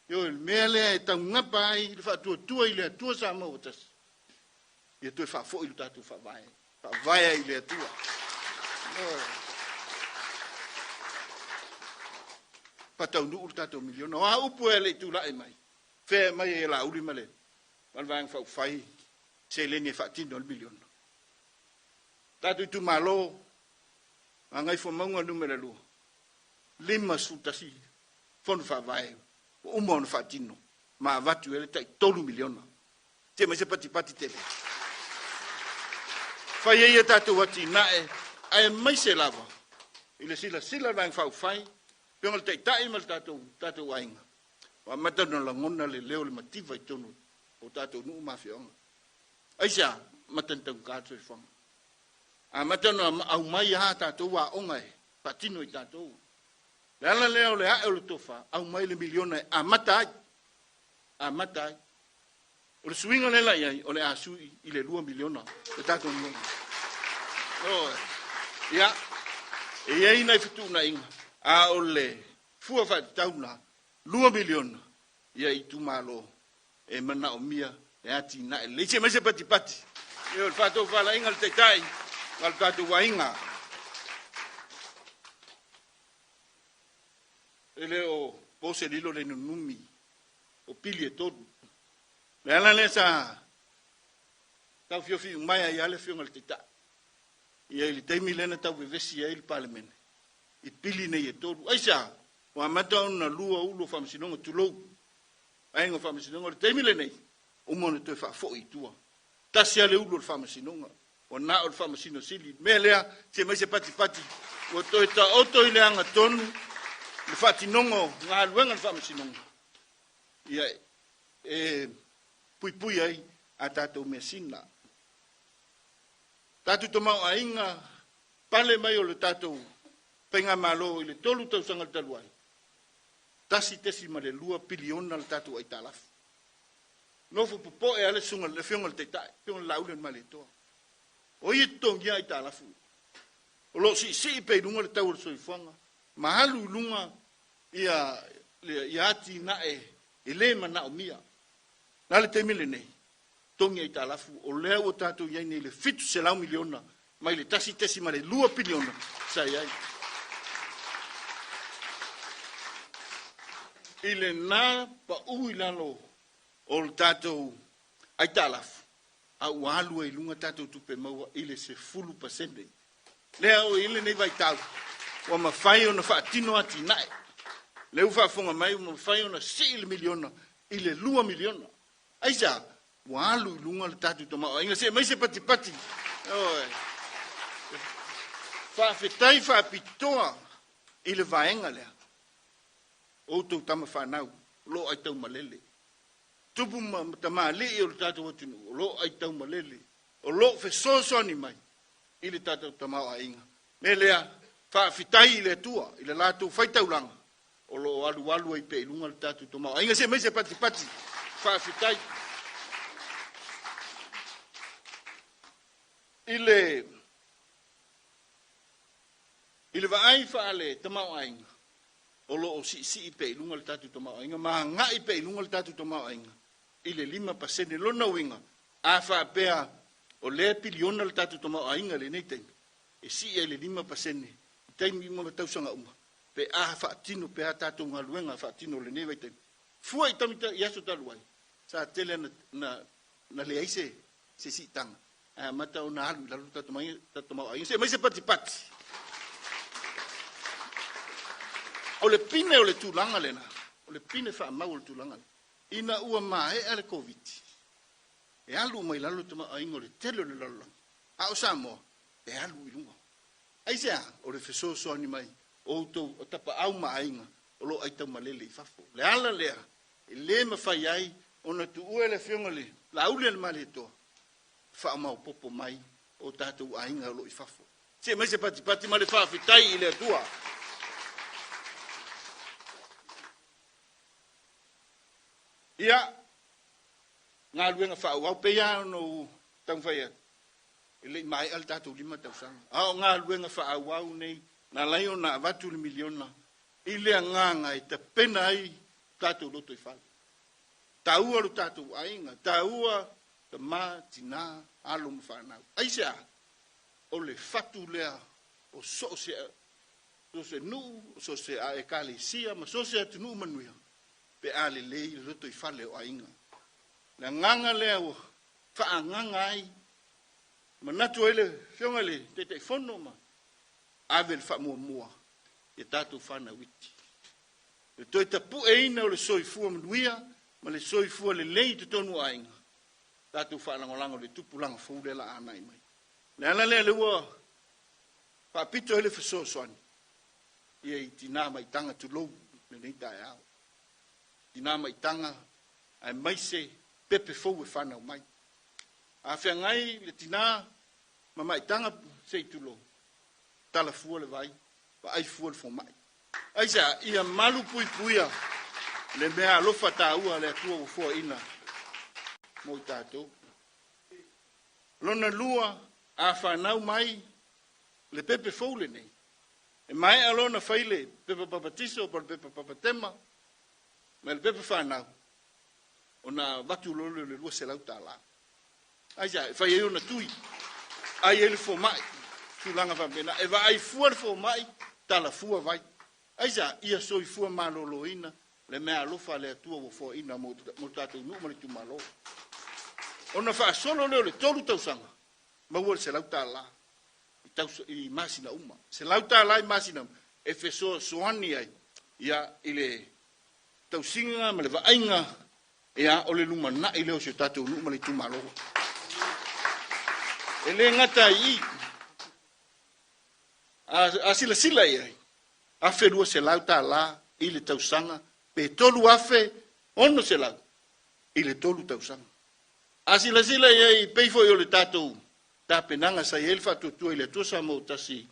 E o le mea lea e taugapa ai le faatuatua i le Atua Samoa ua tasi. Ia toe faafoi lo tatou faavae. Faavae ai i le Atua. Faataunuu le tatou miliona. O a upu e le i tulai mai? Fea mai e Laauli ma le Vaega Faaupufai seleni e faatino le miliona. Tatou itumalo, Gagaifomauga Nu.2, 51 fono faavae ua uma ona faatino ma avatu ai le tai 3 miliona. Se mai se patipati tele. Fai ai a tatou atinae, aemaise lava i le silasila a le Vaega Faaupufai, afioga i le Taitai ma le tatou aiga, ua amata ona lagona le leo o le mativa i totonu o tatou nuu ma afioaga. Aisea? Amata ona taugata le soifuaga. Amata ona aumai a tatou aoga e faatino i tatou. Le ala lea o le ae o le tofa, aumai le miliona e amata ai. Amata ai. O le suiga lea la i ai, o le a sui i le 2 miliona le tatou miliona. Ia, e i ai nai fetuunaiga, a o le fua faatatau la, 2 miliona ia itumalo e manaomia e atinae lelei. Se mai se patipati. E o le faatofalaiga a le Taitai ma le tatou aiga. E le o po se lilo le nunumi o pili e tolu. Le ala lea sa taufiofi mai ai le afioga i le Taitai. Ia i le taimi lea na tau vevesi ai le Palemene i pili nei e tolu. Aisea? Ua amata ona lua ulu o faamasinoga, tulou, vaega o faamasinoga. O le taimi lenei, uma ona toe faafoi i tua. Tasi lava le ulu o le faamasinoga, ua na o le faamasino sili. Mea lea, se mai se patipati, ua toe taoto i le agatonu le faatinoga o galuega o le faamasinoga. Ia, e puipui ai a tatou measina. Tatou tamaoaiga pale mai o le tatou faigamalo i le 3 tausaga talu ai, 1.2 piliona le tatou aitalafu. Nofo popoe lava le susuga le afioga i le Taitai, afioga i le Laauli o le Malietoa. O ia totogia aitalafu. O lo o siisii pea i luga le tau o le soifuaga, ma alu i luga ia atinae e le manaomia. La le taimi lenei, togi aitalafu, o lea ua tatou i ai nei le 700 miliona mai le 1.2 piliona sa i ai. I lena pau i lalo o le tatou aitalafu, a ua alu ai i luga tatou tupe maua i le 10%. Lea o i lenei vaitau, ua mafai ona faatino atinae. Lea ua faafofoga mai ua mafai ona sii le miliona i le 2 miliona. Aisea? Ua alu i luga le tatou tamaoaiga. Se mai se patipati. Faafetai faapitoa i le vaega lea. O outou tama fanau, o lo o aitaumalele. Tupu ma tamalii o le tatou atunuu, o lo o aitaumalele. O lo o fesoasoani mai i le tatou tamaoaiga. Mea lea, faafetai i le Atua, i le latou faitaulaga, o lo o alualu ai pea i luga le tatou tamaoaiga. Se mai se patipati, faafetai. I le vaai faale tamaoaiga, o lo o siisii pea i luga le tatou tamaoaiga, ma agai pea i luga le tatou tamaoaiga i le 5%. Lona uiga, a faapea o lea piliona le tatou tamaoaiga i lenei taimi, e sii ai le 5% i taimi uma ma tausaga uma, pe a faatino pe a tatou galuega faatino lenei vaitaimi. Fua i taimi i aso talu ai, sa tele na leai se siitaga, ae amata ona alu i lalo le tatou tamaoaiga. Se mai se patipati. O le pine o le tulaga lena, o le pine faamau o le tulaga lena, ina ua maea le Covid, e alu mai lalo le tamaoaiga o le tele o le lalolagi, a o Samoa, e alu i luga. Aisea? O le fesoasoani mai o outou o tapaau ma aiga o lo o aitaumalele i fafo. O le ala lea e le mafai ai ona tuua e le Afioga i le Laauli a le Malietoa faamaopoopo mai o tatou aiga o lo o i fafo. Se mai se patipati ma le faafetai i le Atua. Ia, galuega faaauau, pei lava ona ou taumafai atu, e le i maea le tatou 5 tausaga. A o galuega faaauau nei, na ala ai ona avatu le miliona i le agaga e tapena ai tatou lotoifale. Taua lo tatou aiga, taua tama, tina, alo ma fanau. Aisea? O le fatu lea o so o se nuu, o so o se ekalesia ma so o se atunuu manuia, pe a lelei le lotoifale o aiga. Le agaga lea ua faaagaga ai, manatu ai le Afioga i le Taitaifono ma ave le faamuamua i a tatou fanau iti. Le toe tapueina o le soifua manuia ma le soifua lelei i totonu o aiga, tatou faalagolago i le tupulaga fou lea la anai mai. Le ala lea le ua faapito ai le fesoasoani ia i tina maitaga tulou lenei taeao. Tina maitaga aemaise pepe fou e fanau mai. A feagai le tina ma maitaga se i tulou, tala fua le vai, vaai fua le fomai. Aisea? Ia malu puipuia le mea alofa taua a le Atua ua foaina mo i tatou. Lona lua, a fanau mai le pepe fou lenei, e maea loa ona fai le pepa papatiso po o le pepa papatema ma le pepa fanau, ona avatu loa lea o le $200. Aisea? E fai ai ona tui, ai ai le fomai, tulaga faapena. E vaai fua le fomai, tala fua vai. Aisea? Ia soifua maloloina le mea alofa a le Atua ua foaina mo le tatou nuu ma le itumalo. Ona faasolo lea o le 3 tausaga, maua le $100 i masina uma. $100 i masina uma e fesoasoani ai ia i le tausiga ma le vaaiga ia o le lumanai lea o si o tatou nuu ma le itumalo. E le gata ai i, a silasila i ai, $1,200 i le tausaga pe $3,600 i le 3 tausaga. A silasila i ai, pei foi o le tatou tapenaga sa i ai le faatuatua i le Atua Samoa ua tasi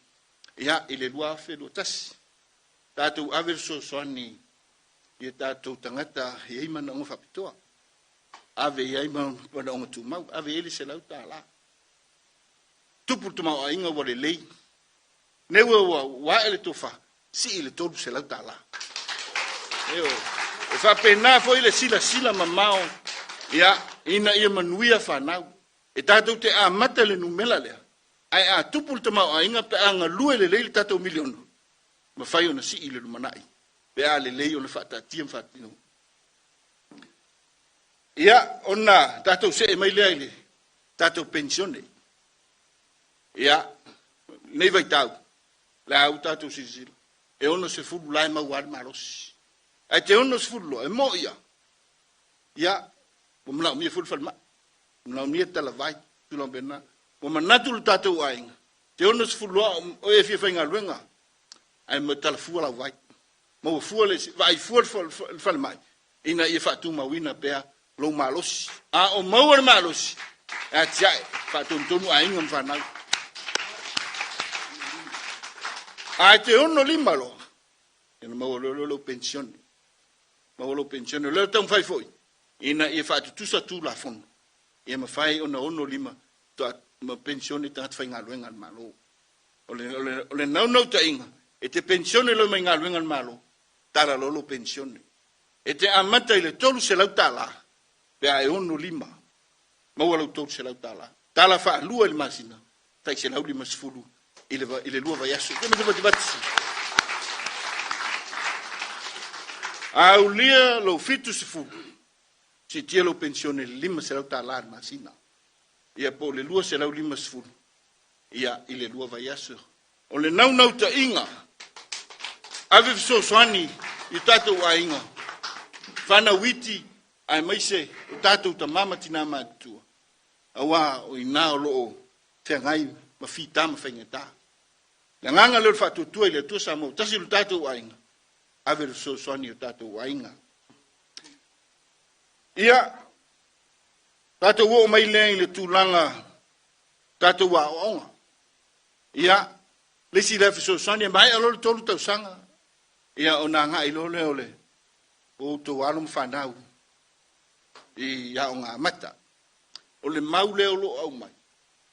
ia, i le 2021. Tatou ave le fesoasoani i a tatou tagata e i ai manaoga faapitoa. Ave i ai manaoga tumau, ave i ai le $100. Tupu le tamaoaiga ua lelei. Nei ua ae le tofa, sii le $300. Eo, e faapena foi le silasila mamao ia, ina ia manuia fanau. E tatou te amata le numera lea, ae a tupu le tamaoaiga pe a galue lelei le tatou miliona, mafai ona sii le lumanai, pe a lelei ona faataatia ma faatino. Ia, ona tatou see mai lea i le tatou penisione. Ia, lenei vaitau, le a u tatou silasila, e 60 la e maua ai le malosi. Ae te 60 loa, e mo ia, ia, ua manaomia foi le falemai, manaomia le talavai, tulaga faapena. Ua manatu le tatou aiga, te 60 loa o e fia faigaluega, ae talafua lau vai. Maua fua le, vaai fua le falemai, ina ia faatumauina pea lou malosi. A o maua le malosi, e atiae, faatonutonu aiga ma fanau. Ae te 65 loa, ia na maua loa lou penisione. Maua lou penisione. O lea o taumafai foi, ina ia faatutusa Tulafono, ia mafai ona 65 toa ma penisione tagata faigaluega a le Malo. O le naunautaiga, e te penisione loa mai galuega a le Malo, tala loa lou penisione. E te amata i le $300 pe a e 65, maua lau $300. Tala faalua i le masina, tai 150 i le 2 vaiaso. A aulia lou 70, siitia lou penisione i le $500 i le masina. Ia po o le 250 ia i le 2 vaiaso. O le naunautaiga, ave fesoasoani i tatou aiga, fanau iti, aemaise o tatou tama ma tina matutua, aua o i ina o lo o feagai ma fita ma faigata. Le agaga lea o le faatuatua i le Atua Samoa ua tasi i lo tatou aiga, ave le fesoasoani i o tatou aiga. Ia, tatou oo mai lea i le tulaga tatou aoaoga. Ia, le isi lea fesoasoani, e maea loa le 3 tausaga, ia ona agai loa lea o le outou alo ma fanau i aoga amata. O le mau lea o lo o aumai,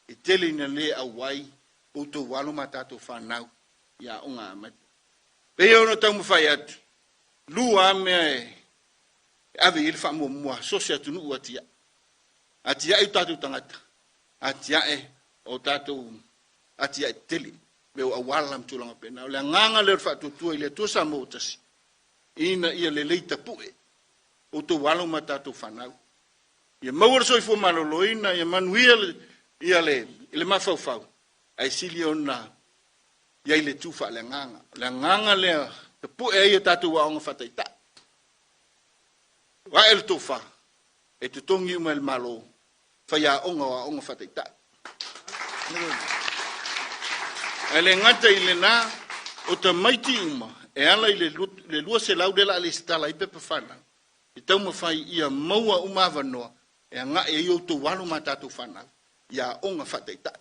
e tele ina le auai outou alo ma tatou fanau i aoga amata. Pei ona taumafai atu, 2 lava mea e ave i ai le faamuamua a so o se atunuu atiae. Atiae o tatou tagata, atiae o tatou atiae tetele, mea o auala ma tulaga faapena. O le agaga lea o le faatuatua i le Atua Samoa ua tasi, ina ia lelei tapue outou alo ma tatou fanau. Ia maua le soifua maloloina, ia manuia ia le, le mafaufau, ae sili ona i ai le tu faaleagaga. O le agaga lea tapue ai a tatou aoga faataitai. Ae le tofa, e totogi uma e le Malo, faiaoga o aoga faataitai. Ae le gata i lena, o tamaiti uma e ala i le 200 lea o le a lesitala ai pepa fanau, e taumafai ia maua uma avanoa e agai ai outou alo ma tatou fanau i aoga faataitai.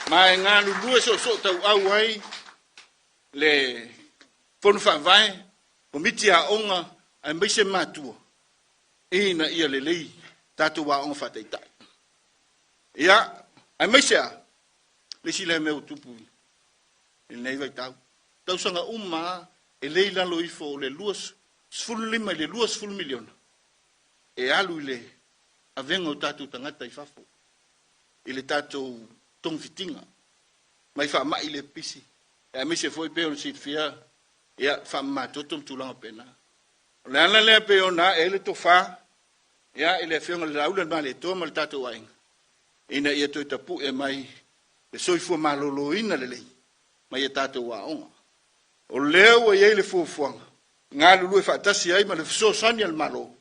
Ma e galulue soosoo tauau ai le Fono Faavae, Komiti Aoga aemaise matua ina ia lelei tatou aoga faataitai. Ia, aemaise a le isi lea mea ua tupu i lenei vaitau. Tausaga uma e le i lalo ifo o le 25 i le 20 miliona e alu i le avega o tatou tagata i fafo i le tatou togafitiga mai faamai le pipisi, aemaise foi pei ona silafia, ia, faamamatoto ma tulaga faapena. O le ala lea pei ona ae ai le tofa, ia, i le Afioga i le Laula Malietoa ma le tatou aiga, ina ia toe tapue mai le soifua maloloina lelei mai a tatou aoga. O lea ua i ai le fuafuaga, galulue faatasi ai ma le fesoasoani a le Malo,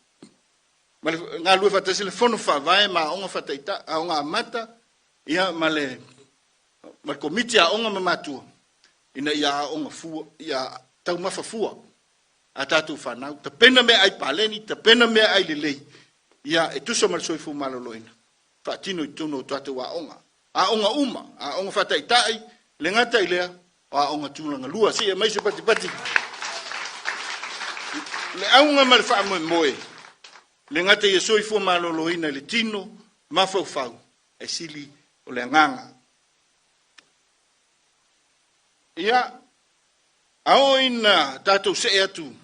ma le galulue faatasi le Fono Faavae ma aoga faataitai, aoga amata, ia, ma le Komiti Aoga ma Matua, ina ia aoga fua, ia taumafa fua a tatou fanau, tapena meaai paleni, tapena meaai lelei, ia, e tusa ma le soifua maloloina, faatino i totonu o tatou aoga. Aoga uma, aoga faataitai, le gata i lea, o aoga tulaga lua. Se i aumai se patipati. Le auga ma le faamoemoe, le gata ia soifua maloloina i le tino, mafaufau, e sili o le agaga. Ia, a oo ina tatou see atu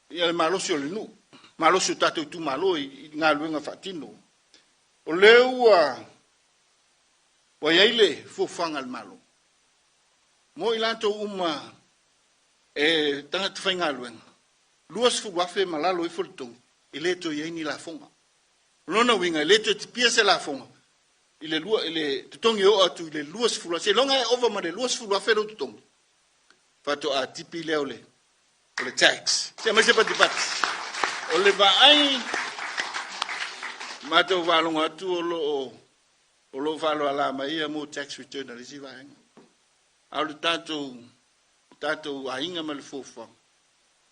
ia le malosi o le nuu, malosi o tatou itumalo i galuega faatino, o lea ua i ai le fuafuaga a le Malo mo i latou uma e tagata faigaluega, 20,000 ma lalo ifo le totogi, e le toe i ai ni lafoga. O lona uiga, e le toe tipia se lafoga i le, i le totogi e oo atu i le 20,000. Seiloga e ova ma le 20,000 lou totogi, faatoa tipi lea o le tax. Se aumai se patipati. O le vaai, matou faalogo atu o lo o faaaloala mai ia mo tax return a le isi vaega. A o le tatou aiga ma le fuafuaga,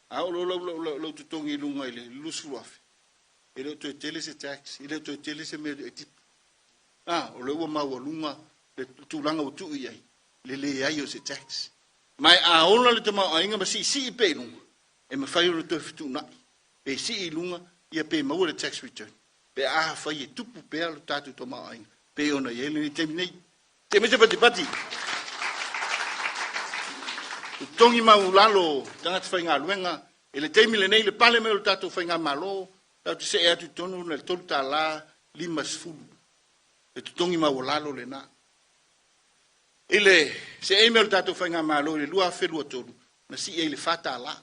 a oo loa lau totogi i luga i le 20,000, e le o toe tele se tax, e le o toe tele se mea e tipi. O lea ua maualuga le tulaga ua tuu i ai, le leai o se tax. Ma e a ola le tamaoaiga ma siisii pea i luga, e mafai ona toe fetuunai, pe sii i luga, ia pe maua le tax return, pe a fai e tupu pea le tatou tamaoaiga, pe ona i ai lenei taimi nei. Se aumai se patipati. Totogi maualalo tagata faigaluega, i le taimi lenei, le pale mai o le tatou faigamalo, tatou te see atu i totonu le $3.50. Le totogi maualalo lena. I le seei mai o le tatou faigamalo i le 2023, na sii ai le $4.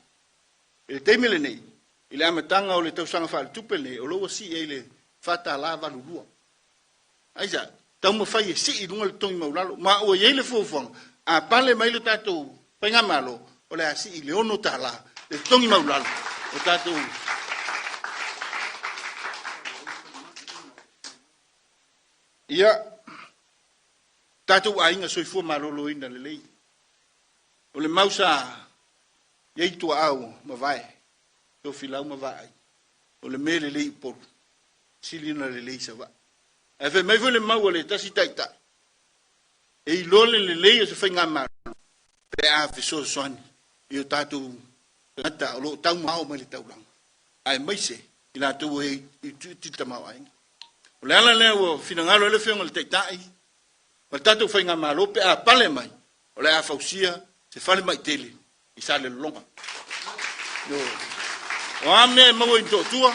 I le taimi lenei, i le amataga o le tausaga faaletupe lenei, o lo ua sii ai le $4.82. Aisea, taumafai e sii i luga le totogi maualalo. Ma ua i ai le fuafuaga, a pale mai le tatou faigamalo, o le a sii i le $6 le totogi maualalo o tatou. Ia, Tatou aiga soifua maloloina lelei. O le mau sa i ai tuaau mavae, tofilau ma vaai, o le mea lelei i Upolu, sili ona lelei i Savaii. Ae fai mai foi le mau a le tasi taitai, e iloa le lelei o se faigamalo pe a fesoasoani i o tatou tagata o lo o taumamao mai le taulaga, aemaise i latou e utiuti le tamaoaiga. O le ala lea ua finagalo ai le Afioga i le Taitai ma le tatou faigamalo pe a pale mai, o le a fausia se falemai tele i Salelologa. O a mea e maua i Motootua,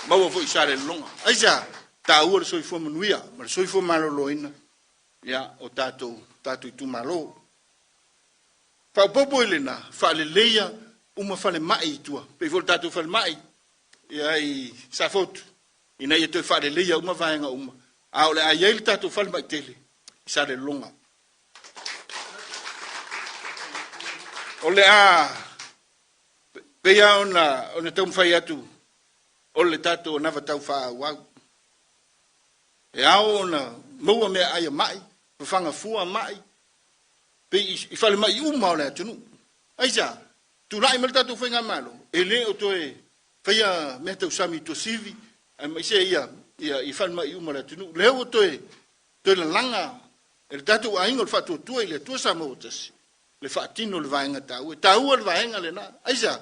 maua foi i Salelologa. Aisea? Taua le soifua manuia ma le soifua maloloina ia, o tatou, tatou itumalo. Faaopoopo i lena, faaleleia uma falemai i tua, pei foi o le tatou falemai ia, i Safotu, ina ia toe faaleleia uma vaega uma, a o le a i ai le tatou falemai tele i Salelologa. O le a pei lava ona taumafai atu o le tatou anava tau faaauau. E ao ona maua meaai a mai, fafaga fua a mai, pei i falemai uma o le atunuu. Aisea? Tulai mai le tatou faigamalo, e le o toe faia mea tausami i Tuasivi, aemaise ia, ia, i falemai uma o le atunuu. Lea ua toe, toe lalaga e le tatou aiga o le Faatuatua i le Atua Samoa ua Tasi, le faatino o le vaega taua. E taua le vaega lena. Aisea?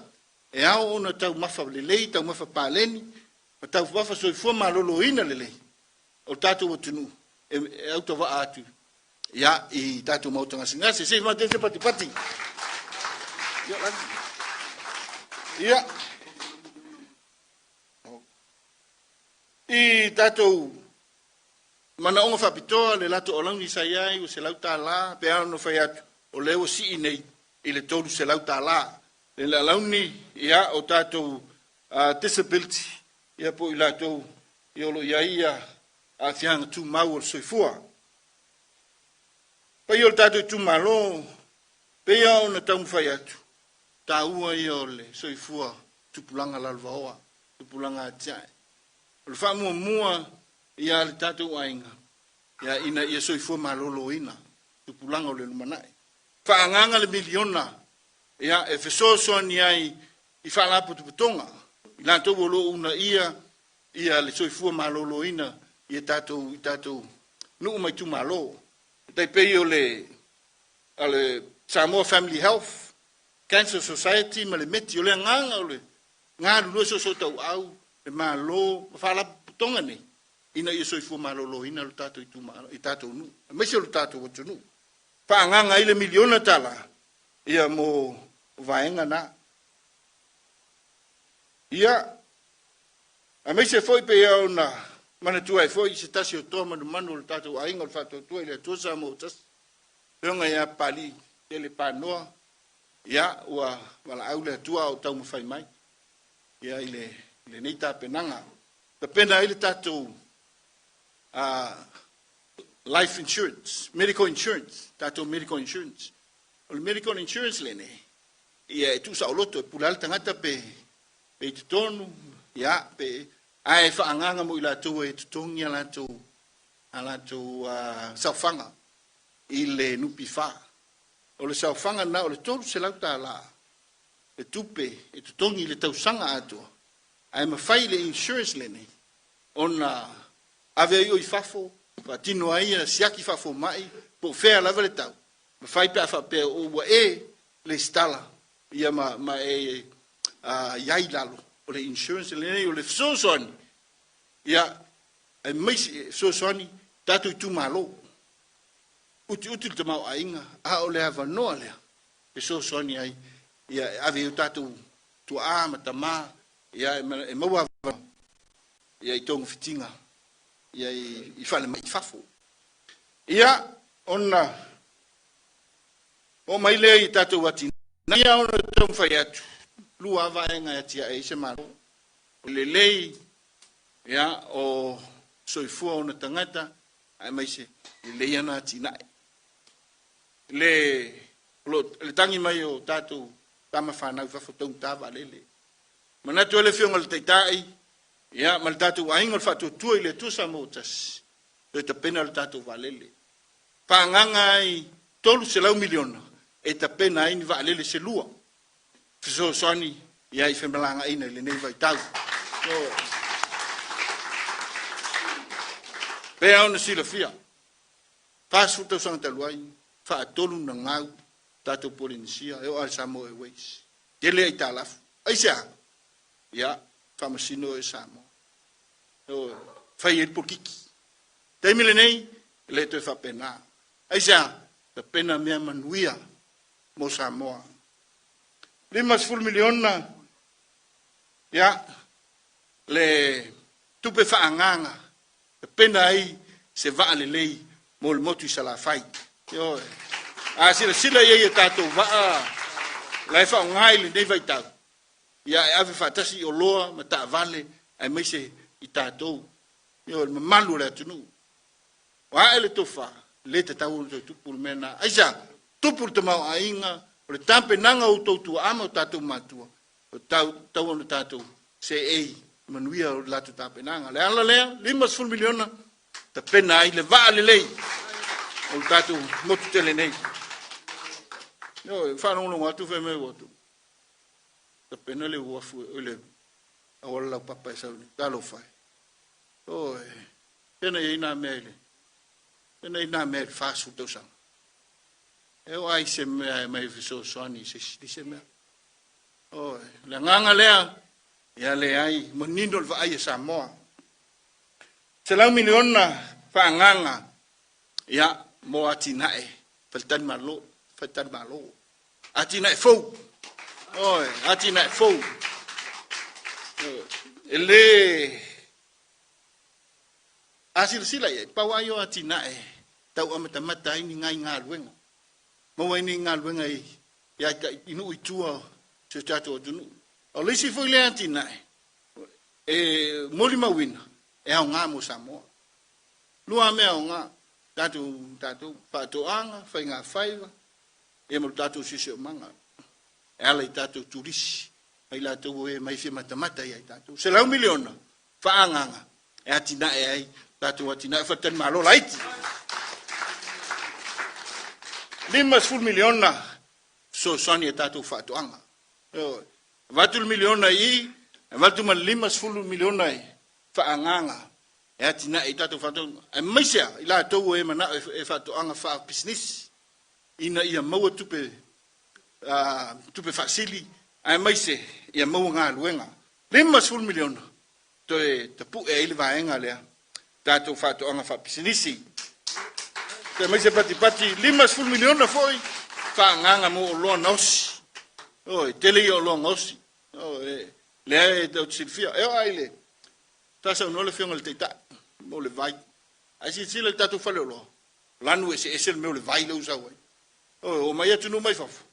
E ao ona taumafa lelei, taumafa paleni, ma taumafa soifua maloloina lelei o le tatou atunuu e, e autavaa atu ia, i tatou maota gasegase. Se i matou se patipati. Ia, ia. I tatou manaoga faapitoa le latou alauni sa i ai ua $100, pe a ona fai atu, o lea ua sii nei i le $300. Le alauni ia, o tatou disability, ia po o i latou ia o lo o i ai ia aafiaga tumau o le soifua. Paia o le tatou itumalo, pei lava ona taumafai atu, taua ia o le soifua tupulaga lalovaoa, tupulaga atiae. O le faamuamua ia le tatou aiga, ia ina ia soifua maloloina tupulaga o le lumanai. Faaagaaga le miliona ia e fesoasoani ai i faalapotopotoga, i latou o lo o uunaia ia le soifua maloloina i tatou, i tatou nuu ma itumalo. E tai pei o le, o le Samoa Family Health, Cancer Society ma le METI. O le agaga o le galulue soosootaua le Malo ma faalapotopotoga nei ina ia soifua maloloina lo tatou itumalo, i tatou nuu, aemaise o le tatou atunuu. Faaagaaga ai le miliona tala ia mo vaega na. Ia, aemaise foi pei ona manatua ai foi se tasi o toa manumanu o le tatou aiga o le Faatuatua i le Atua Samoa ua Tasi, Afioga ia Papalii Tele Panoa, ia, ua valaau le Atua a o taumafai mai ia i le, lenei tapenaga. Tapena ai le tatou life insurance, medical insurance, tatou medical insurance. O le medical insurance lenei, ia e tuusaoloto e pule lava le tagata pe, pe i totonu, ia, pe, ae faaagaaga mo i latou e totogi a latou, a latou saofaga i le NPF. O le saofaga lena o le $300 le tupe e totogi i le tausaga atoa, ae mafai le insurance lenei ona ave ai o i fafo, faatino ai ia siaki faafomai, po o fea lava le tau, mafai pe a faapea o ua e lesitala ia ma, ma e i ai i lalo o le insurance lenei, o le fesoasoani ia, aemaise fesoasoani tatou itumalo. Utiuti le tamaoaiga, a o le avanoa lea fesoasoani ai ia e ave i o tatou tuaa ma tamā ia e maua avanoa ia i togafitiga ia i falemai i fafo. Ia ona oo mai lea i tatou atinae, ia ona taumafai atu lua vaega e atiae ai se Malo. O le lelei ia o soifua ona tagata aemaise lelei ana atinae. Le, le tagi mai o tatou tama fanau i fafo taugata vaalele. Manatu ai le Afioga i le Taitai ia ma le tatou aiga o le Faatuatua i le Atua Samoa ua Tasi, toe tapena le tatou vaalele. Faaagaga ai $300 miliona e tapena ai ni vaalele se lua, fesoasoani ia i femalagaina i lenei vaitau. Pea ona silafia, 40 tausaga talu ai, faatolu na gau tatou Polenisia e oo lava i le Samoa Airways. Tele aitalafu. Aisea? Ia, faamasino e Samoa. Fai ai le polokiki. Taimi lenei, e le toe faapena. Aisea? Tapena mea manuia mo Samoa. $50 miliona, ia, le tupe faaagaga, tapena ai se vaa lelei mo le motu i Salafai. Ioe. A silasila i ai i tatou vaa la e faaaoga i lenei vaitau, ia e ave faatasi i oloa ma taavale aemaise i tatou, ioe, le mamalu o le atunuu. Ua ae le tofa, le tatau ona toe tupu le mea lena. Aisea? Tupu le tamaoaiga, o le tapenaga o outou tuaa ma o tatou matua, o tatau ona tatou seei manuia o le latou tapenaga. Le ala lea, $50 miliona, tapena ai le vaa lelei o le tatou motu tele nei. Ioe, faalogologo atu fai mai ua tapena le uafu, le auala laupapa e sau nei. Talofa e. Ioe, pena i ai nā mea i le, pena i nā mea i le 40 tausaga. E oo ai se mea e mai fesoasoani i se isi se mea. Ioe, le agaga lea, ia leai, manino le vaai a Samoa. $100 miliona faaagaga, ia, mo atinae faletalimalo, faletalimalo. Atinae fou. Ioe, atinae fou. E le a silasila i ai, pau ai o atinae tau amatamata ai ni ngai galuega. Maua ai ni galuega i i nuu i tua o si o tatou atunuu. O le isi foi lea atinae e molimauina e aoga mo Samoa. Lua mea aoga, tatou faatoaga, faigafaiva, ia ma le tatou siosiomaga e ala i tatou turisi, mai latou e mai fia matamata ia i tatou. $100 miliona faaagaga e atinae ai tatou atinae faletalimalo laiti. $50 miliona fesoasoani a tatou faatoaga. Avatu le miliona i i, avatu ma le $50 miliona i faaagaga e atinae i tatou faatoaga. Aemaise lava i latou e manao e faatoaga faapisinisi ina ia maua tupe, tupe faasili, aemaise ia maua galuega. $50 miliona toe tapue ai le vaega lea, tatou faatoaga faapisinisi. Aemaise patipati, $50 miliona foi faaagaga mo oloa gaosi. Oi, tele ia oloa gaosi. Oi, lea e tau te silafia. E oo ai le sa saunoa le afioga i le Taitai mo le vai. Ae silasila i le tatou faleoloa, lanu eseese le mea o le vai lea ua sau ai. Oi, o mai atunuu mai fafo.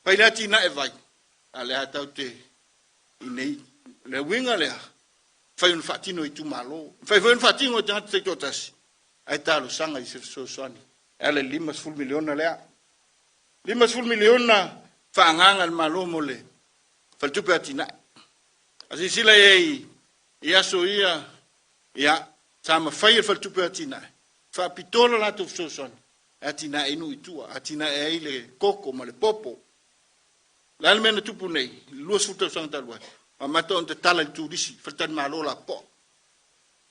Fai le atinae vai, a lea tau te i nei. Le uiga lea, fai ona faatino i itumalo. Fai foi ona faatino i tagata taitoatasi, ae talosaga i se fesoasoani. E ala i le $50 miliona lea. $50 miliona faaagaga le Malo mo le faletupe atinae. A silasila i ai i aso ia, ia, sa mafai e le faletupe atinae, faapitoa le latou fesoasoani e atinae ai nuu i tua, atinae ai le koko ma le popo. Le a le mea na tupu nei, i le 20 tausaga talu ai, amata ona tatala i le turisi, faletalimalo lapoa.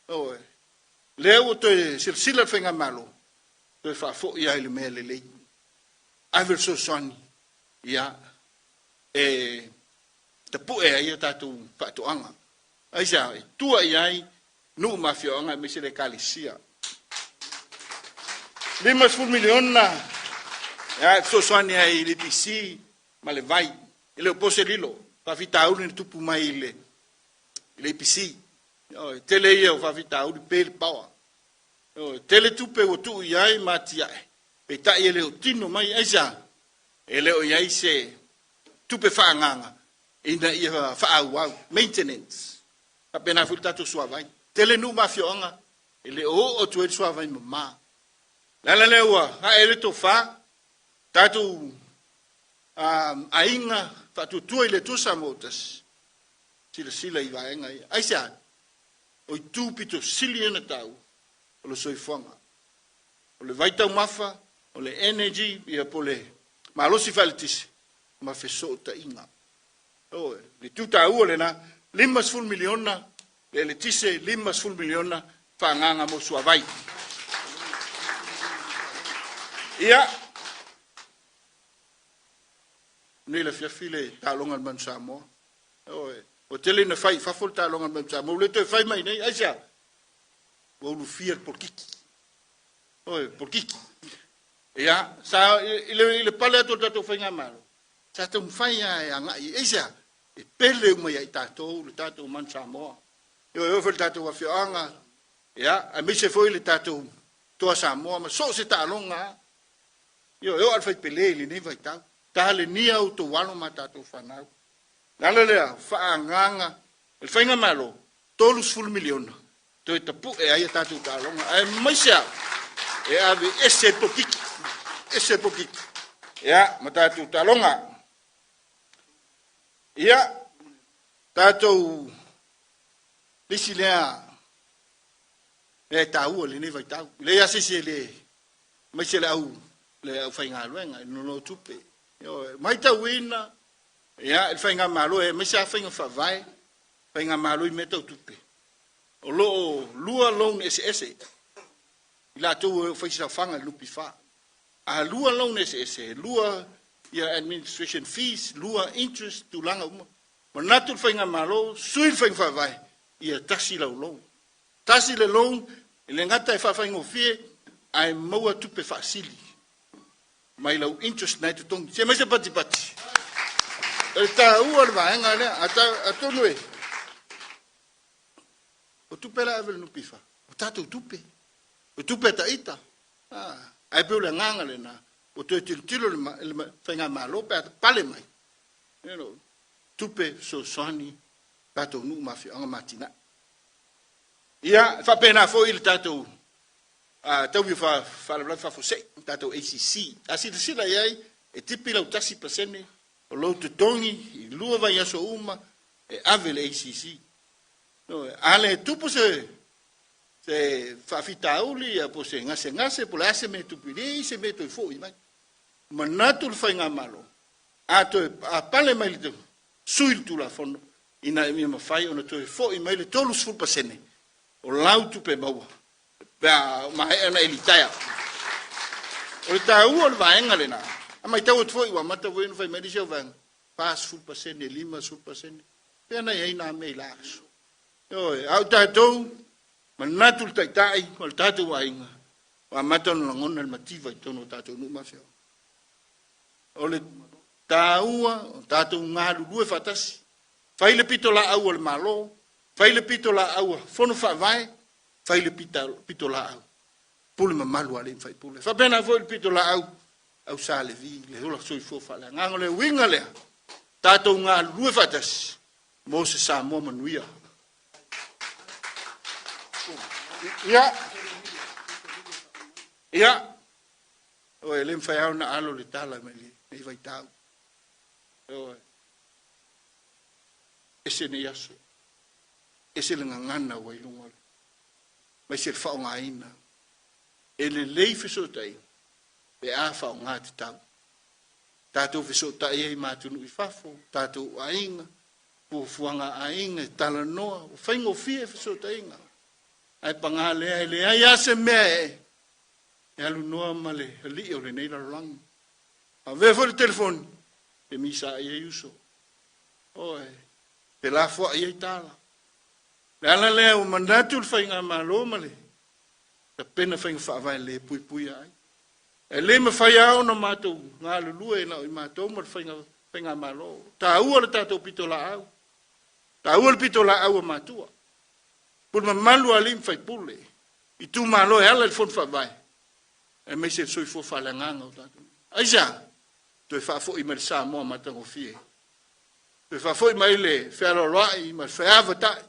Ioe. Lea ua toe silasila le faigamalo, toe faafoi lava i le mea lelei. Ave le fesoasoani, ia, e tapue ai a tatou faatoaga. Aisea, e tua i ai nuu ma afioaga aemaise le ekalesia. $50 miliona e fesoasoani ai i le EPC ma le vai. E le o po se lilo, faafitauli na tupu mai i le EPC. Ioe, tele ia o faafitauli pe le power. Ioe, tele tupe ua tuu i ai ma atiae, peitai e le o tino mai. Aisea, e le o i ai se tupe faaagaga ina ia faaauau, maintenance. Faapena foi le tatou suavai. Tele nuu ma afioaga e le o oo atu ai le suavai mama. Le ala lea ua ae ai le tofa, tatou aiga faatuatua i le Atua Samoa ua tasi, silasila i vaega ia. Aisea? O itu pito sili ona taua o le soifuaga. O le vaitaumafa, o le energy, ia po o le malosi faaeletise ma fesootaiga. Ioe, le itu taua lena, $50 miliona le eletise, $50 miliona faaagaaga mo suavai. Ia, nei le afiafi le taaloga a le Manu Samoa. Ioe, ua tele ina fai i fafo le taaloga a le Manu Samoa, ua le toe fai mai nei. Aisea? Ua ulufia le polokiki. Ioe, polokiki. Ia, sa i le, i le pale atu o le tatou faigamalo, sa taumafai lava e agai i aisea? E pele uma ia i tatou le tatou Manu Samoa. Ioe, oo foi i le tatou afioaga, ia, aemaise foi le tatou Toa Samoa ma so o se taaloga lava. Ioe, oo lava i le faipele i lenei vaitau. Talenia outou alo ma a tatou fanau. O le ala lea, faaagaaga e le Faigamalo $30 miliona toe tapue ai a tatou taaloga, aemaise lava e ave ese le polokiki, ese le polokiki, ia, ma tatou taaloga. Ia, tatou lisi lea mea e taua i lenei vaitau. E leai lava se isi e le, aemaise le au le aufaigaluega i le nonotupe. Ioe, matauina ia le faigamalo aemaise lava faiga faavae, faigamalo i mea tau tupe. O lo o lua loan eseese i latou e fai saofaga i le NPF. A lua loan eseese, e lua ia administration fees, lua interest, tulaga uma. Manatu le faigamalo, sui le faiga faavae, ia tasi lau loan. Tasi le loan, e le gata e faafaigofie, ae maua tupe faasili mai lau interest na e totogi. Se aemaise patipati. E taua le vaega lea. Atonu e, o tupe la e ave i le NPF, o tatou tupe, o tupe a taita. Ae pei o le agaga lena, ua toe tilotilo le faigamalo pe a pale mai, you know, tupe fesoasoani tatou nuu ma afioaga ma atinae. Ia, e faapena foi le tatou taui o faalavelave faafuasei, le tatou ACC. A silasila i ai, e tipi lau 1% o lou totogi i lua vaiaso uma e ave i le ACC. A le tupu se faafitauli po o se gasegase po o le a se mea e tupu, e leai se mea e toe foi mai. Manatu le faigamalo, a toe a pale mai le sui le Tulafono, ina ia mafai ona toe foi mai le 30% o lau tupe maua pe a maea ona e litaea. O le taua o le vaega lena, a matau atu foi ua amata foi ona fai mai nisi au vaega, 40%, 50%, pea na i ai nā mea i la aso. Ioe, a o tatou, manatu le Taitai ma le tatou aiga, ua amata ona lagona le mativa i totonu o tatou nuu ma afioaga. O le taua o tatou galulue faatasi, fai le pitolaau a le Malo, fai le pitolaau a Fono Faavae, fai le pitolaau pule mamalu a alii ma faipule. Faapena foi le pitolaau au Sa Levi, le ola soifua faaleagaga. O le uiga lea, tatou galulue faatasi mo se Samoa manuia. Ia, ia, Ioe, e le mafai lava ona alo le tala mai lenei vaitau. Ioe, ese nei aso, ese le gagana ua i luga o le, aemaise le faaaogaina. E lelei fesootaiga pe a faaaoga tatau. Tatou fesootai ai ma atunuu i fafo, tatou aiga, fuafuaga a aiga e talanoa, ua faigofie fesootaiga. Ae paga lea, e leai lava se mea e e alu noa ma le alii o lenei lalolagi. Avea foi le telefoni, e misaai ai uso. Oe, felafoai ai tala. Le ala lea ua manatu le faigamalo ma le tapena faiga faavae le puipuia ai. E le mafai lava ona matou galulue na o i matou ma le faiga, faigamalo. Taua le tatou pitolaau. Taua le pitolaau a matua. Pule mamalu a alii ma faipule. Itumalo e ala i le Fono Faavae, aemaise le soifua faaleagaga o tatou. Aisea? Toe faafoi mai le Samoa matagofie. Toe faafoi mai le fealoaloai ma le feavatai.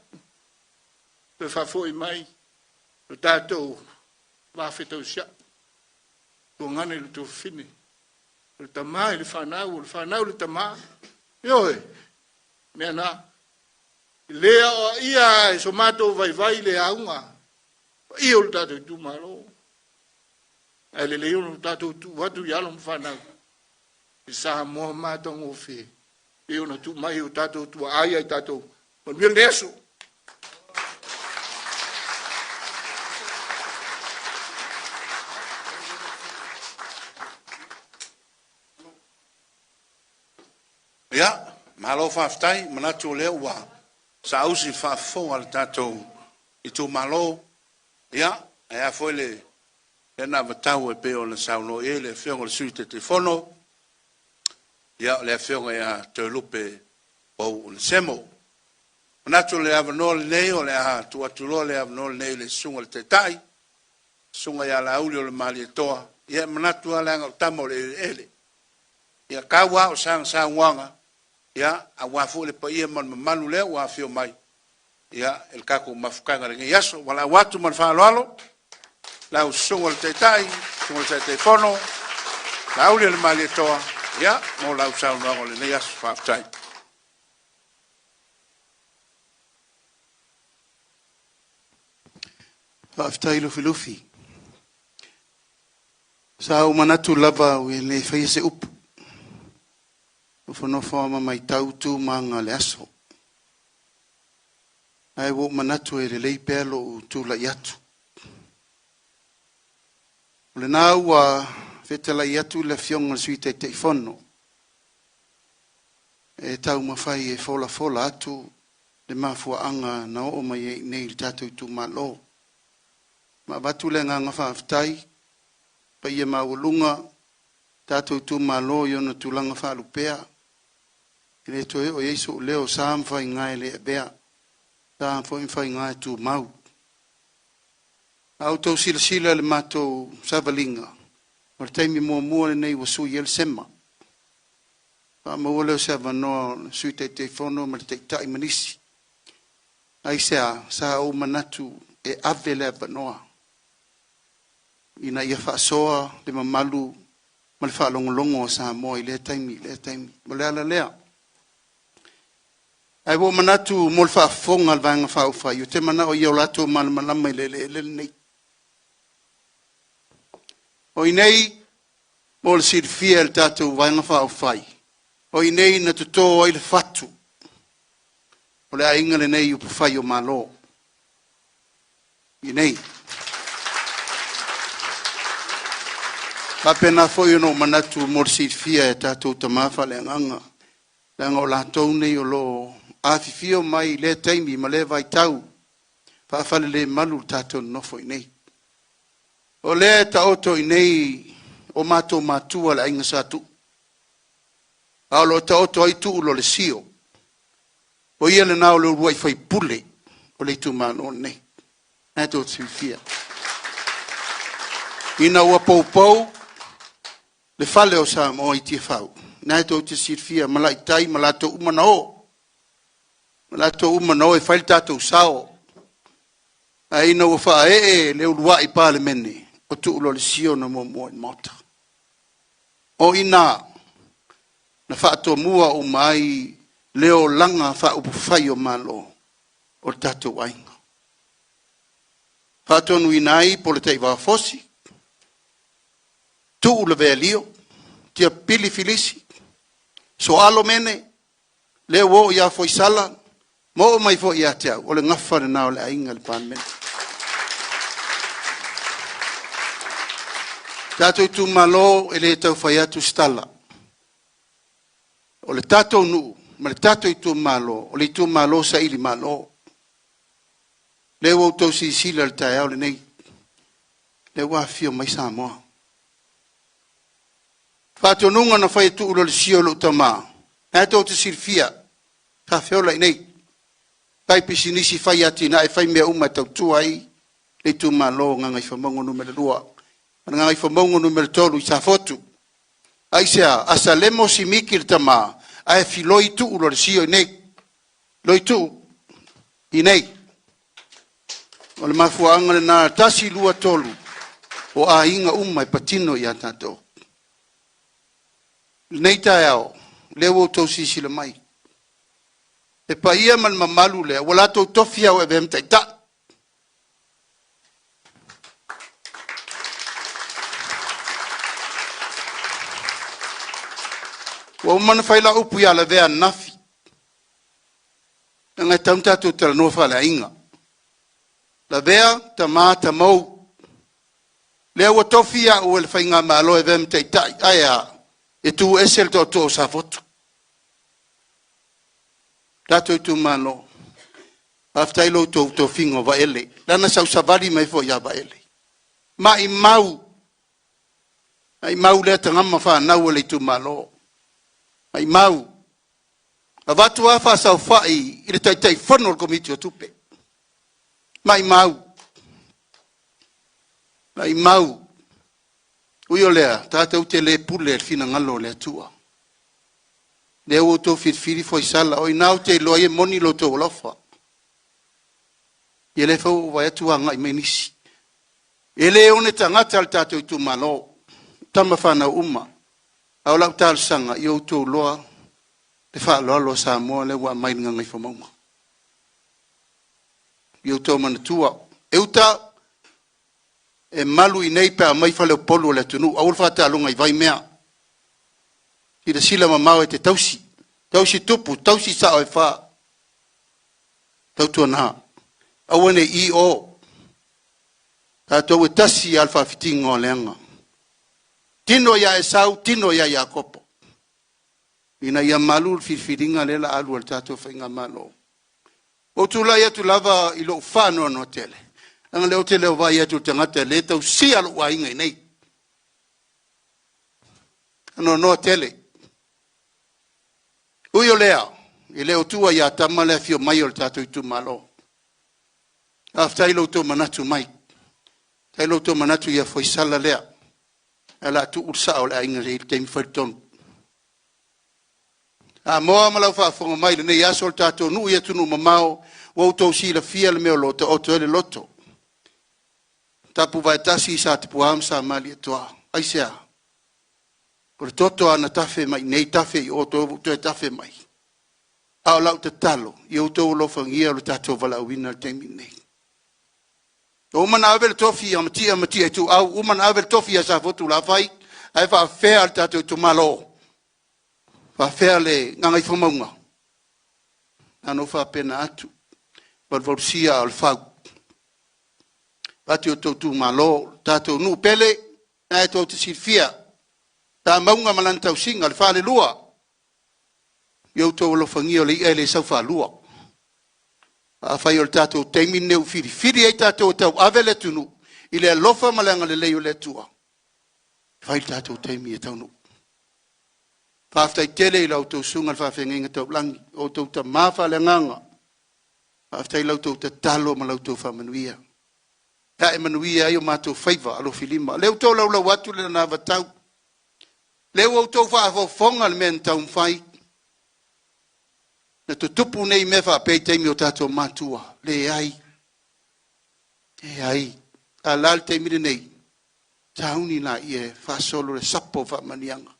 Toe faafoi mai lo tatou va fetausiai. Tuagana i le tuafafine. O le tama i le fanau, o le fanau i le tama. Ioe, mea na. E le aoaia e so matou vaivai le auga paia o le tatou itumalo. Ae lelei ona tatou tuu atu i alo ma fanau i Samoa matagofie pei ona tuu mai i o tatou tuaa ia i tatou. Manuia lenei aso. Ia, malo faafetai, manatu o lea ua saausi le faafofoga a le tatou itumalo. Ia, ae a foi le anavatau e pei ona saunoa i ai le Afioga i le Sui Taitaifono, ia, o le Afioga ia Toelupe Pou Onesemo. Manatu o le avanoa lenei, o le a tuu atu loa le avanoa lenei i le Susuga i le Taitai, Susuga ia Laauli o le Malietoa. Ia, e manatu lava leaga o tama o le eleele. Ia, tau lava o sana saunoaga, ia, aua foi le paia ma le mamalu lea ua afio mai, ia, i le tatou mafutaga i lenei aso. Valaau atu ma le faaaloalo, lau Susuga i le Taitai, Susuga i le Taitaifono, Laauli o le Malietoa, ia, mo lau saunoaga o lenei aso. Faafetai. Faafetai Lufilufi. Sa ou manatu lava e le faia se upu. Nofonofo lava ma matau tu ma aga o le aso. Ae ua ou manatu e lelei pea lou tulai atu. O lena ua fetalai atu le Afioga i le Sui Taitaifono e taumafai e folafola atu le mafuaaga na oo mai ai i inei i le tatou itumalo. Ma avatu le agaga faafetai, paia maualuga, tatou itumalo i ona tulaga faalupea. E le toe oo i ai sou leo, sa ma faiga e le avea, sa foi ma faiga e tumau. A outou silasila i le matou savaliga, o le taimi muamua lenei ua sui ai le sema. Faamaua lea o se avanoa o le Sui Taitaifono ma le Taitai ma nisi. Aisea? Sa ou manatu e ave le avanoa ina ia faasoa le mamalu ma le faalogologo a Samoa i lea taimi i lea taimi. O le ala lea. Ae ua ou manatu mo le faafofoga a le Vaega Faaupufai, ou te manao ia o latou malamalama i le eleele lenei. O i nei, mo le silafia e le tatou Vaega Faaupufai, o i nei na toto ai le fatu o le aiga lenei i upufai o Malo. I nei. Faapena foi ona ou manatu mo le silafia e tatou tama faaleagaga, leaga o latou nei o lo o afifio mai i lea taimi ma lea vaitau faafalelemalu le tatou nonofo i nei. O lea e taoto i nei o matou matua le aiga Sa Tuu, a o lo o taoto ai Tuu Lolesio, o ia lena o le uluai faipule o le itumalo lenei. Na e tou te silafia. Ina ua poupou le fale o Samoa i Tiafau, na e tou te silafia, Malaitai ma latou uma na o. Ma latou uma na o e fai le tatou sao. Ae ina ua faaee le uluai Palemene, o Tuu Lolesio na muamua i le Maota. O i ina na faatomua uma ai le olaga faaupufai o Malo o le tatou aiga. Faatonuina ai Polataivao Fosi, Tuu Lavealio, Tiapili Filisi, Soalo Mene, lea ua oo ia Foisala, ma oo mai foi ia te au, o le gafa lena o le aiga i le Palemene. Tatou itumalo, e le tau fai atu se tala. O le tatou nuu ma le tatou itumalo, o le itumalo saili malo. Lea ua outou silasila i le taeao lenei, lea ua afifio mai Samoa. Faatonuga na fai e Tuulolesio i lou tama, na e tou te silafia, sa feola i nei. Fai pisinisi, fai atinae, fai mea uma e tautua ai le itumalo o Gagaifomauga Nu.2 ma le Gagaifomauga Nu.3 i Safotu. Aisea? Asalemo simiki le tama, ae filoi Tuulolesio i nei. Loi Tuu i nei. O le mafuaaga lena, 1, 2, 3, o aiga uma e patino ia tatou. Lenei taeao, lea ua outou silasila mai, le paia ma le mamalu lea, ua latou tofi au e avea ma taitai. Ua uma ona fai lau upu ia Lavea ananafi, leaga e tatau ona tatou talanoa faaleaiga. Lavea, tama, tamou, lea ua tofi au e le Faigamalo e avea ma taitai, ae a? E tu ese le tootoo o Safotu. Tatou itumalo, faafetai i lo outou tofiga o Vaele, leaga sa ou savali mai foi ia Vaele. Maimau, maimau lea tagama fanau a le itumalo. Maimau, avatu lava faasaofai i le Taitaifono o le Komiti o Tupe. Maimau, maimau, ui o lea, tatou te le pule i le finagalo o le Atua. Lea ua outou filifili foisala, o i ina ou te iloa ai e moni lo outou alofa. Ia lea foi ua ou vaai atu ua agai mai nisi. E le one tagata le tatou itumalo, tama fanau uma. A o lau talosaga, ia outou iloa le faaaloalo a Samoa lea ua aumai i le Gagaifomauga. Ia outou manatua, e uta e malu i nei pe a aumai faleupolu o le atunuu, aua le faataaloga i Vaimea. Silasila mamao e te tausi, tausi tupu, tausi sao e fa. Tautuana, aua ne i o tatou e tasi lava le faafitiga o leaga. Tino ia Esau, tino ia Iakopo. Ina ia malu le filifiliga lea la alu a le tatou Faigamalo. Ua ou tulai atu lava i lou faanoanoa tele, leaga lea ou te le o vaai atu i le tagata e le tausia lou aiga i nei. Faanoanoa tele. Ui o lea, e le o tuua ia Tama le afio mai o le tatou itumalo. Faafetai i lo outou manatu mai. Faafetai i lo outou manatu ia Foisala lea. Ae o le a tuu le sao o le aiga i le taimi faitonu. Samoa ma lau faafofoga mai i lenei aso o le tatou nuu i atunuu mamao, ua outou silafia le mea o lo o taoto ai le loto. Tapuvae tasi i Satapuā ma Samalietoa. Aisea? O le toto lava na tafe mai i nei tafe i o toe tafe mai. A o lau tatalo, ia outou alofagia lo tatou valaauina i le taimi lenei. Ua uma ona ave le tofi ia Matia Matia Ituau, uma ona ave le tofi ia Safotu Lafai, ae faafefea le tatou itumalo? Faafefea le Gagaifomauga? Na ona ou faapena atu, valuvalusia a o le fau. Avatu i o outou itumalo, tatou nuu pele, na e tou te silafia, Tamauga ma lana tausiga, le falelua, ia outou alofagia o le i'a e le sau faalua. Afai o le tatou taimi lenei ua filifili ai tatou e tauave le atunuu i le alofa ma le agalelei o le Atua, fai le tatou taimi e taunuu. Faafetai tele i la outou susuga i le faafeagaiga taulagi, o outou tama faaleagaga. Faafetai i la outou tatalo ma la outou faamanuia. E ae manuia ai o matou faiva alofilima. O lea ua tolaulau atu le anavatau. Lea ua outou faafofoga le mea na taumafai. Na tutupu nei mea faapea i taimi o tatou matua. Leai. Leai. A la le taimi lenei, sauni laia e faasolo le sapo o faamanuiaga.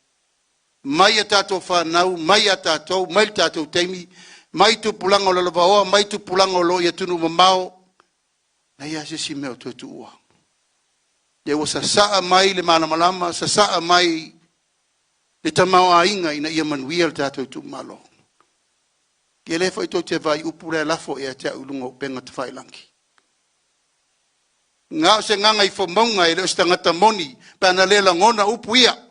Mai a tatou fanau, mai a tatou, mai le tatou taimi, mai tupulaga o lalovaoa, mai tupulaga o lo o i atunuu mamao, leai lava se isi mea o toe tuua. Lea ua sasaa mai le malamalama, sasaa mai le tamaoaiga ina ia manuia le tatou itumalo. Ia lea foi tou te vaai upu lea lafo ia te au i luga o upega tafailagi. Na o se gagaifomauga e le o se tagata moni pe ana le lagona upu ia.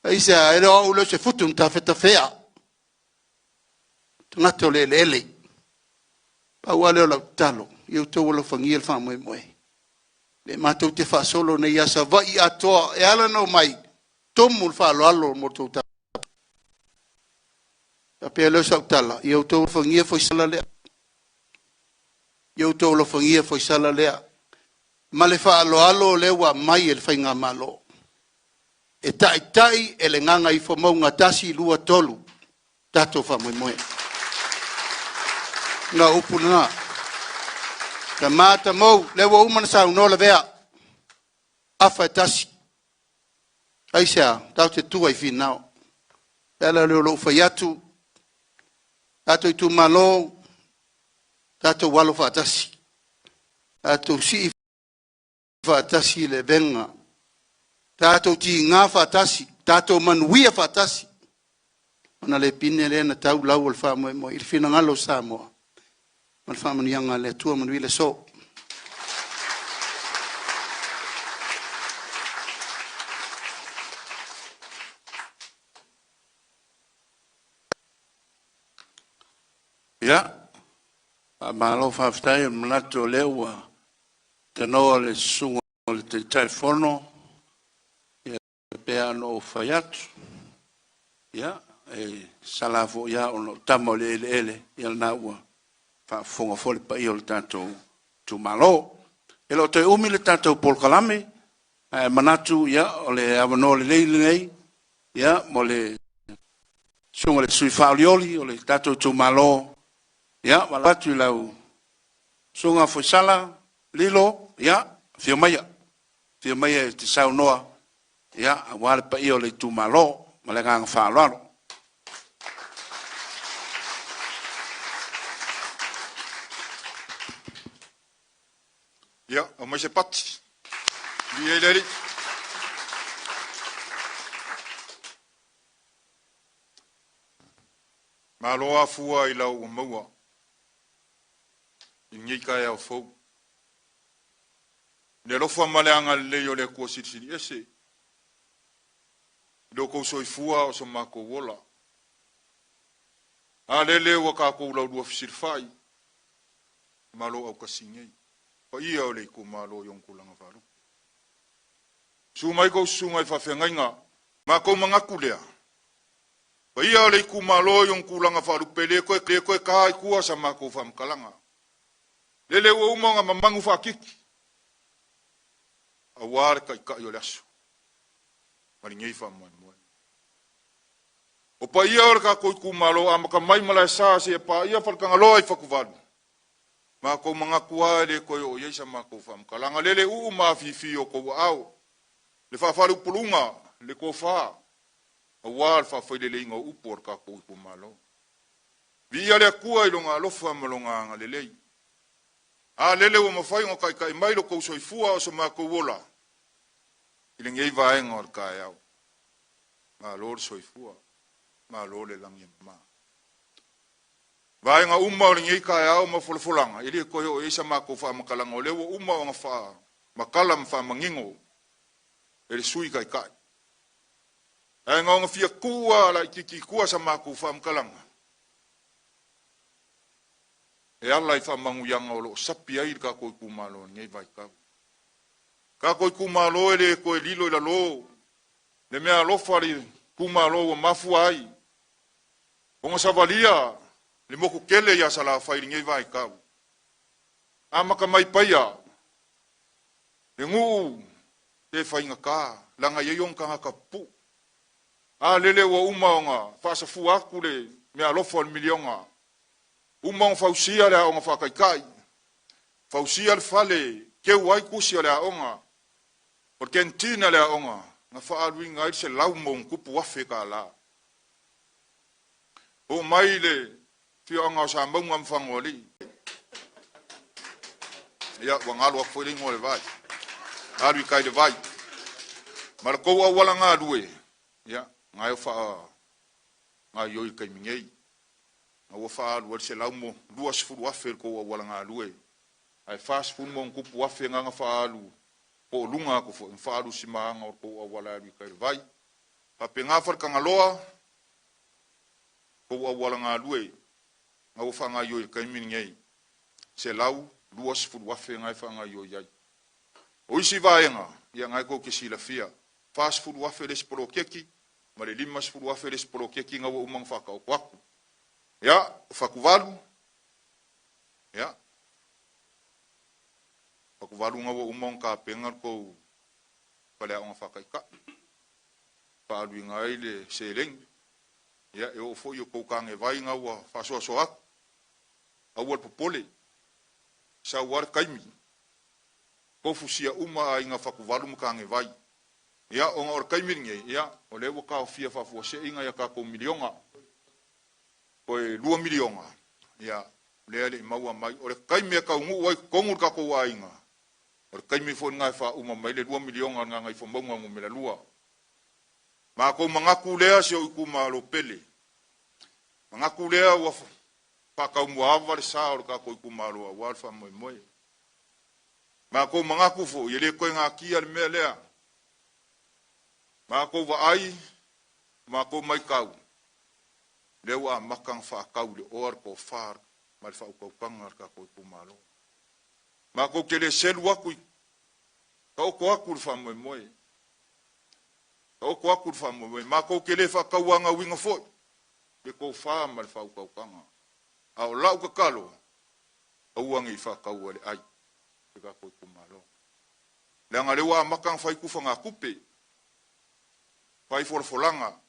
Aisea, e le o au lea o se futu na tafetafea. Tagata o le eleele. Pau lava lea o lau tatalo, ia outou alofagia le faamoemoe. Le matou te faasolo nei ia Savaii atoa, e ala ona omai, tumu le faaaloalo mo le tou Faapea lea o sau tala, ia outou alofagia foisala lea. Ia outou alofagia foisala lea. Ma le faaaloalo lea ua aumai e le Faigamalo. E taitai e le Gagaifomauga 1, 2, 3, tatou faamoemoe. Na upu lena. Tama tamou, lea ua uma ona saunoa Lavea. Afa e tasi. Aisea, tatou te tua i Finao. Le ala lea o lou fai atu, tatou itumalo, tatou alo faatasi. Tatou sii faatasi le avega. Tatou tiga faatasi. Tatou manuia faatasi, ona le pine lea na tau lau o le faamoemoe i le finagalo o Samoa ma le faamanuiaga a le Atua. Manuia le aso. Ia, faamalo faafetai, o le manatu o lea ua tanoa le susuga o le Taitaifono, ia pei lava ona ou fai atu, ia, e sala foi lava ona o tama o le eleele, ia lena ua faafofoga foi le paia o le tatou itumalo. E le o toe umi le tatou polokalame, ae manatu, ia, o le avanoa lelei lenei, ia, mo le susuga i le sui faaolioli o le tatou itumalo, ia, ua atu i lau susuga Foisala Lilo, ia, afio maia. Afio maia e te saunoa, ia, aua le paia o le itumalo, ma le agaga faaaloalo. Ia, aumai se pati. Viia i le Alii. Malo afua i lau ua maua i lenei taeao fou. I le alofa ma le agalelei o le Atua Silisili Ese, i lo outou soifua o so matou ola. A lele ua tatou laulua fesilafai, malo autasi nei. Paia o le itumalo i ona tulaga faalupe. Susu mai tou susuga i faafeagaiga, matou manatu lea. Paia o le itumalo i ona tulaga faalupe, le toe ta i tua sa matou faamatalaga. Lele ua uma ona mamanu faatiti, aua le taitai o le aso ma lenei faamoemoe. O paia o le tatou itumalo, amata mai Malaesa seia paia Faletagaloa i Fatuvalu, matou manatu lava e le toe oo i ai sa matou faamatalaga. Lele uu ma afifi o tou aao, le faafaleupoluga, le tofa, aua le faafaileleina o upu o le tatou itumalo. Viia le Atua i lona alofa ma lona agalelei. A lele ua mafai ona taitai mai lo tou soifua o so matou ola i lenei vaega o le taeao. Malo le soifua, malo le lagi e mama. Vaega uma o lenei taeao ma folafolaga, e le toe oo i ai sa matou faamatalaga, o lea ua uma ona faamatala ma faamanino e le Sui Taitai. Ae na ona fia tu lava laitiiti i tua sa matou faamatalaga, e ala i faamanuiaga o lo o sapi ai le tatou itumalo i lenei vaitau. Tatou itumalo e le toe lilo i lalo le mea alofa a le itumalo ua mafua ai ona savalia le motu tele ia Salafai i lenei vaitau. Amata mai Paia, le nuu le faigata, laga e i ai ona tagata pupuu. A lele ua uma ona faasafua atu le mea alofa o le miliona, uma ona fausia le aoga faataitai, fausia le fale teu ai tusi o le aoga, o le canteen a le aoga, na faaaluina ai le $100,000+. Oo mai le afioaga o Samauga ma Fagoalii. Ia, ua galo atu foi le igoa o le vai. Alu i tai le vai. Ma le tou auala galue, ia, na e faagaioi i le taimi nei. Na ua faaalu ai le $120,000 i le tou auala galue. Ae $40,000+ na faaalu po o luga atu foi, na faaalu i simaaga o le tou auala e alu i tai le vai. Faapena Faletagaloa, tou auala galue, na ua faagaioi i le taimi lenei, $120,000 na e faagaioi ai. O isi vaega, ia na e tou te silafia, $40,000 le isi poloketi, ma le $50,000 le isi poloketi na ua uma ona faataoto atu. Ia, o Fatuvalu, ia, Fatuvalu na ua uma ona tapena le tou faleaoga faataitai, faaaluina ai le seleni. Ia, e oo foi o tou tanevai na ua faasoasoa atu, aua le popole, sau lava le taimi, tofusia uma aiga Fatuvalu ma tanevai. Ia, ona o le taimi lenei, ia, o lea ua taofia faafuasei nai a tatou miliona, toe 2 miliona, ia, lea le i maua mai. O le taimi e taunuu ai totonu le tatou aiga, o le taimi foi lena e faauma mai le 2 miliona o le Gagaifomauga 2. Makou manatu lea si o'u itumalo pele, manatu lea ua faataumuaava le sa o le tatou itumalo auā le faamoemoe. Matou manatu foi e lē toe natia le mea lea. Matou vaai, matou matau, lea ua amata ona faatau i le oa le tofa ma le faautautaga a le tatou itumalo. Matou te le selu atu i taoto atu le faamoemoe, taoto atu le faamoemoe. Matou te le faatauagauina foi le tofa ma le faautautaga. A o lau tatalo, aua nei faataua i le ai le tatou itumalo. Leaga lea ua amata ona fai tufagatupe, fai folafolaga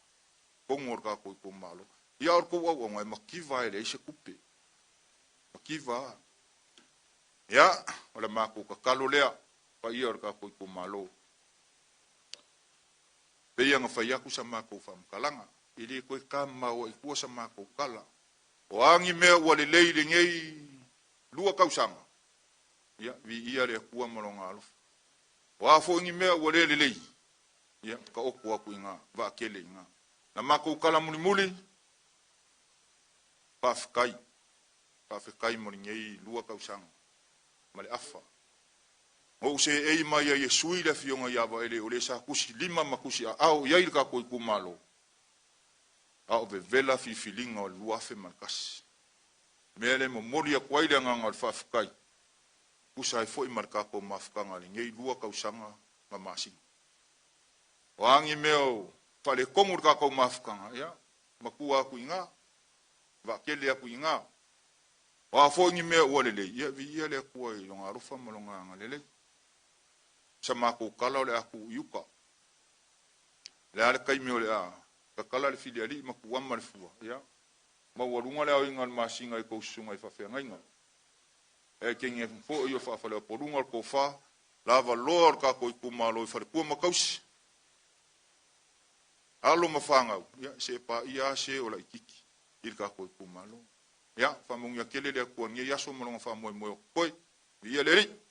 totonu o le tatou itumalo. Ia a o le tou auauna e mativa e leai se tupe. Mativa a. Ia, o le matou tatalo lea, paia o le tatou itumalo. Pei ona fai atu sa matou faamatalaga, e le toe tamamao ai i tua sa matou tala. O a ni mea ua lelei i lenei 2 tausaga, ia, viia le Atua ma Lona alofa. O a foi ni mea ua le lelei, ia, taoto atu i ina, vaatele i ina. Na matou tala mulimuli, faafetai, faafetai mo lenei 2 tausaga ma le afa. Na ou seei mai ai e sui le afioga ia Vaele o le sa tusi lima ma tusi aao i ai le tatou itumalo, a o vevela filifiliga o le 2001. Mea lea e momoli atu ai le agaga o le faafetai, tusa ai foi ma le tatou mafutaga i lenei 2 tausaga ma masina. O a ni mea o faaletonu i le tatou mafutaga, ia, matua atu i ina, vaatele atu i ina. O a foi ni mea ua lelei, ia viia le Atua i Lona alofa ma Lona agalelei. Sa matou tala o le a tuu i uta. Le a le taimi o le a tatala le filialii ma tuuama le fua, ia, maualuga le aoina o le masina i tou susuga i faafeagaiga. E kegi foi o faafaleapoluga o le tofa, lava loa o le tatou itumalo i faletua ma tausi, alo ma fanau, ia, se e paia a se o laititi i le tatou itumalo. Ia, faamanuia tele le Atua i lenei aso ma lona faamoemoe o totoe. Viia le Alii.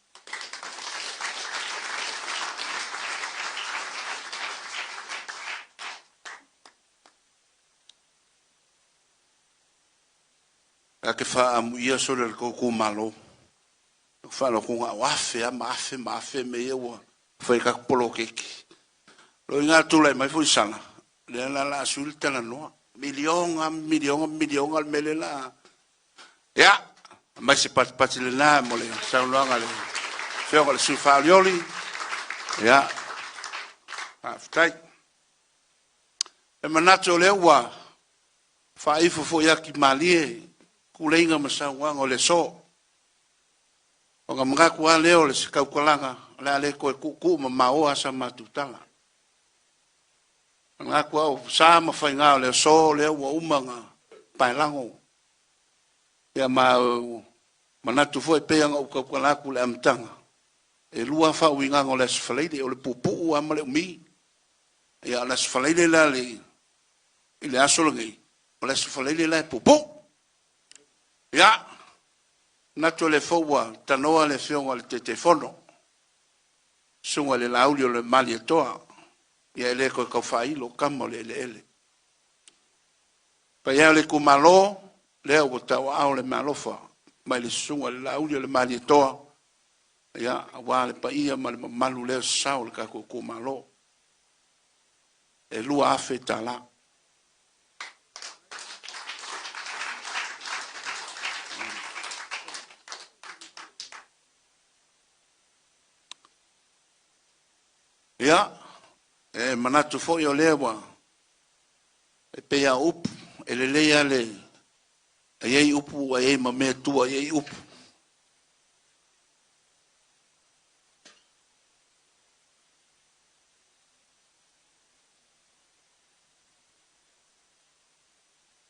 A te faaamuia sole o le tou itumalo, ou faalogo na o afe lava ma afe ma afe mea ia ua fai i tatou poloketi. O lona uiga a tulai mai Foisala, lea la o le a sui le talanoa. Miliona, miliona, miliona le mea lea o le a... Ia, aumai se patipati lena mo le saunoaga a le Afioga i le sui usufono faaolioli. Ia, faafetai. E manatu o lea ua faaifo foi atimalie tuleiga ma saunoaga o le aso. Ona manatu lava lea o le se tautalaga o le a le toe tuutuu mamao sa matou tala. Manatu lava o sa ma faiga o le aso lea ua uma ona paelago. Ia ma manatu foi pei ona ou tautala atu i le amataga, e 2 faauigaga o le Aso Faraile, o le puupuu lava ma le umi. Ia o le Aso Faraile la i le aso lenei, o le Aso Faraile la e puupuu. Ia, manatu o lea foi ua tanoa le Afioga i le Taitaifono, Susuga i le Laauli o le Malietoa, ia e le toe tau faailo tama o le eleele. Paia o le itumalo, lea ua tauaao le meaalofa mai le Susuga i le Laauli o le Malietoa, ia, aua le paia ma le mamalu lea sasao o le tatou itumalo. E $2,000. Ia, e manatu foi o lea ua e pei lava o upu, e lelei lava le e i ai upu e i ai ma mea e tua i ai upu.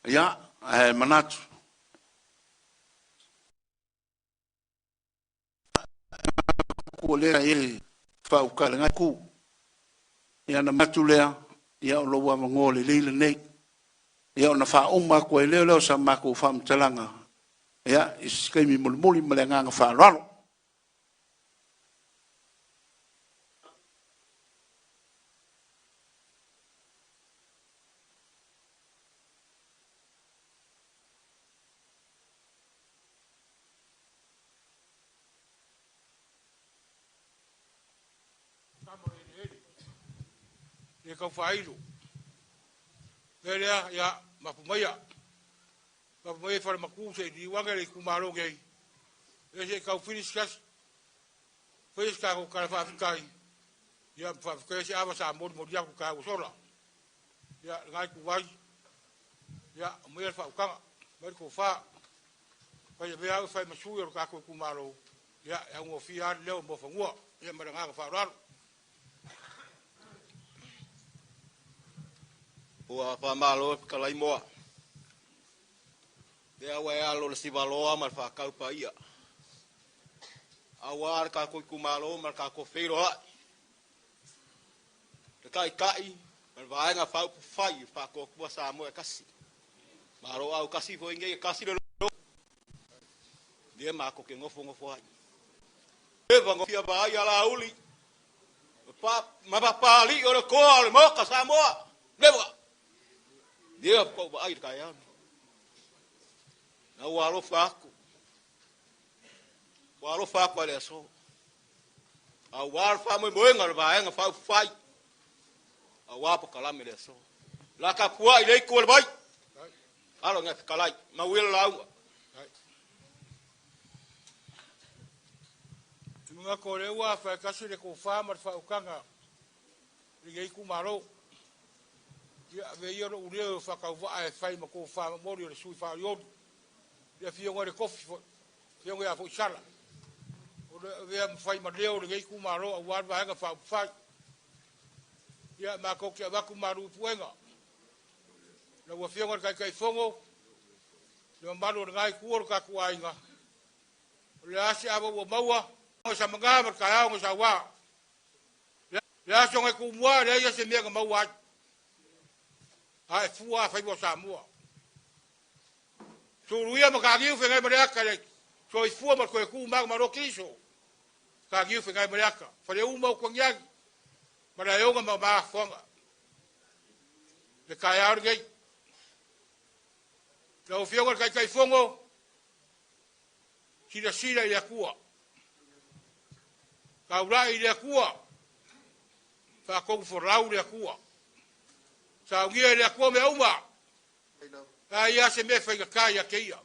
Ia, ae manatu o lea e faauka le ku. Ia na manatu lea, ia o lou avanoa lelei lenei. Ia ona faauma atu ai lea o sa matou faamatalaga, ia, i se taimi mulimuli ma le agaga faaaloalo. Le tau faailo. Le lea, ia, mapu maia. Mapu maia i falematu se i liliu ane le itumalo nei. Ia se i tau finish kasi. Faia se tatou tala faafetai, ia ma faafetaia se ava sa molimoli atu i taeao ua sola. Ia, lena ituvai, ia, aumaia le faautaga, aumai le tofa. Fai avea au e fai ma sui o le tatou itumalo, ia, e augofie lava le leo o Muafanua. Ia, ma le agaga faaaloalo. Ua faamalo e fetalai moa. Lea ua e alo le sivaloa ma le faatau paia. Aua le tatou itumalo ma le tatou feiloai. Le taitai ma le vaega faaupufai o le Faatuatua Samoa e tasi. Malo autasi foi nei e tasi le loto. Lea matou te nofonofo ai. Eva no fia vaai a Laauli ma Papalii o le toa o le Maota Samoa. Leva. Lea faatoa ou vaai i le taeao lenei. Na ua alofa atu. Ua alofa atu lava i le aso. Aua le faamoemoega o le Vaega Faaupufai, aua polokalame i le aso. La tapuai i le itu o le vai. Alo ina fetalai, manuia le lauga. E manatu o lea ua faatasi le tofa ma le faautaga i lenei itumalo. Ia avea ia lou leo e faatauvaa e fai ma tofa momoli o le sui faaolioli, le afioga i le tofi foi, afioga ia Foisala. O le avea ma fai ma leo o lenei itumalo aua le Vaega Faaupufai. Ia matou te avatu malu i puega. Lau Afioga i le Taitaifono, le mamalu o lena itu o le tatou aiga, o le a se ava ua maua, sa maga ma le taeao na saua. Le aso na tumua e leai se mea na maua ai. A e fua a faiva o Samoa. Suluia ma kagiu fegai ma le aka le soifua ma le toe tu maga malo Keriso. Kagiu fegai ma le aka. Fale uma o kuangiagi. Ma le aeoga ma mafuanga. Le taeao lenei. Lau Afioga i le Taitaifono, silasila i le Atua. Taulai i le Atua, faatonufolau le Atua. Saunia i le Atua mea uma, a ia se mea faigata ia te ia.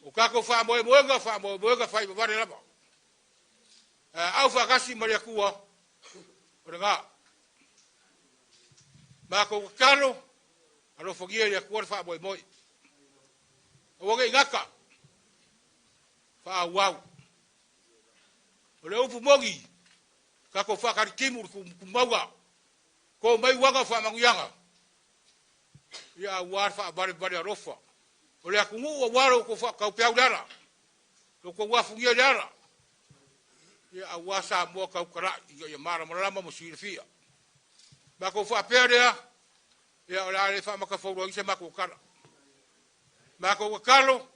O tatou faamoemoega, faamoemoega faivavale lava. Ae au faatasi ma le Atua, o lena. Matou tatalo, alofagia i le Atua le faamoemoe. Aua ne i gata, faaauau. O le upu moni, tatou faatalitimo i le tumauga, to mai uaga o faamanuiaga, ia aua le faavalevale alofa. O le atunuu aua lo outou faataupeau le ala, lo outou afugia i le ala, ia aua Samoa tautalai ina ia malamalama ma silafia. Matou faapea lea, ia o le a le faamatafauloaina se matou tala. Matou tatalo,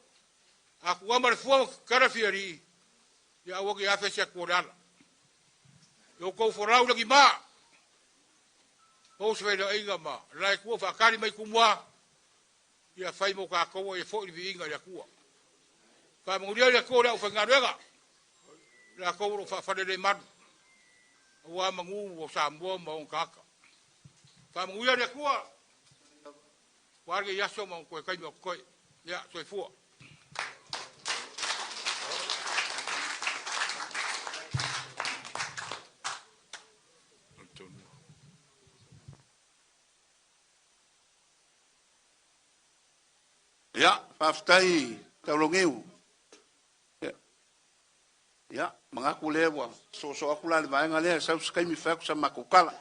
a tuama le fua ma tatala fialii, ia aua ne i afe se atu o le ala. Ia outou folau lagima, maua se feiloaiga ma le la itu o faatali mai Tumua, ia fai mo tatou a ia foi le viiga i le Atua. Faamanuia le Atua i le aufaigaluega, latou o lo o faafalelemalu, aua manu o Samoa ma ona tagata. Faamanuia le Atua, ua lenei aso ma ona toe taimi o totoe. Ia, soifua. Ia, faafetai Taulauniu. Ia, manatu lea ua soosoo atu la i le vaega lea, sau se taimi fai atu sa matou tala.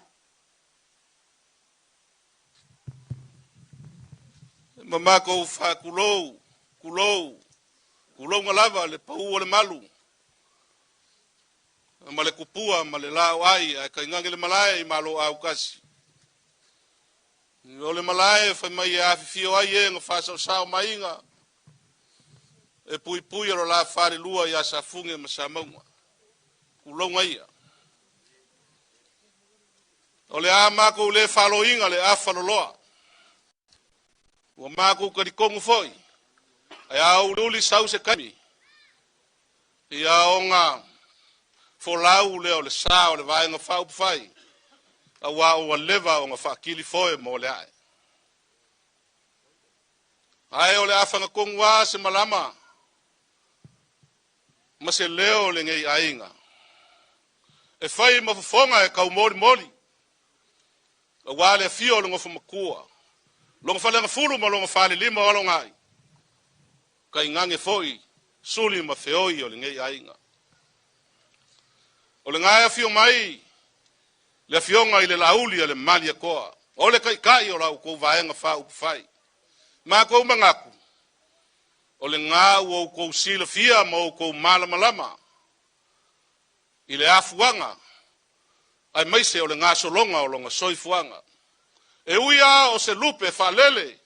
Ma matou faatulou, tulou, tulouna lava le pau o le malu ma le tupua ma le laoai ae tainane le malae i Malo autasi. O le malae fai mai e afifio ai e na faasaosao maiga e puipui o lo la falelua ia Safune ma Samauga. Tulouna ia. O le a matou le faloina le afaloloa. Ua matou talitonu foi, ae a uliuli sau se taimi, ia ona folau lea o le sa o le Vaega Faaupufai. Auā ua leva ona faakilifoe mo le ae. Ae o le a fagatonu lava se malama ma se leo o lenei aiga e fai ma fofoga e taumolimoli, auā le afio o le nofo matua, lona faleagafulu ma lona falelima o alogai, tainane foi suli ma feoi o lenei aiga. O lena e afio mai le afioga i le Laauli a le Malietoa, o le taitai o la outou Vaega Faaupufai. Matou manatu, o lena ua outou silafia ma outou malamalama i le afuaga aemaise o le gasologa o lona soifuaga. E ui lava o se lupe faalele,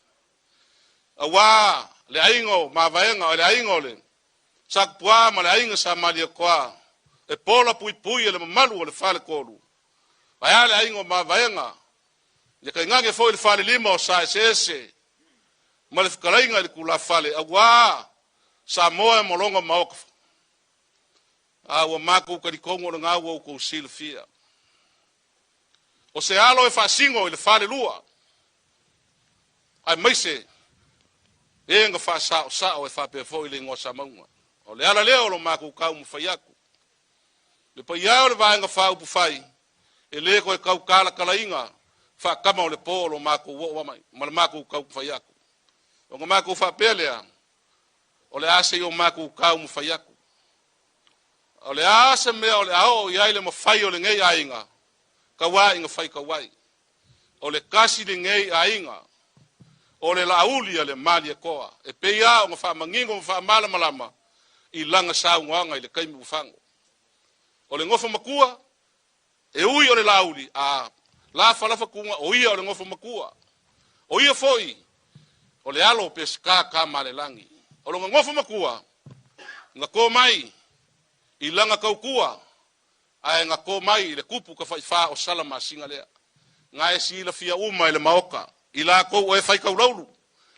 auā le aiga o Mavaega, o le aiga o le Sakupuā ma le aiga Sa Malietoa e pola puipui e le mamalu o le Faletolu, ae a le aiga o Mavaega, ia tainane foi le falelima o Sa Eseese ma le fetalaiga i le tulafale, auā Samoa ma lona maota. A ua matou talitonu o lena ua outou silafia. O se alo e faasino i le falelua, aemaise e na faasaosao e faapea foi le igoa Samauga. O le ala lea o lo matou taumafai atu. Le paia o le Vaega Faaupufai, e le toe tau talatalaina faatama o le po o lo matou oo mai ma le matou taumafai atu. Ona matou faapea lea, o le a se i o matou taumafai atu. O le a se mea o le a oo i ai le mafai o lenei aiga, tauā ina faitau ai. O le tasi lenei aiga, o le Laauli a le Malietoa, e pei lava ona faamanino ma faamalamalama i lana saunoaga i le taimi ua fago. O le nofo matua, e ui o le Laauli, a lafalafatuga o ia o le nofo matua. O ia foi, o le alo o Peseta Tamalelagi. O lona nofo matua, na to mai i lana tautua, ae na to mai i le tupu tafaifā o Salamasina lea. Na e silafia uma e le maota, i latou o e faitaulaulu,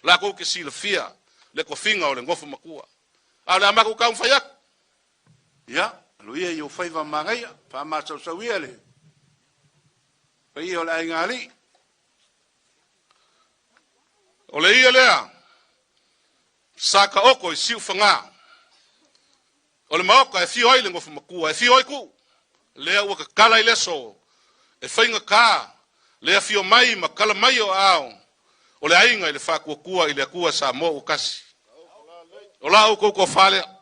latou te silafia le tofiga o le nofo matua. A o le a matou taumafai atu. Ia, alo ia i ou faiva magaia, faamasausau ia le paia o le aiga alii. O le ia lea, sa taoto i siufaga, o le maota e fio ai le nofo matua, e fio ai kuu, lea ua tatala i le aso, e faigata le afio mai ma tala mai o aao, o le aiga i le faatuatua i le Atua Samoa ua tasi. O la outou tofa lea.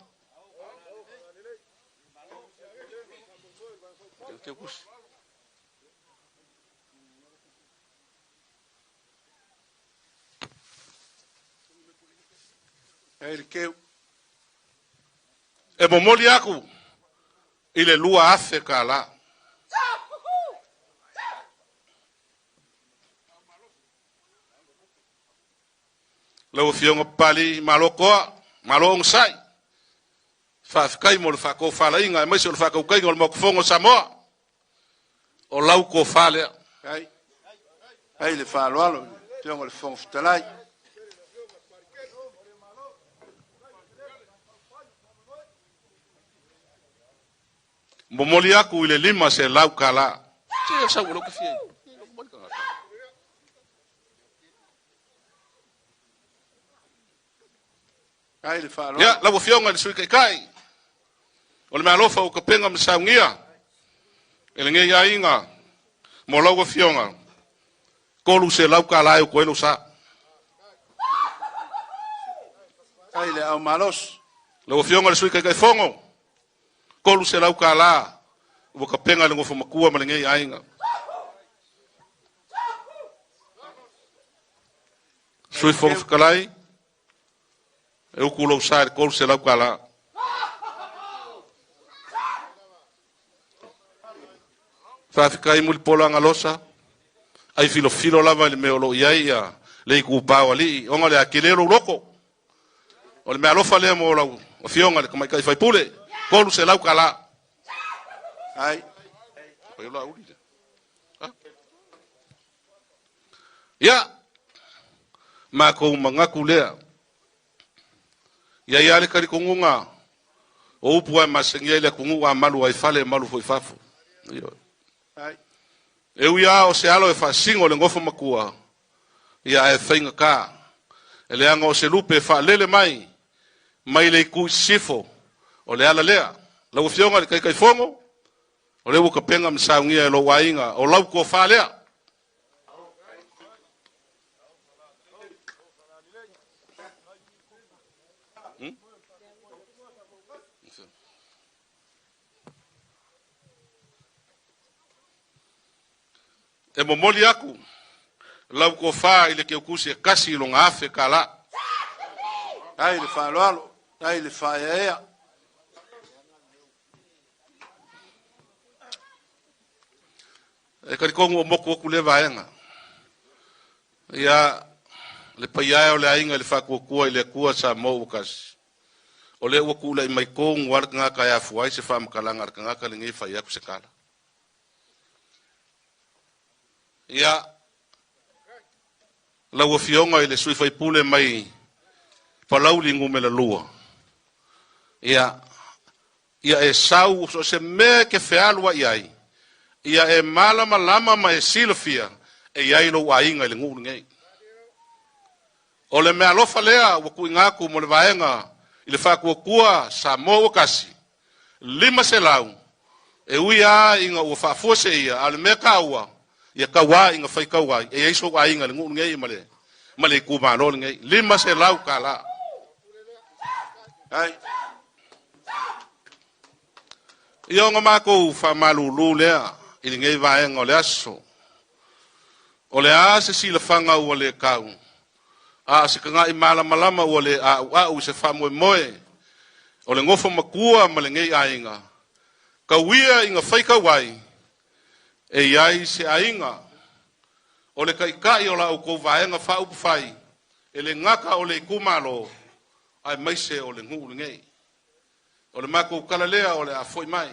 E le keu. E momoli aku i le $2,000. Lau Afioga Papalii, malo toa, malo ogasai. Faafetai mo le faatofalaiga aemaise o le faatautaiga o le Maota Fono o Samoa. O lau tofa lea. Ai, ai le faaaloalo i le Afioga i le Fofoga Fetalai. Momoli aku i le $500. Se sau o lou kafia. Ai le faaaloalo. Ia, lau Afioga i le Sui Taitai, o le meaalofa ua tapena ma saunia e lenei aiga mo lau Afioga, $300 e utu ai lou sa. Ai le au malosi. Lau Afioga i le Sui Taitaifono, $300 ua tapena e le nofo matua ma lenei aiga. Sui Fofoga Fetalai, e utu lou sa i le $300. Faafetai Mulipola Galosa, ai filofilo lava i le mea o lo o i ai ia le itupa o alii, ona o le a tele lou loto. O le mea alofa lea mo lau afioga i le tamaitai faipule, $300. Ai. Pai o la uli lea. Ia, matou manatu lea. Ia i ai le talitonuga o upu e masani ai le atunuu a malu ai fale, malu foi fafo. Ai. E ui lava o se alo e faasigo le gofo matua, ia ae faigata, e leaga o se lupe e faalele mai mai le itu i sisifo, o le ala lea. Lau Afioga i le Taitaifono, o lea ua tapena ma saunia e lou aiga, o lau tofa lea. E momoli aku lau tofa i le Teutusi e tasi i lona $1,000. Ai le faaaloalo, ai le faaeaea. E talitonu o motu atu lea vaega. Ia, le paia e o le aiga i le faatuatua i le Atua Samoa ua tasi. O lea ua tulai mai tonu lava le tagata e afua ai se faamatalaga a le tagata lenei e fai atu se tala. Ia, lau Afioga i le sui faipule mai Palauli Nu.2, ia, ia e sau so o se mea e te fealuai ai, ia e malamalama ma e silafia e i ai lou aiga i le nuu lenei. O le meaalofa lea ua tuuina atu mo le vaega i le faatuatua Samoa ua tasi, 500, e ui lava ina ua faafuaseia, a o le mea taua, ia tauā ina faitau ai, e i ai sou aiga i le nuu lenei ma le ma le itumalo lenei. $500. Ai. Ia ona matou faamalulu lea i lenei vaega o le aso. O le a se silafaga ua le tau, a o se taga'i malamalama ua le a'ua'u i se faamoemoe o le nofo matua ma lenei aiga, tauia ina faitau ai, e i ai se aiga o le taitai o la outou vaega faaupufai e le gata o le itumalo aemaise o le nuu lenei. O le matou tala lea o le a foi mai.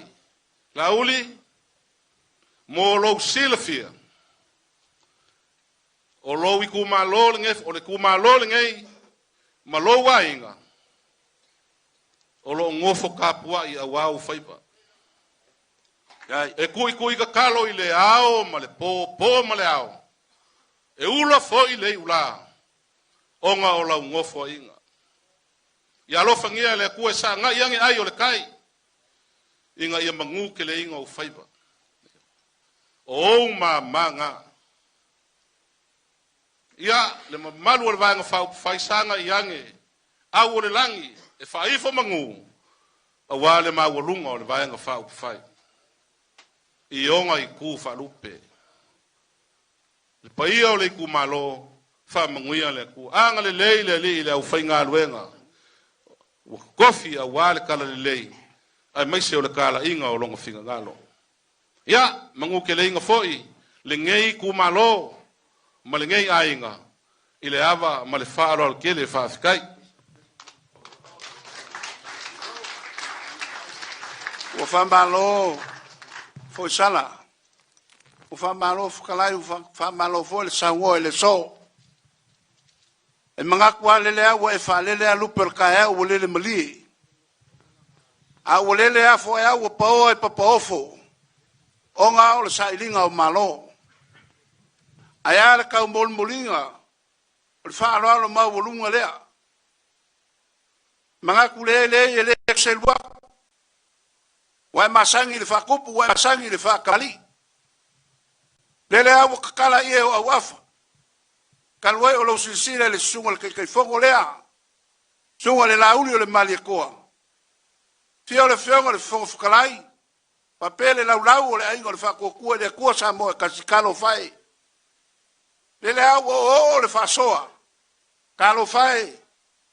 Laauli, mo lou silafia, o lou itumalo lenei, o le itumalo lenei ma lou aiga, o lo o nofo tapuai auā ou faiva. E tuitui tatalo i le ao ma le po, po ma le ao, e ula foi le iulā, ona o lau nofoaiga. Ia alofagia e le Atua e sagai ane ai o le tai, ina ia manu keleiga ou faiva. O ou mamā. Ia, le mamalu o le Vaega Faaupufai sagai ane au o le lagi e faaifo manu, auā le maualuga o le Vaega Faaupufai i ona itu faalupe. Le paia o le itumalo, faamanuia le Atua. Agalelei le Alii i le aufaigaluega ua totofi auā le talalelei, aemaise o le talaiga o lona finagalo. Ia, manuteleiga foi lenei itumalo ma lenei aiga i le ava ma le faaaloalo tele. Faafetai. Ua faamalo foisala, ua faamalo fetalai, ua faamalo foi le saunoa i le aso. E manatu lava lele au ua e faalele a lupe o le taeao ua lele malie. A ua lele afo e au ua paoa i papaofo, ona o le sailiga o Malo. Ae a le taumolimoliga o le faaaloalo maualuga lea. Manatu le lei e le selu aku. Ua e masani i le faakupu, ua e masani i le faakamali'i. Lele au ua tatala ie o auafa. Talu ai o lou silasila i le susuga i le Taitaifono lea, susuga i le Laauli o le Malietoa, afio le Afioga i le Fofoga Fetalai, faapea le laulau o le Aiga o le Faatuatua i le Atua Samoa e tasi, talofa e. Lele au ua oooo le faasoa, talofa e,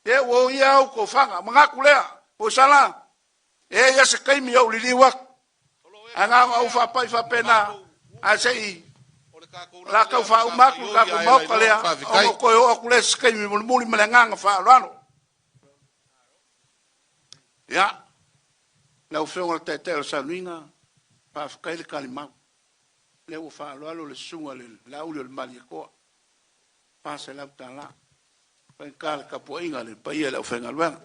e ua oia au tofaga. Manatu lea, Foisala, e i ai se taimi ou liliu atu. Ae na ona ou faapai faapena, ae se i o le a tau faauma atu le tatou Maota lea, ona ou toe oo atu lea i se taimi mulimuli ma le agaga faaaloalo. Ia, lau Afioga i le Taitai o le Sauniga, faafetai le talimau. Lea ua faaaloalo le susuga i le Laauli o le Malietoa, $400. Faigata le tapuaiga a le paia i le aufaigaluega.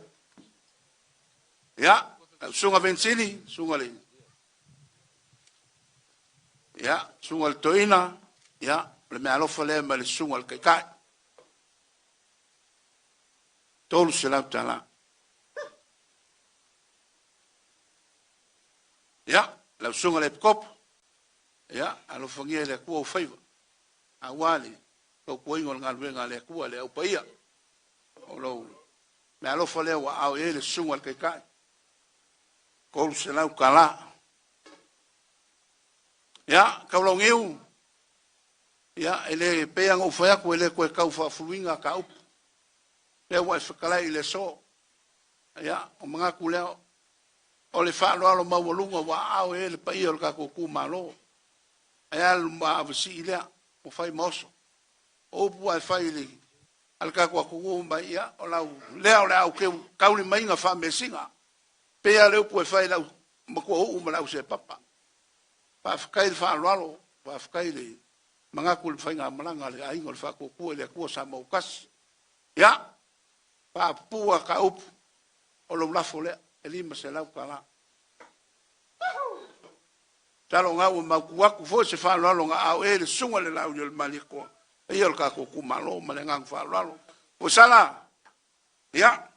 Ia, lau Susuga Venisini, susuga i le... Ia, susuga i le Toeaina, ia, o le meaalofa lea mai le susuga i le Taitai. $300. Ia, lau susuga i le Epikopo, ia, alofagia e le Atua ou faiva, aua le tautuaina o le galuega a le Atua i le Au Paia. O lou meaalofa lea ua aao i ai le susuga i le Taitai. $300. Ia, Taulauniu, ia, e le pei lava ona ou fai atu, e le toe tau faafuluina ta upu. Lea ua e fetalai i le aso. Ia, o manatu lea, o le faaaloalo maualuga ua aao i ai le paia o le tatou itumalo. Ae a le maavasii lea ua fai ma oso. O upu ua e fai i le a le tatou atunuu ma ia, o lau lea o le a ou taulimaina faameasina. Pei lava o le upu e fai i lau matuauu ma le ausepapa. Faafetai le faaaloalo, faafetai le manatu i le faigamalaga a le Aiga o le Faatuatua i le Atua Samoa ua tasi. Ia, faapupuu a ta upu, o lou lafo lea, e $500. Masalo o lena ua mautu atu foi se faaaloalo na aao i ai le susuga i le Lauli o le Malietoa, paia o le tatou itumalo ma le agaga faaaloalo. Foisala, ia,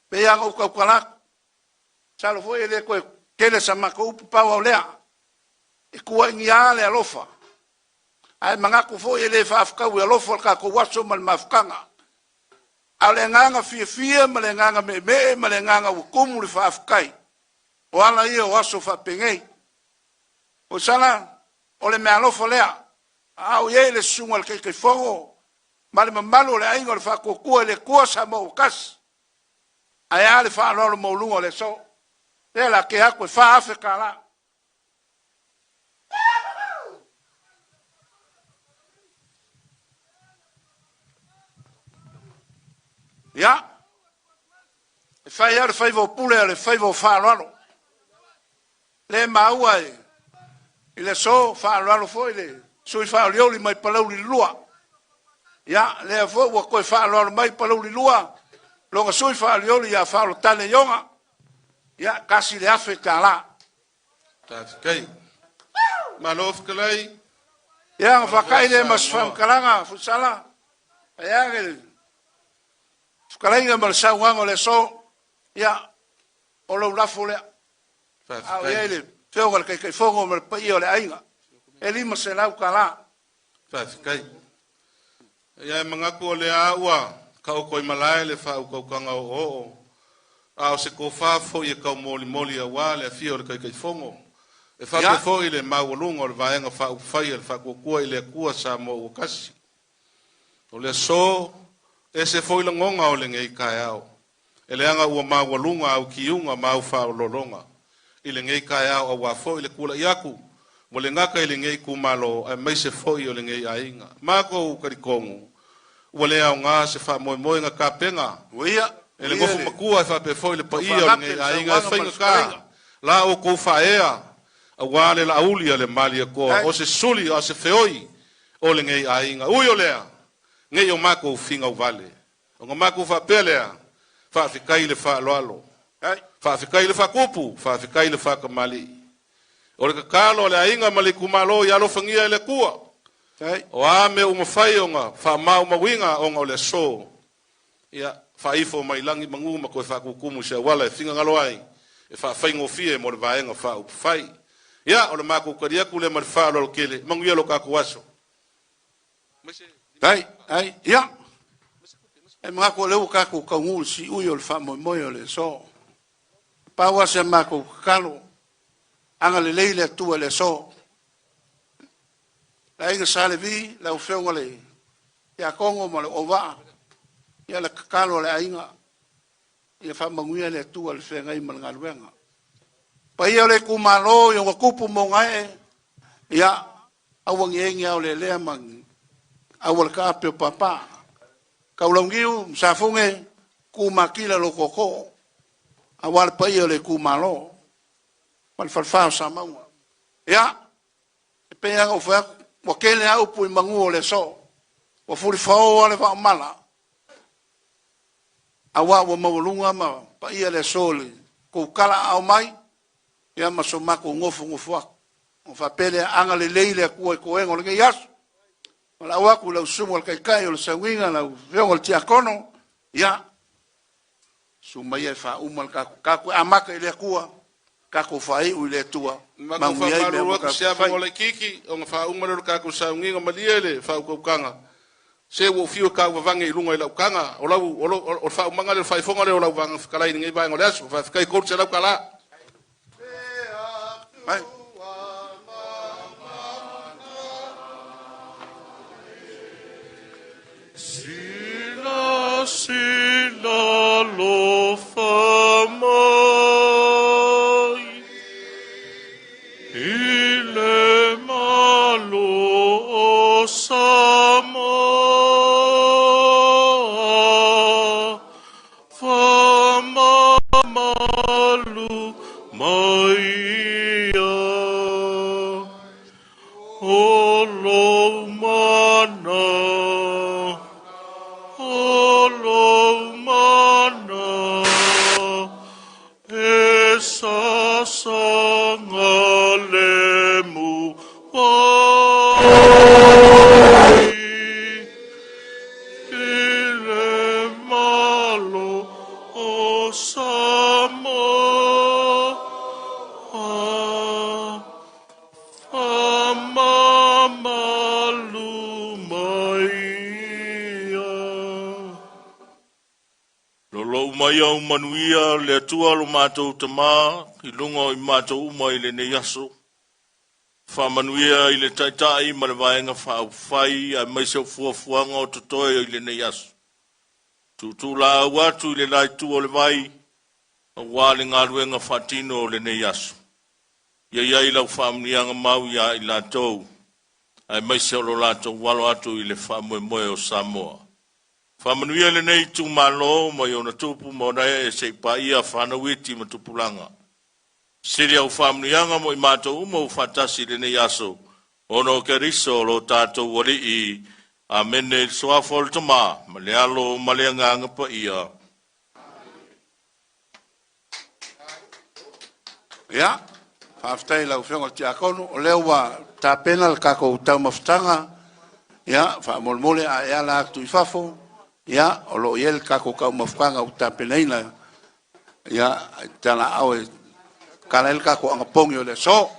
pei lava ona ou tautala atu, masalo foi e le toe tele sa matou upu, pau lava o lea, e tuuaigia lava le alofa, ae manatu foi e le faafetaui alofa le tatou aso ma le mafutaga. A o le agaga fiafia ma le agaga meemee ma le agaga ua tumu le faafetai, o ala ia o aso faapenei. Foisala, o le meaalofa lea, a o i ai le susuga i le Taitaifono ma le mamalu o le Aiga o le Faatuatua i le Atua Samoa ua tasi, ae a le faaaloalo maualuga o le aso. Lea o le a tea atu e $4,000. Ia, e fai lava le faiva o pule o le faiva o faaaloalo. Le maua e i le aso faaaloalo foi le sui faaolioli mai Palauli 2. Ia, lea foi ua toe faaaloalo mai Palauli 2, lona sui faaolioli ia Faaolotane Ioga. Ia, $1,000. Faafetai. Malo fetalai. Ia, ona faatai lea ma se faamatalaga, Fuisala. Ae a le fetalaiga ma le saunoaga o le aso. Ia, o lou lafo lea. A o i ai le afioga i le Taitaifono ma le paia o le aiga. E $500. Faafetai. Ia e manatu o lea ua taoto i malae le faautautaga oooo, a o se tofa foi e taumolimoli aua le afio o le Taitaifono, e faapea foi le maualuga o le Vaega Faaupufai a le Faatuatua i le Atua Samoa ua tasi. O le aso, ese foi lagona o lenei taeao, e leaga ua maualuga au kiuga ma au faaoloologa i lenei taeao aua foi le tulai atu ua le gata i lenei itumalo aemaise foi o lenei aiga. Matou talitonu ua le aoga se faamoemoega tapena e le nofo matua e faapea foi le paia o lenei aiga e faigata la outou faaea aua le laauli a le Malietoa o se suli a o se feoi o lenei aiga. Ui o lea, nei o matou finau vale, ona matou faapea lea, faafetai i le faaaloalo, faafetai i le faatupu, faafetai i le faatamalii. O le tatalo a le aiga ma le itumalo ia alofagia e le Atua. O a mea uma fai ona faamaumauina ona o le aso, ia faaifo mai lagi manu ma toe faatutumu i se auala e finagalo ai e faafaigofie mo le Vaega Faaupufai. Ia, o le matou tali atu lea ma le faaaloalo tele. Manuia lo tatou aso. Ai, ai, ia. E manatu o lea ua tatou taunuu i le siui o le faamoemoe o le aso. Pau lava si a matou tatalo, agalelei le Atua i le aso. Le aiga Sa Levi, lau Afioga i le Tiakono ma le Auvaa, ia le tatalo a le aiga, ia faamanuia le Atua i le feagai ma le galuega. Paia o le itumalo i ona tupu ma ona ee, ia, aua ne i i ai ni aolelea ma ni aua le taape o papa. Taulauniu, Safune, tu matila lo tootoo, aua le paia o le itumalo ma le falefa o Samauga. Ia, e pei lava ona ou fai atu, ua tele lava upu i manu o le aso, ua fulifaoa le vaomala, aua ua maualuga ma paia le aso i le tou talaaao mai. Ia ma so makou gofogofo atu. Ona faapea lea, agalelei le Atua i toega o lenei aso. Valaau atu i lau susuga i le Taitai o le Sauiga, lau Afioga i le Tiakono, ia, susu maia e faauma le tatou, tatou amata i le Atua, tatou faaiu i le Atua. Matou Manuia ai mea faamalulu uma atu i se tatou fai. avanoa laitiiti ona faauma lea o le tatou sauniga. Malie le faautautaga, se ua ou fiu e tauvavage i luga i lau taga. O lau o, lo, o le faaumaga lea o le faafofoga lea o lau vaga fetalai i lenei vaega o le aso. Faafetai $300 tala. Vai. Sila sila lofa mai, i le malu o Samoa, faamamalu mai ia. O lou mana, o lou mana, e sasaga lemu ai, i le malo o Samoa. Faamamalu mai ia. Lolou mai au manuia le Atua lo matou Tamā i luga o i matou uma i lenei aso. Faamanuia i le Taitai ma le Vaega Faaupufai aemaise o fuafuaga o totoe i lenei aso. Tuutuulaau atu i le la itu o le vai, aua le galuega faatino o lenei aso. Ia i ai lau faamanuiaga mau ia i latou, aemaise o lo latou alo atu i le faamoemoe o Samoa. Faamanuia lenei itumalo mai ona tupu ma ona ee seia paia fanau iti ma tupulaga. Sili au faamanuiaga mo i matou uma ua faatasi i lenei aso, ona o Keriso lo tatou Alii. Amene. I le suafa o le Tamā ma le Alo ma le Agaga Paia. Ia, faafetai i lau Afioga i le Tiakono, o lea ua tapena le tatou taumafataga. Ia, faamolemole a e ala atu i fafo, ia, o lo o i ai le tatou taumafataga ua tapenaina, ia, talaau e tala ai le tatou anapogi o le aso.